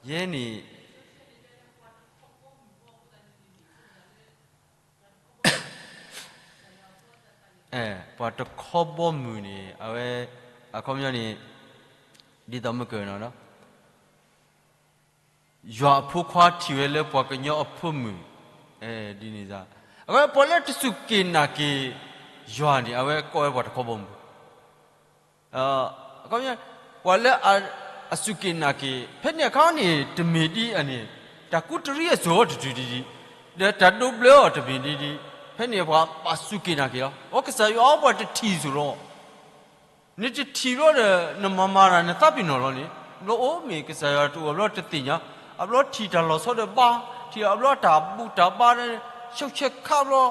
ယဲန့ၣ် ပှၤတခီဘီမုၢ်န့ၣ် အဝဲ အခီပညီန့ၣ် ဒ်သိးမုၢ်ကနီၤ ယွၤအဖိခွါထံၣ်ဝဲလၢပှၤကညီအဖိမုၣ်, ဒ်န့ၣ်, အဝဲပှၤလၢတစူၢ်က့ၤနာ်က့ၤယွၤန့ၣ် အဝဲကိးဝဲပှၤတခီဘီမုၢ် အခီပညီ ပှၤလၢအစူၢ်က့ၤနာ်က့ၤ ဖဲန့ၣ်အခါန့ၣ် တမ့ၢ်ဒ်အန့ၣ် တၢ်ကူတရံးအစိၤအီၤတတုၤဒ်ဒ်, ဒီးတၢ်ဒိးဘျၢအီၤတမ့ၢ်ဒ်ဒ်, ဖဲန့ၣ်ပှၤဘၣ်စူၢ်က့ၤနာ်က့ၤလီၤ. အကစၢ်ယွၤအပှၤတထံၣ်စိၤလီၤ. နတထံၣ်ဘျီဒီး နမၤမၤတၢ်နသးပ့ၤနီၣ်လီၤန့ၣ်, ဘျီအိၣ်မ့ၢ်ကစၢ်ယွၤတအိၣ်ဘျီတသ့ၣ်ညါ, အဘျီထံၣ်တၢ်လီၤဆီဒီးဘါ, ထံၣ်အဘျီတၢ်ဘူၣ်တၢ်ဘါ, ရှုၣ်ဆဲးခးဘျီ,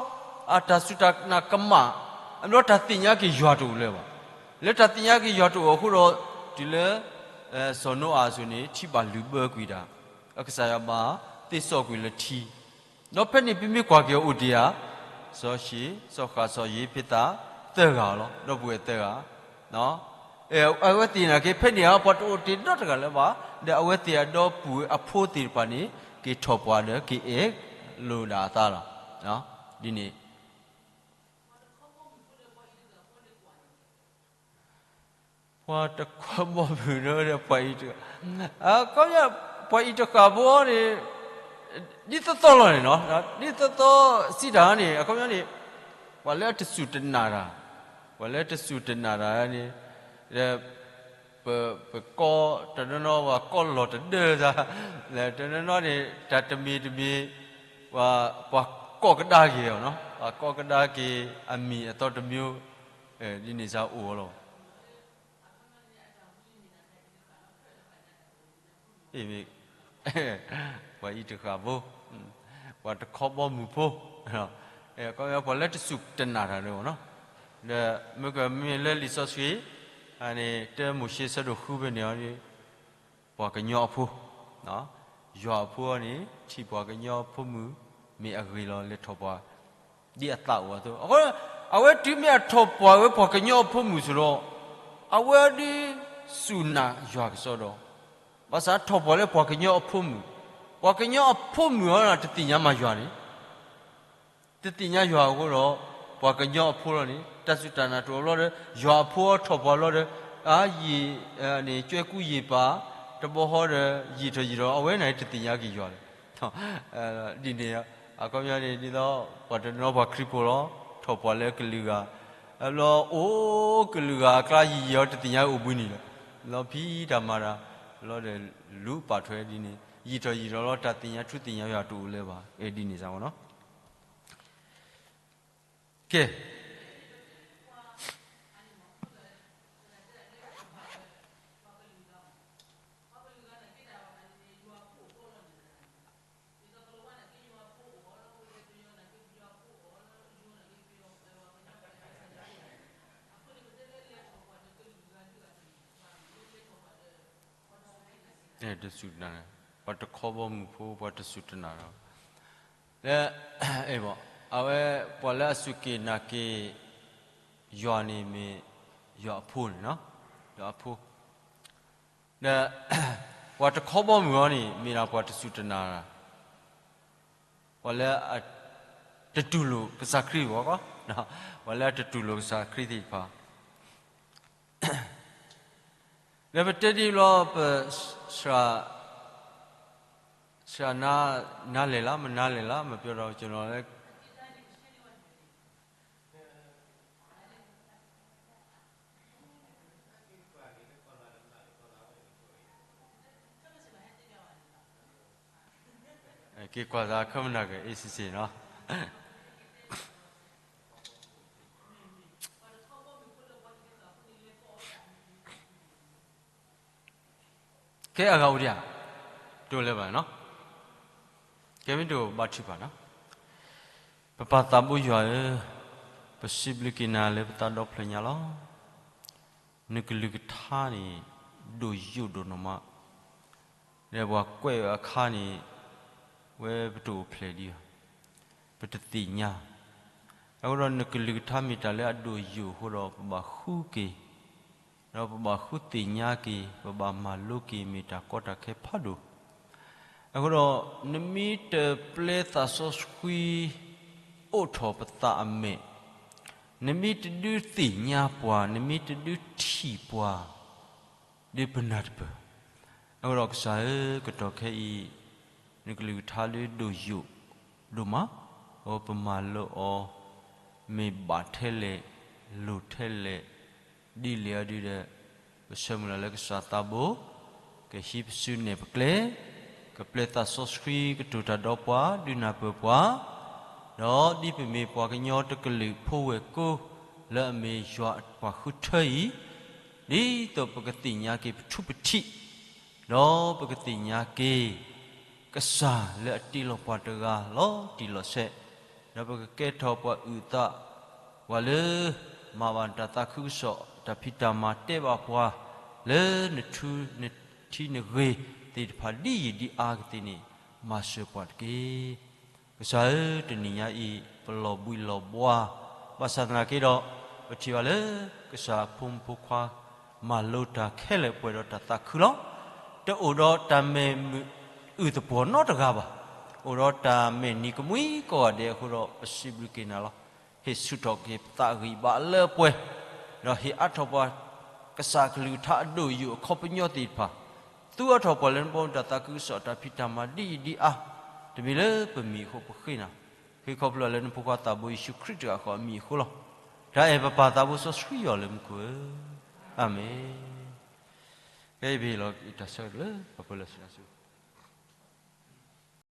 အတၢ်စူၢ်တၢ်နာ်ကမၣ်, အဘျီတၢ်သ့ၣ်ညါက့ၤယွၤတအိၣ်လၢၤဘၣ်. လၢတၢ်သ့ၣ်ညါက့ၤယွၤတအိၣ်အဃိဒီး, တုၤလၢ စီၤနိအၤအစိၤန့ၣ် ထံဘၣ်လုၢ်ဘၢကွံာ်တၢ်, အကစၢ်ယွၤဘၣ်သ့စီကွံာ်လၢထံ ဒီးဖဲန့ၣ်ပမ့ၢ်ကွၢ်က့ၤအိၣ်ဒံးဧါ, စီၤၡ့ၣ်, စီၤဃၣ်, စီၤယ့းဖ့းသး, သၢဂၤလီၤ, ဒီပုၢ်ဝဲၢ်သၢဂၤ, အဝဲသ့ၣ်နာ်က့ၤ ဖဲန့ၣ်ဧါ ပှၤတအိၣ်တ့ၢ်နီတဂၤလၢၤဘၣ်, ဒီးအဝဲသ့ၣ်အဒီပုၢ်ဝဲၢ်အဖိသ့ၣ်တဖၣ်န့ၣ် က့ၤထီၣ်ပှၢ်ဒီးက့ၤအဲၣ်လိာ်ဒၣ်အသးလီၤ. ဒ်န့ၣ် ပှၤတခီဘီမုၢ်ဒီး ပှၤအံၤတဃၣ်, အခီပညီ ပှၤအံၤတဃၣ်ဖိန့ၣ် ဒ်သိးသိးလီၤန့ၣ်လီၤ. ဒ်သိးသိးစံးတၢ်န့ၣ် အခီပညီန့ၣ် ပှၤလၢအတစူၢ်တနာ်တၢ်, ပှၤလၢအတစူၢ်တနာ်တၢ်န့ၣ် ဒီး ပ ပကိးတနီၤနီၤ ပှၤကိးလီၤတဒၢသး, လၢတနီၤနီၤန့ၣ် တၢ်တမံၤတမံၤ ပှၤ ပှၤကိးကဒါက့ၤအီၤနီၤ, ပှၤကိးကဒါက့ၤအမံၤအသီတမံၤ, ဒ်န့ၣ်စ့ၢ်အိၣ်လီၤ. ပှၤအံၤတဃၣ်ဖိ, ပှၤတခီဘီမုၢ်ဖိ, ပှၤလၢတစူၢ်တနာ်တၢ်လၢအီၤနီၤ, ဒီးမ့ၢ်ကမ့ၢ်လၢလံာ်စီဆှံ န့ၣ် တၢမိၤၡ့ဆၢဒိၣ်ဃုဖဲန့ၣ် ပှၤကညီအဖိ, ယွၤအဖိန့ၣ် ထံၣ်ပှၤကညီအဖိမုၣ် မ့ၢ်အဂ့ၤလီၤ လဲၤထီၣ်ပှၤ ဒ်အသးအိၣ်အသိး, အဝဲတုၤမ့ၢ်အထီၣ်ပှၤဝဲပှၤကညီအဖိမုၣ်ဆိဒီး အဝဲဒုးစူၢ်နာ်ယွၤကစီဒီ, ဘၣ်ဆၣ်ထီၣ်ပှၤလၢပှၤကညီအဖိမုၣ်, ပှၤကညီအဖိမုၣ်အီၤတသ့ၣ်ညါမၤယွၤန့ၣ် တသ့ၣ်ညါယွၤအဃိဒီး ပှၤကညီအဖိလီၤန့ၣ် တၢ်စူၢ်တၢ်နာ်တအိၣ်ဘျီဒီး ယွၤအဖိထီၣ်ပှၤလီၤဒီး အယံာ်န့ၣ် ကွဲကူယံာ်ပာ် တဘီဃီဒီး ယံာ်ထီၣ်ယံာ်ထီၣ် အဝဲန့ၣ်တသ့ၣ်ညါက့ၤယွၤလီၤ. ဒ်န့ၣ် အခီပညီန့ၣ် ဒ်သိးပှၤတနီၤပှၤခရံာ်ဖိလီၤ ထီၣ်ပှၤလၢကလုာ်ဂၤ, အဘျီအိၣ်ကလုာ်ဂၤအကျါ ယံာ်ယံာ်အီၤ တသ့ၣ်ညါအိၣ်ဘှံးနံၤလီၤ. လီၤဖံးတၢ်မၤတၢ် လီၤဒီးလူၤပာ်ထွဲဒ်န့ၣ် ယံာ်ထီၣ်ယံာ်ထီၣ်လီၤ တၢ်သ့ၣ်ညါထူသ့ၣ်ညါယွၤတအိၣ်လၢၤဘၣ်. ဒ်န့ၣ်စ့ၢ်နီၤ. ကဲ တစူၢ်တနာ်, ပှၤတခီဘီမုၢ်ဖိ ပှၤတစူၢ်တနာ်ဒီး လၢ အဝဲ ပှၤလၢအစူၢ်က့ၤနာ်က့ၤ ယွၤန့ၣ်မ့ၢ် ယွၤအဖိန့ၣ်, ယွၤအဖိ, ဒီး ပှၤတခီဘီမုၢ်အီၤန့ၣ် မ့ၢ်ဒၣ်ပှၤတစူၢ်တနာ်, ပှၤလၢ တတူၢ်လိာ်ကစၢ်ခရံာ်ဘၣ်, ပှၤလၢအတတူၢ်လိာ်ကစၢ်ခရံာ်သ့ၣ်တဖၣ် ဒီးပတဲဒ်ဘျီ ပ စှၤ စှၤနါ နါလဲၣ်လၢ မနါလဲၣ်လၢ မပြောတော့ကျွန်တော်လည်း က့ၤကွၢ်သး comment က့ၤ A C C နီၤ. ကဲ အဂၤအိၣ်ဒံးဧါ, တအိၣ်လၢၤဘၣ်နီၤ. ကဲ မ့ၢ်တအိၣ်ဘါထုကဖၣ်နီၤ. ပပၢ်သးဘိယွၤဧၢ, ပစံးဘျုးက့ၤနၤလၢပသးဒီဖျၢၣ်ညါလီၤ. နကလုၢ်ကထါန့ၣ် ဒိၣ်ယိာ်ဒိၣ်နီၢ်မး, ဒီးပှၤကွဲးအခါန့ၣ် ဝဲပတအိၣ်ဖျဲၣ်ဒံးဘၣ်, ပတသ့ၣ်ညါ. အဃိဒီးနကလုၢ်ကထါမ့ၢ်တၢ်လၢအဒိၣ်ယိာ်အဃိဒီး ပဘၣ်ဃုက့ၤ, ဒီးပဘၣ်ဃုသ့ၣ်ညါက့ၤ, ပဘၣ်မၤလိက့ၤ မ့ၢ်တၢ်ကီတၢ်ခဲဖးဒိၣ်. အဃိဒီး နမ့ၢ်တပျဲသးစီဆှံ အိးထီၣ်ပသးအမဲာ်, နမ့ၢ်တဒုးသ့ၣ်ညါပှၤ, နမ့ၢ်တဒုးထံၣ်ပှၤ ဒီးပနၢ်တပၢၢ်. အဃိဒီးကစၢ်ဧၢ, ကတီၢ်ခဲအံၤ နကလုၢ်ကထါလၢဒိၣ်ယိာ်ဒိၣ်မး, အဝဲပမၤလိအီၤ မ့ၢ်ဘၣ်ထဲလဲၣ်, လိၣ်ထဲလဲၣ်, ဒ်လဲၣ်အီၤဒုဒီး ပဆၢမုၢ်လၢ်လၢကစၢ်သးဘိ ကဟံးပစုနဲၣ်ပကျဲ, ကပျဲသးစီဆှံကတိၤတၢ်ဒီးပှၤ ဒုးနၢ်ပၢၢ်ပှၤ, ဒီးဒ်ပမ့ၢ်ပှၤကညီတကလုာ်ဖိဝဲၢ်ကိာ် လၢအမ့ၢ်ယွၤပှၤဃုထၢအံၤ, ဒ်သိးပကသ့ၣ်ညါက့ၤပထူပထံး, ဒီးပကသ့ၣ်ညါက့ၤ ကစၢ်လၢအတ့လီၤပှၤတဂၤလီၤတံၢ်လီၤဆဲး, ဒီးပကကဲထီၣ်ပှၤအုၣ်သး ပှၤလၢ မၤဘၣ်တၢ်သးခုကစီၣ် တၢ်ဖံးတၢ်မၤတဲဘၣ်ပှၤ လၢနထူနထံနဂ့ၤသ့ၣ်တဖၣ်ဒ်ယံာ်ဒ်အါကသ့ၣ်န့ၣ် မၤစၢၤပှၤတက့ၢ်. ကစၢ်ဧၢ, တနံၤညါအံၤ ပလီၤဘှံးလီၤဘှါ, ဘၣ်ဆၣ်သနာ်က့ဒီး ပထံၣ်ဘၣ်လၢ ကစၢ်ဖိမုၣ်ဖိခွါ မၤလိတၢ်ခဲလၢာ်ပှဲၤဒီးတၢ်သးခုလီၤ. တအိၣ်ဒီးတၢ်မဲာ်မုာ်အုၣ်သပှီၤနီတဂၤဘၣ်. အိၣ်ဒီးတၢ်မဲာ်နံၤကမှံကိးဂၤဒဲးအဃိဒီး ပစံးဘျုးက့ၤနၤလီၤ. ဟ့ၣ်ဆူၣ်ထီၣ်က့ၤပသးဂံၢ်ဘါလၢပှဲၤ, ဒီးဟ့ၣ်အါထီၣ်ပှၤ ကစၢ်အကလုၢ်ကထါအဒိၣ်ယိာ်အခီပညီသ့ၣ်တဖၣ်, သူအါထီၣ်ပှၤလၢနဘီမုၢ်တၢ်သးခုကစီၣ်အတၢ်ဖံးတၢ်မၤဒ်အံၤဒ်အါ, တမ့ၢ်လၢပမံၤအဃိပဃ့နၤ, ဃ့ခီဖျိလၢနဖိခွါသးဘိယ့ၣ်ၡူးခရံာ်တဂၤဃီအမံၤအဃိလီၤ. တၢ်အဲၣ်ပပၢ်သးဘိစီဆှံယွၤလၢမူခိၣ်ဧၢ, အၤမ့ၣ်. ကဲအံၤပဟ့ၣ်လီၤတၢ်ဆၢကတီၢ်လၢပှၤပၢလၢဆူ